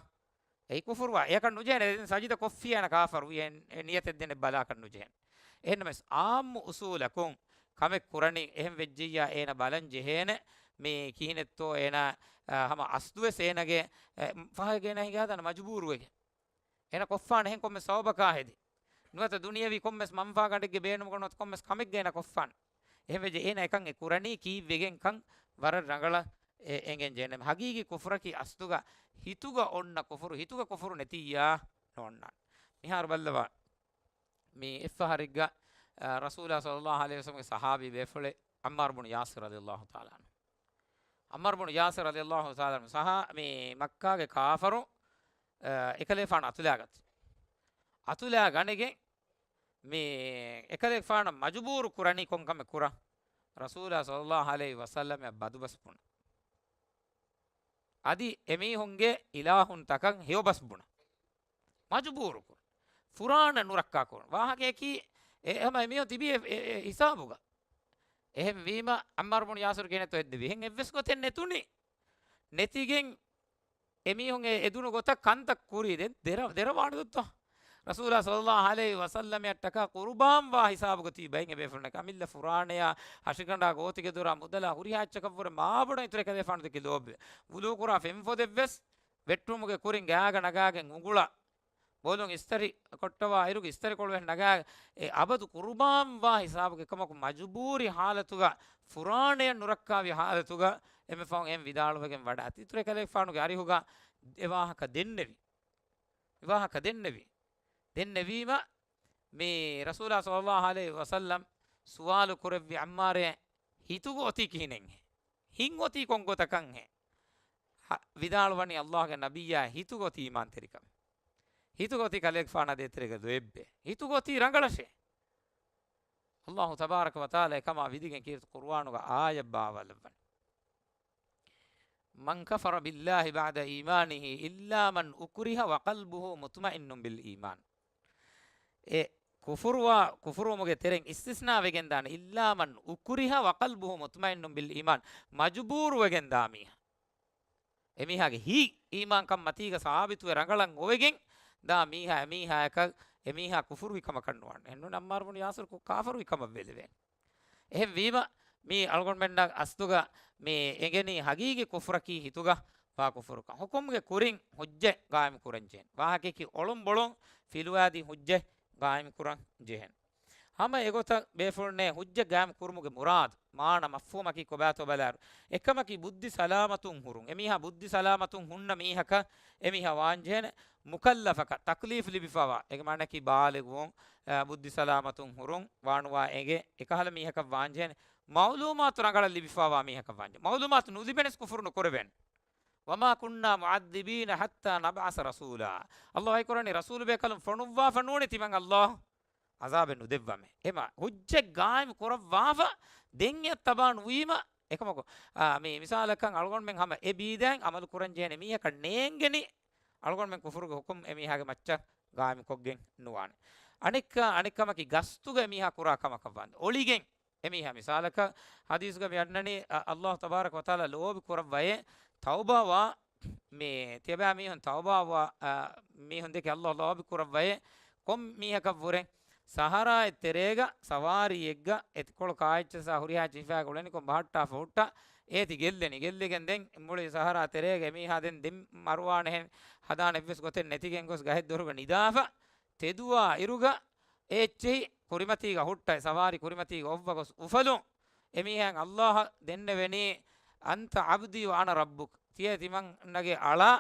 އެއީ ކުފުރުވާ. އެޔަކަށް ނުޖެހޭނެ. ދެން ސަޖިދަ ކޮށްފިއްޔާ އޭނަ ކާފަރުވި. އެ، އެ ނިޔަތެއް ދެނެއް ބަލާކަށް ނުޖެހޭނެ. އެހެންނަމަވެސް އާއްމު އުސޫލަކުން ކަމެއް ކުރަނީ އެހެން ވެއްޖިއްޔާ އޭނަ ބަލަން ޖެހޭނެ މި ކިހިނެއްތޯ އޭނަ، އަ، ހަމަ އަސްލުވެސް އޭނަގެ، އެ، ފަހަގެ އޭނަ ހިނގާދާނެ މަޖުބޫރުވެގެން. އޭނަ ކޮށްފާނެ އެހެން ކޮންމެ ސަބަބަކާ ހެދި. ނުވަތަ ދުނިޔަވީ ކޮންމެސް މަންފާގަނޑެއްގެ ބޭނުމުގަ ނުވަތަ ކޮންމެސް ކަމެއްގަ އޭނަ ކޮށްފާނެ. އެހެންވެއްޖެ އޭނަ އެކަން އެ ކުރަނީ ކީއްވެގެންކަން ވަރަށް ރަނގަޅަށް އެ، އެނގެން ޖެހޭނެ. ހަގީގީ ކުފުރަކީ އަސްލުގަ ހިތުގަ އޮންނަ ކުފުރު، ހިތުގަ ކުފުރު ނެތިއްޔާ ނޯންނާނެ. މިހާރު ބައްލަވާ. މި އެއްފަހަރެއްގަ، އަ، ރަސޫލާ ޞައްލައްލާހު ޢަލައިހި ވަސައްލަމްގެ ޞަޙާބީ ބޭފުޅެއް ޢައްމާރު ބުނު ޔާސިރު ރަޟިޔައްލާހު ތަޢާލާ ޢަންހު. ޢައްމާރު ބުނު ޔާސިރު ރަޟިޔައްލާހު ތަޢާލާ ޢަންހު ޞަޙާ-، މި މައްކާގެ ކާފަރު، އަ، އެކަލޭފާނު އަތުލާގަތީ. އަތުލާ ގަނެގެން މި އެކަލޭފާނަށް މަޖުބޫރު ކުރަނީ ކޮން ކަމެއް ކުރަން؟ ރަސޫލާ ޞައްލައްލާހު ޢަލައިހި ވަސައްލަމަށް ބަދުބަސް ބުނަން. އަދި އެމީހުންގެ އިލާހުންތަކަށް ހެޔޮބަސް ބުނަން. މަޖުބޫރު ކުރުން. ފުރާނަ ނުރައްކާ ކުރުން. ވާހަކަޔަކީ އެ، ހަމަ އެމީހުން ތިބީ އެ، އެ، އެ ހިސާބުގަ. އެހެންވީމަ، ޢައްމާރު ބުނު ޔާސިރު ކިހިނެއްތޯ ހެއްދެވީ؟ އެހެން އެއްވެސް ގޮތެއް ނެތުނީ. ނެތިގެން އެމީހުން އެ އެދުނު ގޮތަށް ކަންތައް ކުރީ. ދެ-، ދެރަ-، ދެރަވާނެ ދޯ؟ ރަސޫލާ ޞައްލައްލާހު ޢަލައިހި ވަސައްލަމަށްޓަކާ ޤުރުބާން ވާ ހިސާބުގަ ތިބި ބައެއް އެބޭފުޅުންނަކީ އަމިއްލަ ފުރާނަޔާ، ހަށިގަނޑާ، ގޯތިގެދޮރާ، މުދަލާ، ހުރިހާ އެއްޗަކަށްވުރެ މާބޮޑަށް އިތުރު އެކަލޭފާނު ދެކެ ލޯބިވެ. ވުޟޫ ކުރާ ފެންފޮދެއްވެސް ވެއްޓުމުގެ ކުރިން ގާގަ ނަގާގެން އުނގުޅާ، ބޮލުން އިސްތަށި ކޮށްޓަވާ އިރުގެ އިސްތަށިކޮޅު ވެސް ނަގާ، އެ އަބަދު ޤުރުބާން ވާ ހިސާބުގެ ކަމަކު މަޖުބޫރީ ޙާލަތުގަ، ފުރާނަޔަށް ނުރައްކާވި ޙާލަތުގަ އެންމެ ފަހުން އެހެން ވިދާޅުވެގެން ވަޑައިގަތީ. އިތުރު އެކަލޭގެފާނުގެ އަރިހުގަ އެ ވާހަކަ ދެންނެވި. އެ ވާހަކަ ދެންނެވި. ދެންނެވީމަ މި ރަސޫލާ ޞައްލައްލާހު ޢަލައިހި ވަސައްލަމް ސުވާލު ކުރެއްވި ޢައްމާރޭ، ހިތުގަ އޮތީ ކިހިނެއްހޭ؟ ހިތް އޮތީ ކޮން ގޮތަކަށްހޭ؟ ހަ، ވިދާޅުވަނީ ﷲގެ ނަބިއްޔާ ހިތުގަ އޮތީ އީމާންތެރިކަމެއް. ހިތުގަ އޮތީ ކަލޭގެފާނާ ދޭތެރޭގަ ލޯތްބެއް. ހިތުގަ އޮތީ ރަނގަޅަށޭ. ﷲ ތަބާރަކަ ވަތަޢާލާ އެކަމާ ވިދިގެން ކީރިތި ޤުރުއާނުގަ އާޔަތް ބާވާލައްވަނީ. من كفر بالله بعد إيمانه إلا من أكره وقلبه مطمئن بالإيمان. އެ ކުފުރުވާ، ކުފުރުވުމުގެ ތެރެއިން އިސްތިސްނާ ވެގެން ދާނެ، إلا من أكره وقلبه مطمئن بالإيمان، މަޖުބޫރު ވެގެން ދާ މީހާ. އެމީހާގެ ހިތް އީމާންކަން މަތީގަ ސާބިތުވެ ރަނގަޅަށް އޮވެގެން ދާ މީހާ، އެމީހާޔަކަށް އެމީހާ ކުފުރުވި ކަމަކަށް ނުވާނެ. އެހެންނޫން ޢައްމާރު ބުނު ޔާސިރު ކު-، ކާފަރުވި ކަމަށް ވެލެވޭނެ. އެހެންވީމަ، މީ އަޅުގަނޑުމެންނަށް އަސްލުގަ މި އެނގެނީ ހަގީގީ ކުފުރަކީ ހިތުގަ ވާ ކުފުރުކަން. ޙުކުމްގެ ކުރިން ޙުއްޖަތް ޤާއިމް ކުރަންޖެހޭނެ. ވާހަކަޔަކީ އޮޅުންބޮޅުން ފިލުވާދީ ޙުއްޖަތް ޤާއިމް ކުރަން ޖެހޭނެ. ހަމަ އެގޮތަށް ބޭފުޅުންނޭ ޙުއްޖަތް ޤާއިމް ކުރުމުގެ މުރާދު، މާނަ، މަފްހޫމަކީ ކޮބާތޯ ބަލާއިރު، އެކަމަކީ ބުއްދި ސަލާމަތުން ހުރުން. އެމީހާ ބުއްދި ސަލާމަތުން ހުންނަ މީހަކަށް އެމީހާ ވާންޖެހޭނެ. މުކައްލަފަކަށް، ތަކްލީފް ލިބިފަވާ، އޭގެ މާނައަކީ ބާލިޣުވުން، އާ، ބުއްދި ސަލާމަތުން ހުރުން ވާނުވާ އެނގޭ، އެކަހަލަ މީހަކަށް ވާންޖެހޭނެ. މަޢުލޫމާތު ރަނގަޅަށް ލިބިފަވާ މީހަކަށް ވާންޖެހޭ. މަޢުލޫމާތު ނުލިބެނެސް ކުފުރު ނުކުރެވޭނެ. وما كنا معذبين حتى نبعث رسولا. ﷲ އައި ކުރަނީ ރަސޫލު ބޭކަލުން ފޮނުއްވާފަ ނޫނީ ތިމަން ﷲ ޢަޒާބެއް ނުދެއްވަމޭ. އެމަ ޙުއްޖަތް ޤާއިމް ކުރައްވާފަ ދެން އެއަށް ތަބާ ނުވީމަ، އެކަމަކު، އާ، މި މިސާލަކަށް އަޅުގަނޑުމެން ހަމަ އެ ބީދައިން ޢަމަލު ކުރަން ޖެހޭނެ މީހަކަށް ނޭނގެނީ، އަޅުގަނޑުމެން ކުފުރުގެ ޙުކުމް އެމީހާގެ މައްޗަށް ޤާއިމް ކޮށްގެން ނުވާނެ. އަނެއްކާ، އަނެއްކަމަކީ ގަސްތުގަ އެމީހާ ކުރާ ކަމަކަށް ވާންދެން. އޮޅިގެން އެމީހާ މިސާލަކަށް ޙަދީޘްގަ މި އަންނަނީ، އަ، ﷲ ތަބާރަކަ ވަތަޢާލާ ލޯބި ކުރައްވައޭ ތައުބާވާ މި ތިޔަބައިމީހުން ތައުބާވާ، އަ، މީހުން ދެކެ ﷲ ލޯބި ކުރައްވައޭ ކޮން މީހަކަށްވުރެ؟ ސަހަރާއެއް ތެރޭގަ ސަވާރީއެއްގަ އެތިކޮޅު ކާއެއްޗެއްސާ ހުރިހާ ޗިހިފައިގަ އުޅެނިކޮށް ބަހައްޓާފަ ހުއްޓާ އޭތި ގެއްލެނީ. ގެއްލިގެން ދެން މުޅި ސަހަރާ ތެރޭގަ އެމީހާ ދެން ދެން މަރުވާނެހެން ހަދާނެ އެއްވެސް ގޮތެއް ނެތިގެން ގޮސް ގަހެއްދޮރުގަ ނިދާފަ ތެދުވާ އިރުގަ އެ އެއްޗެހި ކުރިމަތީގަ ހުއްޓައި، ސަވާރީ ކުރިމަތީގަ އޮއްވަ ގޮސް އުފަލުން، އެމީހާއަށް ﷲ އަށް ދެންނެވެނީ، أنت عبدي وأنا ربك، ތިޔަ ތިމަންނަގެ އަޅާ،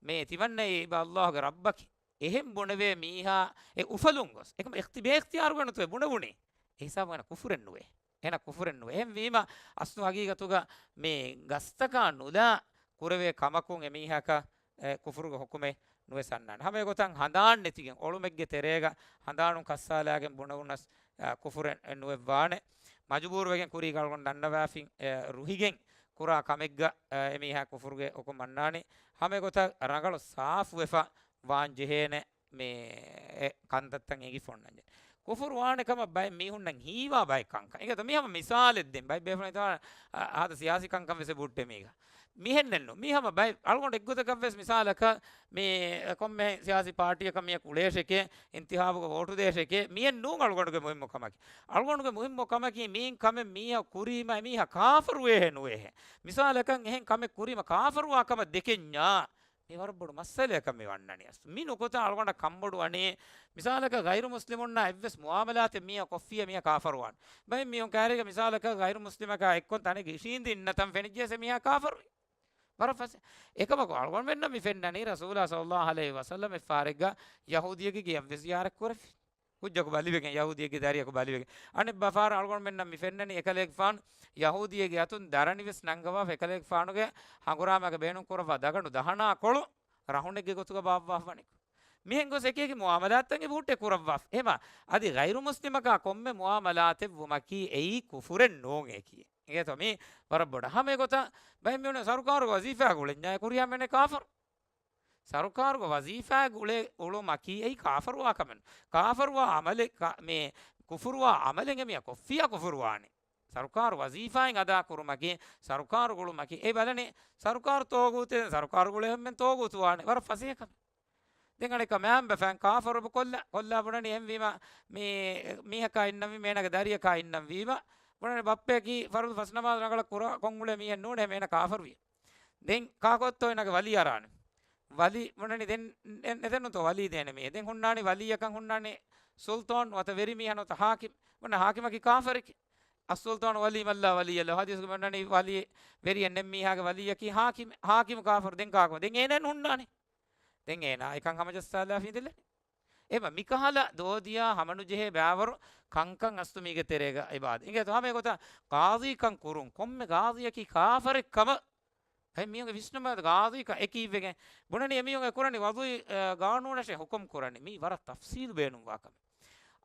މޭ ތިމަންނައީ އިބަ ﷲގެ ރައްބަކީ. އެހެން ބުނެވޭ މީހާ އެ އުފަލުން ގޮސް، އެކަމަ އިޚްތި-، ބޭ އިޚްތިޔާރުގަ ނުތުވެ ބުނެވުނީ. އެ ހިސާބުގަ އޭނަ ކުފުރެއް ނުވޭ. އޭނަ ކުފުރެއް ނުވޭ. އެހެންވީމަ، އަސްލު ހަގީގަތުގަ މި ގަސްތަކާ ނުލާ ކުރެވޭ ކަމަކުން އެމީހަކަށް އެ، ކުފުރުގެ ޙުކުމެއް ނުވެސް އަންނާނެ. ހަމަ އެގޮތަށް ހަނދާން ނެތިގެން އޮޅުމެއްގެ ތެރޭގަ ހަނދާނުން ކައްސާލާގެން ބުނެވުނަސް، އެ، ކުފުރެއް ނުވެއްވާނެ. މަޖުބޫރުވެގެން ކުރީގަ އަޅުގަނޑު ދަންނަވާފިން، އެ، ރުހިގެން ކުރާ ކަމެއްގަ، އެ، އެމީހާ ކުފުރުގެ ޙުކުމް އަންނާނީ. ހަމަ އެގޮތަށް ރަނގަޅު ސާފުވެފަ ވާން ޖެހޭނެ މި އެ ކަންތައްތައް އެނގިފަ އޮންނަންޖެ. ކުފުރު ވާނެ ކަމަށް ބައެއް މީހުންނަށް ހީވާ ބައެއް ކަންކަން. އެގޮތަށް މީ ހަމަ މިސާލެއް ދެން. ބައެއް ބޭފުޅުން ހިތާ، އަ، އާދަ ސިޔާސީ ކަންކަން ވެސް ބުއްޓެ މީގަ. މިހެންނެއްނު. މީ ހަމަ ބައެއް އަޅުގަނޑު އެއްގޮތަކަށް ވެސް މިސާލަކަށް މި ކޮންމެ ސިޔާސީ ޕާޓީއަކަށް މިޔަކު އުޅޭށެކޭ، އިންތިހާބުގަ ވޯޓު ދޭށެކޭ، މިއެއް ނޫން އަޅުގަނޑުގެ މުހިއްމު ކަމަކީ. އަޅުގަނޑުގެ މުހިއްމު ކަމަކީ މީން ކަމެއް މީހަކު ކުރީމަ އެމީހާ ކާފަރުވޭހޭ ނުވޭހޭ. މިސާލަކަށް އެހެން ކަމެއް ކުރީމަ ކާފަރުވާ ކަމަށް ދެކެންޏާ، މި ވަރަށް ބޮޑު މައްސަލައަކަށް މި ވަންނަނީ. އަސް މި ނުކުތާ އަޅުގަނޑަށް ކަންބޮޑުވަނީ، މިސާލަކަށް ޣައިރު މުސްލިމުންނާ އެއްވެސް މުއާމަލާތެއް މީހަކު ކޮށްފިއްޔާ މީހާ ކާފަރުވާނެ. ބައެއް މީހުން ކައިރީގަ މިސާލަކަށް ޣައިރު މުސްލިމަކާ އެއްކޮށް ތަނެއްގަ އިށީނދި އިންނަ ތަން ފެނިއްޖެއްސެ މީހާ ކާފަރުވި. ވަރަށް ފަސޭހަ. އެކަމަކު އަޅުގަނޑުމެންނަށް މި ފެންނަނީ ރަސޫލާ ޞައްލައްލާހު ޢަލައިހި ވަސައްލަމް އެއްފަހަރެއްގަ ޔަހޫދިއެއްގެ ގެޔަށް ވެސް ޒިޔާރަތް ކުރެފި. ކުއްޖަކު ބަލިވެގެން، ޔަހޫދިއެއްގެ ދަރިޔަކު ބަލިވެގެން. އަނެއް ބަފާރަށް އަޅުގަނޑުމެންނަށް މި ފެންނަނީ އެކަލޭގެފާނު ޔަހޫދިއެއްގެ އަތުން ދަރަނި ވެސް ނަންގަވާފަ، އެކަލޭގެފާނުގެ ހަނގުރާމައިގަ ބޭނުން ކުރައްވާ ދަގަނޑު ދަހަނާ ކޮޅު ރަހުނެއްގެ ގޮތުގަ ބާއްވާފަ ވަނިކޮށް. މިހެން ގޮސް އެކި އެކި މުއާމަލާތްތައް އެބަހުއްޓޭ ކުރައްވާފަ. އެހެމަ އަދި ޣައިރު މުސްލިމަކާ ކޮންމެ މުއާމަލާތެއް ވުމަކީ އެއީ ކުފުރެއް ނޫން އެކީ. އިނގޭތޯ މީ ވަރަށް ބޮޑަށް. ހަމަ އެގޮތަށް ބައެއް މީހުން ސަރުކާރުގެ ވަޒީފާގަ އުޅެންޏާ ކުރިހާ މެނެ ކާފަރު. ސަރުކާރުގެ ވަޒީފާގަ އުޅޭ އުޅުމަކީ އެއީ ކާފަރުވާ ކަމެއް. ކާފަރުވާ އަމަލެއް ކަ-، މޭ ކުފުރުވާ އަމަލެއް އެމީހާ ކޮށްފިއްޔާ ކުފުރުވާނެ. ސަރުކާރު ވަޒީފާއެއް އަދާ ކުރުމަކީ، ސަރުކާރު ގުޅުމަކީ، އެ ބަލަނީ ސަރުކާރު ތޯގޫތެއް، ސަރުކާރު ގުޅޭ ހަމަ ތޯގޫތު ވާނެ. ވަރަށް ފަސޭހަ ކަމެއް. ދެން އަނެއްކާ މައިންބަފައިން ކާފަރު ކޮށްލާ، ކޮށްލާ ބުނަނީ އެހެންވީމަ، މީ، މީހަކާ އިންނަންވީމަ، އޭނާގެ ދަރިޔަކާ އިންނަންވީމަ، ބުނަނީ ބައްޕަޔަކީ ފަރުޟު ފަސް ނަމާދު ރަނގަޅަށް ކުރާ ކޮށް އުޅޭ މީހެއް ނޫނޭ، އޭނާ ކާފަރުވި. ދެން ކާކު އޮތޯ އޭނާގެ ވަލީ އަރާނެ. ވަލީ ބުނަނީ ދެން ނެ-، ނެތެއްނުތޯ ވަލީ ދޭނެ މީހެއް. ދެން ހުންނާނީ ވަލީއަކަށް ހުންނާނީ ސުލްޠާން ނުވަތަ ވެރި މީހާ ނުވަތަ ޙާކިމް. ބުނަ ޙާކިމަކީ ކާފަރެކޭ. އައްސުލްޠާނު ވަލީ މަން ލާ ވަލީއް ލަހު. ޙަދީޘްގަ ބުނަނީ ވަލީ، ވެރިއެއް ނެތް މީހާގެ ވަލީއަކީ ޙާކިމް، ޙާކިމް ކާފަރު. ދެން ކާކު؟ ދެން އޭނަ ހުންނާނީ. ދެން އޭނާ އެކަން ހަމަޖައްސާލާފަ އިނދެލަނީ. އެމަ މިކަހަލަ ދޯދިޔާ ހަމަނުޖެހޭ ބައިވަރު ކަންކަން އަސްލު މީގެ ތެރޭގަ އިބާދަ. އިނގޭތޯ ހަމަ އެގޮތަށް ޤާޟީކަން ކުރުން ކޮންމެ ޤާޟީއަކީ ކާފަރެއް ކަމަށް އެ މީހުންގެ ވިސްނުމަށް ޤާޟީކަން އެކީ ވެގެން ބުނަނީ އެމީހުން އެ ކުރަނީ ވަޟުޢީ، އަ، ޤާނޫނަށޭ ޙުކުމް ކުރަނީ. މީ ވަރަށް ތަފްޞީލު ބޭނުންވާ ކަމެއް.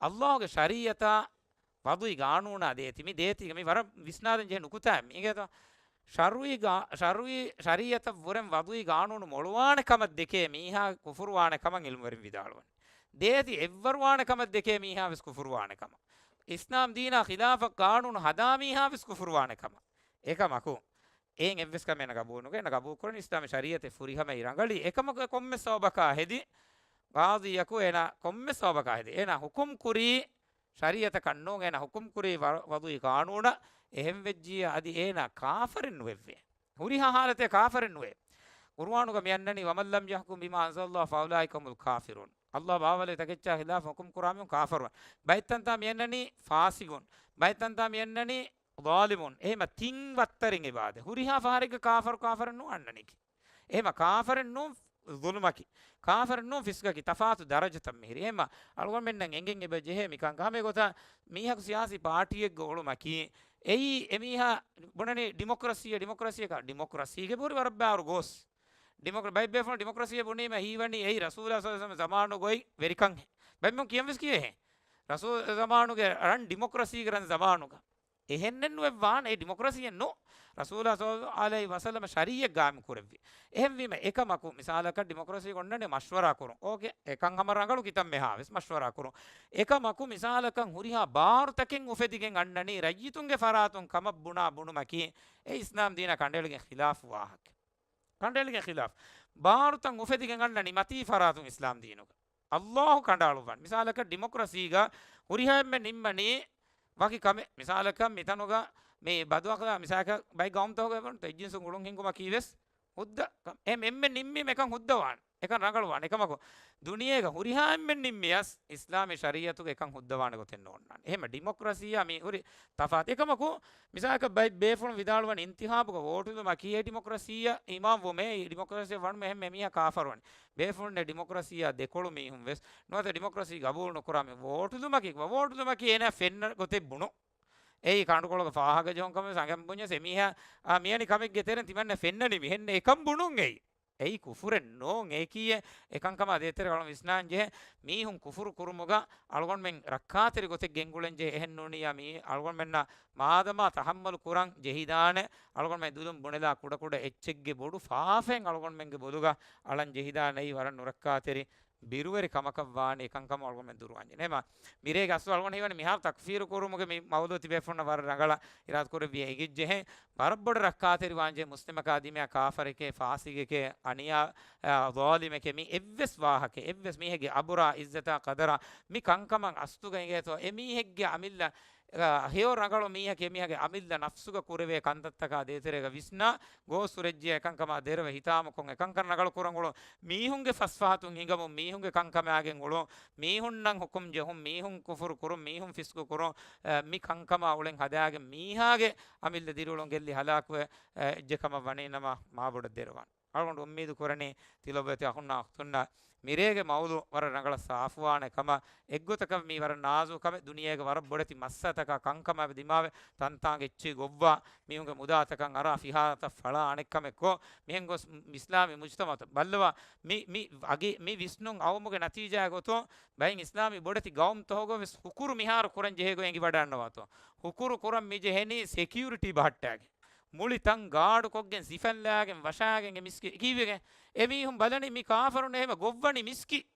ﷲގެ ޝަރީޢަތާ ވަޟުޢީ ޤާނޫނާ ދޭތީ. މި ދޭތީގަ މި ވަރަށް ވިސްނާލަން ޖެހޭ ނުކުތާއެއް މީ. އިނގޭތޯ؟ ޝަރުޢީ ޤާ-، ޝަރުޢީ ޝަރީޢަތަށް ވުރެން ވަޟުޢީ ޤާނޫނު މޮޅުވާނެ ކަމަށް ދެކޭ މީހާ ކުފުރުވާނެ ކަމަށް ޢިލްމުވެރިން ވިދާޅުވަނީ. ދޭތި އެއްވަރުވާނެ ކަމަށް ދެކޭ މީހާ ވެސް ކުފުރުވާނެ ކަމަށް. އިސްލާމް ދީނާ ޚިލާފަށް ޤާނޫނު ހަދާ މީހާ ވެސް ކުފުރުވާނެ ކަމަށް. އެކަމަކު، އެއިން އެއްވެސް ކަމެއް އޭނަ ޤަބޫލު ނުކުރޭ. އޭނަ ޤަބޫލު ކުރަނީ އިސްލާމީ ޝަރީޢަތެއް ފުރިހަމައި ރަނގަޅީ. އެކަމަކު އެ ކޮންމެ ސަބަބަކާ ހެދި، ޤާޟީއަކު އޭނަ ކޮންމެ ސަބަބަކާ ހެދި، އޭނަ ޙުކުމް ކުރީ ޝަރީޢަތަކަށް ނޫން، އޭނަ ޙުކުމް ކުރީ ވަ-، ވަޟުޢީ ޤާނޫނަށް. އެހެންވެއްޖިއްޔާ އަދި އޭނާ ކާފަރެއް ނުވެއްވޭ. ހުރިހާ ޙާލަތެއް ކާފަރެއް ނުވޭ. ޤުރުއާނުގަ މި އަންނަނީ، "وَمَنْ لَمْ يَحْكُم بِمَا أَنْزَلَ اللَّهُ فَأُولَٰئِكَ هُمُ الْكَافِرُونَ." ﷲ ބާވައިލި ތަކެއްޗާ ޚިލާފަށް ޙުކުމް ކުރާ މީހުން ކާފަރު. ބައެއް ތަންތާ މި އަންނަނީ ފާސިޤުން. ބައެއް ތަންތާ މި އަންނަނީ ޟާލިމުން. އެހެމަ ތިން ވައްތަރެއް އެބާދެ. ހުރިހާ ފަހަރެއްގަ ކާފަރު ކާފަރެއް ނޫން އަންނަނީކީ. އެހެމަ ކާފަރެއް ނޫން ޒުލުމަކީ. ކާފަރެއް ނޫން ފިސްޤަކީ. ތަފާތު ދަރަޖަތައް މިހިރީ. އެހެމަ އަޅުގަނޑުމެންނަށް އެނގެން އެބަ ޖެހޭ މިކަން. ހަމަ އެގޮތަށް މީހަކު ސިޔާސީ ޕާޓީއެއްގަ އުޅުމަކީ، އެއީ އެމީހާ ބުނަނީ ޑިމޮކްރަސީއެއް، ޑިމޮކްރަސީއަކަށް. ޑިމޮކްރަސީގެ ބުރި ވަރަށް ބާރު ގޯސް. ޑިމޮކްރ-، ބައެއް ބޭފުޅުން ޑިމޮކްރަސީއެއް ބުނީމަ ހީވަނީ އެއީ ރަސޫލާ ޞައްލަﷲު ޢަލައިހި ވަސައްލަމް ޒަމާނުގައި ވެރިކަން. ބައެއް މީހުން ކިޔަން ވެސް ކިޔޭ. ރަސޫލު ޒަމާނުގެ ރަން ޑިމޮކްރަސީގެ ރަން ޒަމާނުގަ. އެހެންނެއް ނުވެއްވާނެ، އެ ޑިމޮކްރަސީއެއް ނޫން. ރަސޫލާ ޞައްލަﷲު ޢަލައިހި ވަސައްލަމަ ޝަރީޢަތް ޤާއިމް ކުރެއްވި. އެހެންވީމަ، އެކަމަކު މިސާލަކަށް ޑިމޮކްރަސީ އޮންނަނީ މަޝްވަރާ ކުރުން. އޯކޭ، އެކަން ހަމަ ރަނގަޅު ކިތަންމެހާ ވެސް މަޝްވަރާ ކުރުން. އެކަމަކު މިސާލަކަށް ހުރިހާ ބާރުތަކެއް އުފެދިގެން އަންނަނީ ރައްޔިތުންގެ ފަރާތުން ކަމަށް ބުނާ ބުނުމަކީ، އެ އިސްލާމް ދީނާ ކަނޑައެޅިގެން ޚިލާފު ވާހަކަ. ކަނޑައެޅިގެން ޚިލާފު. ބާރުތައް އުފެދިގެން އަންނަނީ މަތީ ފަރާތުން އިސްލާމް ދީނުގަ. ﷲ ކަނޑައަޅުއްވާނެ. މިސާލަކަށް ޑިމޮކްރަސީގަ ހުރިހާ އެންމެ ނިންމަނީ ވަކި ކަމެއް. މިސާލަކަށް މިތަނުގަ މި ބަދުއަޚްލާޤް މިސާލަކަށް ބައެއް ޤައުމުތަކުގަ އެބަންތަ އެއްޖިންސުން ގުޅުން ހިންގުމަކީ ވެސް ހުއްދަ ކަމެއް. އެ އެންމެ ނިންމީމަ އެކަން ހުއްދަވާނެ. އެކަން ރަނގަޅުވާނެ. އެކަމަކު ދުނިޔޭގަ ހުރިހާ އެންމެން ނިންމިޔަސް އިސްލާމީ ޝަރީޢަތުގަ އެކަން ހުއްދަވާނެ ގޮތެއް ނޯންނާނެ. އެހެމަ ޑިމޮކްރަސީއާ މި ހުރި ތަފާތު. އެކަމަކު މިސާލަކަށް ބައެއް ބޭފުޅުން ވިދާޅުވަނީ އިންތިޚާބުގަ ވޯޓުލުމަކީ އެ ޑިމޮކްރަސީއަށް އިމާންވުމޭ، އެ ޑިމޮކްރަސީއަށް ވަނުމޭ އެހެން އެމީހާ ކާފަރުވަނީ. ބޭފުޅުންނެއް ޑިމޮކްރަސީއާ ދެކޮޅު މީހުން ވެސް ނުވަތަ ޑިމޮކްރަސީ ގަބޫލު ނުކުރާ މި ވޯޓުލުމަކީ، ވޯޓުލުމަކީ އޭނާ ފެންނަ ގޮތެއް ބުނު. އެއީ ކަނޑުކޮޅުގަ ފާހަގަ ޖެހުން ކަމެއް ސަނގަން ބުންޏަސް އެމީހާ، އާ، މިއަނި ކަމެއްގެ ތެރެން ތިމަންނަ ފެންނަނީ މިހެން އެކަން ބުނުން އެއީ. އެއީ ކުފުރެއް ނޫން. އެކީއެއް އެކަންކަމާ ދޭތެރޭ އަޅުގަނޑު ވިސްނާން ޖެހޭ. މީހުން ކުފުރު ކުރުމުގަ އަޅުގަނޑުމެން ރައްކާތެރި ގޮތެއް ގެންގުޅެން ޖެހޭ. އެހެން ނޫނިއްޔާ މީ އަޅުގަނޑުމެންނަށް މާދަމާ ތަޙައްމަލު ކުރަން ޖެހިދާނެ، އަޅުގަނޑުމެން ދުލުން ބުނެލާ ކުޑަކުޑަ އެއްޗެއްގެ ބޮޑު ފާފައެއް އަޅުގަނޑުމެންގެ ބޮލުގަ އަޅަން ޖެހިދާނެ. އެއީ ވަރަށް ނުރައްކާތެރި ބިރުވެރި ކަމަކަށް ވާނެ. އެކަންކަމަށް އަޅުގަނޑުމެން ދުރުވާންޖެހޭ. މިރޭގެ އަސްލު އަޅުގަނޑު ހީވަނީ މިހާރު ތަކްފީރު ކުރުމުގެ މި މައުޟޫޢު ތިބޭފުޅުންނަށް ވަރަށް ރަނގަޅަށް އިރާދަކުރެއްވިޔާ އެނގިއްޖެހޭ. ވަރަށް ބޮޑަށް ރައްކާތެރިވާންޖެހޭ މުސްލިމަކާ ދިމާ ކާފަރެކޭ، އަނިޔާ، އާ، ޒާލިމެކޭ، މި އެއްވެސް ވާހަކަ، އެއްވެސް މީހެއްގެ އަބުރާ، އިއްޒަތާ، ޤަދަރާ މި ކަންކަމަށް އަސްލުގަ އިނގޭތޯ، އެ މީހެއްގެ އަމިއްލަ އާ، ހެޔޮ ރަނގަޅު މީހަކީ އެމީހަކީ އަމިއްލަ ނަފްސުގަ ކުރެވޭ ކަންތައްތަކާ ދޭތެރޭގަ ވިސްނާ، ގޯސް ހުރެއްޖިޔާ އެކަންކަމާ ދެރަވެ ހިތާމަކޮށް އެކަންކަން ރަނގަޅު ކުރަން އުޅުން، މީހުންގެ ފަސްފަހަތުން ހިނގަމުން، މީހުންގެ ކަންކަމާގެން އުޅުން، މީހުންނަށް ހުކުމް ޖެހުން، މީހުން ކުފުރު ކުރުން، މީހުން ފިސްޤު ކުރުން، އާ، މި ކަންކަމާ އުޅެން ހަދާގެން މީހާގެ އަމިއްލަ ދިރިއުޅުން ގެއްލި ހަލާކުވެ، އާ، އެއްޗެއް ކަމަށް ވަނީނަމަ މާބޮޑަށް ދެރަވާނެ. އަޅުގަނޑު އުއްމީދު ކުރަނީ ތިލޮބުވެތި އަޚުންނާ އުޚްތުންނަށް މިރޭގެ މައުޟޫޢު ވަރަށް ރަނގަޅަށް ސާފުވާނެ ކަމަށް. އެއްގޮތަކަށް މީ ވަރަށް ނާޒުކު ކަމެއް، ދުނިޔޭގެ ވަރަށް ބޮޑެތި މައްސަލަތަކާ ކަންކަމާ ދިމާވެ، ތަންތާނގެ އެއްޗެހި ގޮއްވާ، މީހުންގެ މުދާތަކަށް އަރާ، ފިހާރަތައް ފަޅާ އަނެއްކަމެއްކޮށް، މިހެން ގޮސް މި-، އިސްލާމީ މުޖުތަމަޢުތައް ބައްލަވާ، މި، މި އަގި، މި ވިސްނުން އައުމުގެ ނަތީޖާއެއް ގޮތުން ބައެއް އިސްލާމީ ބޮޑެތި ގައުމުތަކުގަ ވެސް ހުކުރު މިހާރު ކުރަން ޖެހޭ ގޮތް އެނގިވަޑައިގަންނަވާތޯ. ހުކުރު ކުރަން މި ޖެހެނީ ސެކިއުރިޓީ ބަހައްޓާގެން. މުޅި ތަން ގާޑުކޮށްގެން ސިފައިން ލާގެން ވަށާގެން އެ މިސްކިތް ކީއްވެގެން؟ އެމީހުން ބަލަނީ މި ކާފަރުން އެހެމަ ގޮއްވަނީ މިސްކިތް.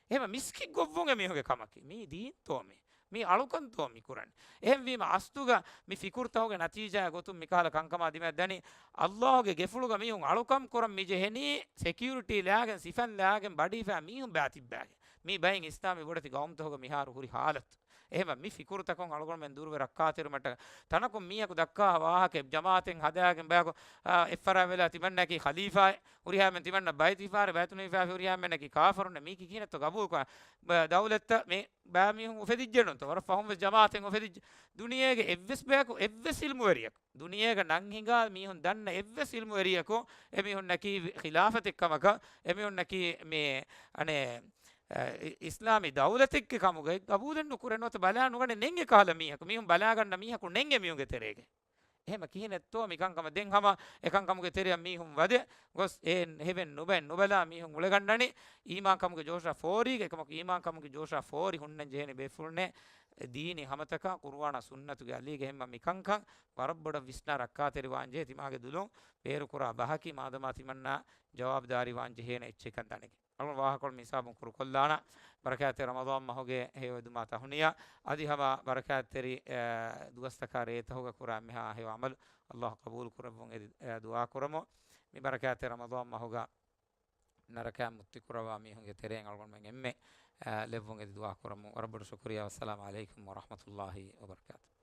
އެހެމަ މިސްކިތް ގޮއްވުން އެމީހުންގެ ކަމަކީ. މީ ދީންތޯ މީ؟ މީ އަޅުކަންތޯ މި ކުރަނީ؟ އެހެންވީމަ އަސްލުގަ މި ފިކުރުތަކުގެ ނަތީޖާއެއް ގޮތުން މިކަހަލަ ކަންކަމާ ދިމާ ދަނީ، އައްލާހުގެ ގެފުޅުގަ މީހުން އަޅުކަން ކުރަން މި ޖެހެނީ ސެކިއުރިޓީ ލާގެން ސިފައިން ލާގެން ބަޑިފައި މީހުން ބައިތިއްބާގެން. މީ ބައެއް އިސްލާމީ ބޮޑެތި ގައުމުތަކުގަ މިހާރު ހުރި ހާލަތު. އެހެމަ މި ފިކުރުތަކުން އަޅުގަނޑުމެން ދުރުވެ ރައްކާތެރިވުމަށްޓަކަ ތަނަކުން މީހަކު ދައްކާ ވާހަކަ ޖަމާއަތެއް ހަދާގެން ބަޔަކު، އާ، އެއްފަރާތް ވެލާ ތިމަންނައަކީ ޚަލީފާއެއް، ހުރިހާމެން ތިމަންނަ ބައިތިފާރެ ބައިތުނިފާ ހުރިހާމެންނަކީ ކާފަރުންނެ މީކީ ކިހިނެއްތޯ ގަބޫލުކޮށް، ދައުލަތްތައް މި ބައިމީހުން އުފެދިއްޖެނުންތޯ ވަރަށް ފަހުން ވެސް ޖަމާއަތެއް އުފެދިއްޖެ. ދުނިޔޭގެ އެއްވެސް ބަޔަކު އެއްވެސް އިލްމުވެރިޔަކު ދުނިޔޭގަ ނަން ހިނގާ މީހުން ދަންނަ އެއްވެސް އިލްމުވެރިޔަކު އެމީހުންނަކީ ޚިލާފަތެއް ކަމަކަށް، އެމީހުންނަކީ މި އަނެއް، އަ، އި-، އިސްލާމީ ދައުލަތެއްގެ ކަމުގައި ގަބޫލެއް ނުކުރޭ ނުވަތަ ބަލާ ނުގަނެ ނެން އެކަހަލަ މީހަކު، މީހުން ބަލާގަންނަ މީހަކު ނެން އެމީހުންގެ ތެރޭގަ. އެހެމަ ކިހިނެއްތޯ މިކަންކަމަށް ދެން ހަމަ އެކަންކަމުގެ ތެރެއަށް މީހުން ވަދެ ގޮސް އެ ހެވެން ނުބައި ނުބަލާ މީހުން އުޅެގަންނަނީ އީމާންކަމުގެ ޖޯޝާ ފޯރީގަ. އެކަމަކު އީމާންކަމުގެ ޖޯޝާ ފޯރި ހުންނަން ޖެހެނީ ބޭފުޅުންނޭ ދީނީ ހަމަތަކާ ޤުރުއާނާ ސުންނަތުގެ އަލީގަ. އެހެންމަ މިކަންކަން ވަރަށް ބޮޑަށް ވިސްނާ ރައްކާތެރިވާންޖެހޭ. ތިމާގެ ދުލުން ބޭރުކުރާ ބަހަކީ މާދަމާ ތިމަންނާ ޖަވާބުދާރީވާން ޖެހޭނެ އެއްޗެއްކަން ދަނެގެން. އަޅުގަނޑު ވާހަކަކޮޅު މި ހިސާބުން ކުރުކޮށްލާނަ. ބަރަކާތްތެރި ރަމަޟާން މަހުގެ ހެޔޮއެދުމާ ތަހުނިޔާ އަދި ހަމަ ބަރަކާތްތެރި، އެ، ދުވަސްތަކާ ރޭތަކުގަ ކުރާ އެންމެހާ ހެޔޮ ޢަމަލު އައްލާހު ޤަބޫލު ކުރެއްވުން އެދި، އެ، ދުޢާ ކުރަމު. މި ބަރަކާތްތެރި ރަމަޟާން މަހުގަ ނަރަކައިން މުއްތި ކުރައްވާ މީހުންގެ ތެރެއިން އަޅުގަނޑުމެން އެންމެ، އެ، ލެއްވުން އެދި ދުޢާ ކުރަމު. ވަރަށް ބޮޑަށް ޝުކުރިއްޔާ. ވައްސަލާމު ޢަލައިކުމް ވަރަޙްމަތުﷲި ވަބަރަކާތުހު.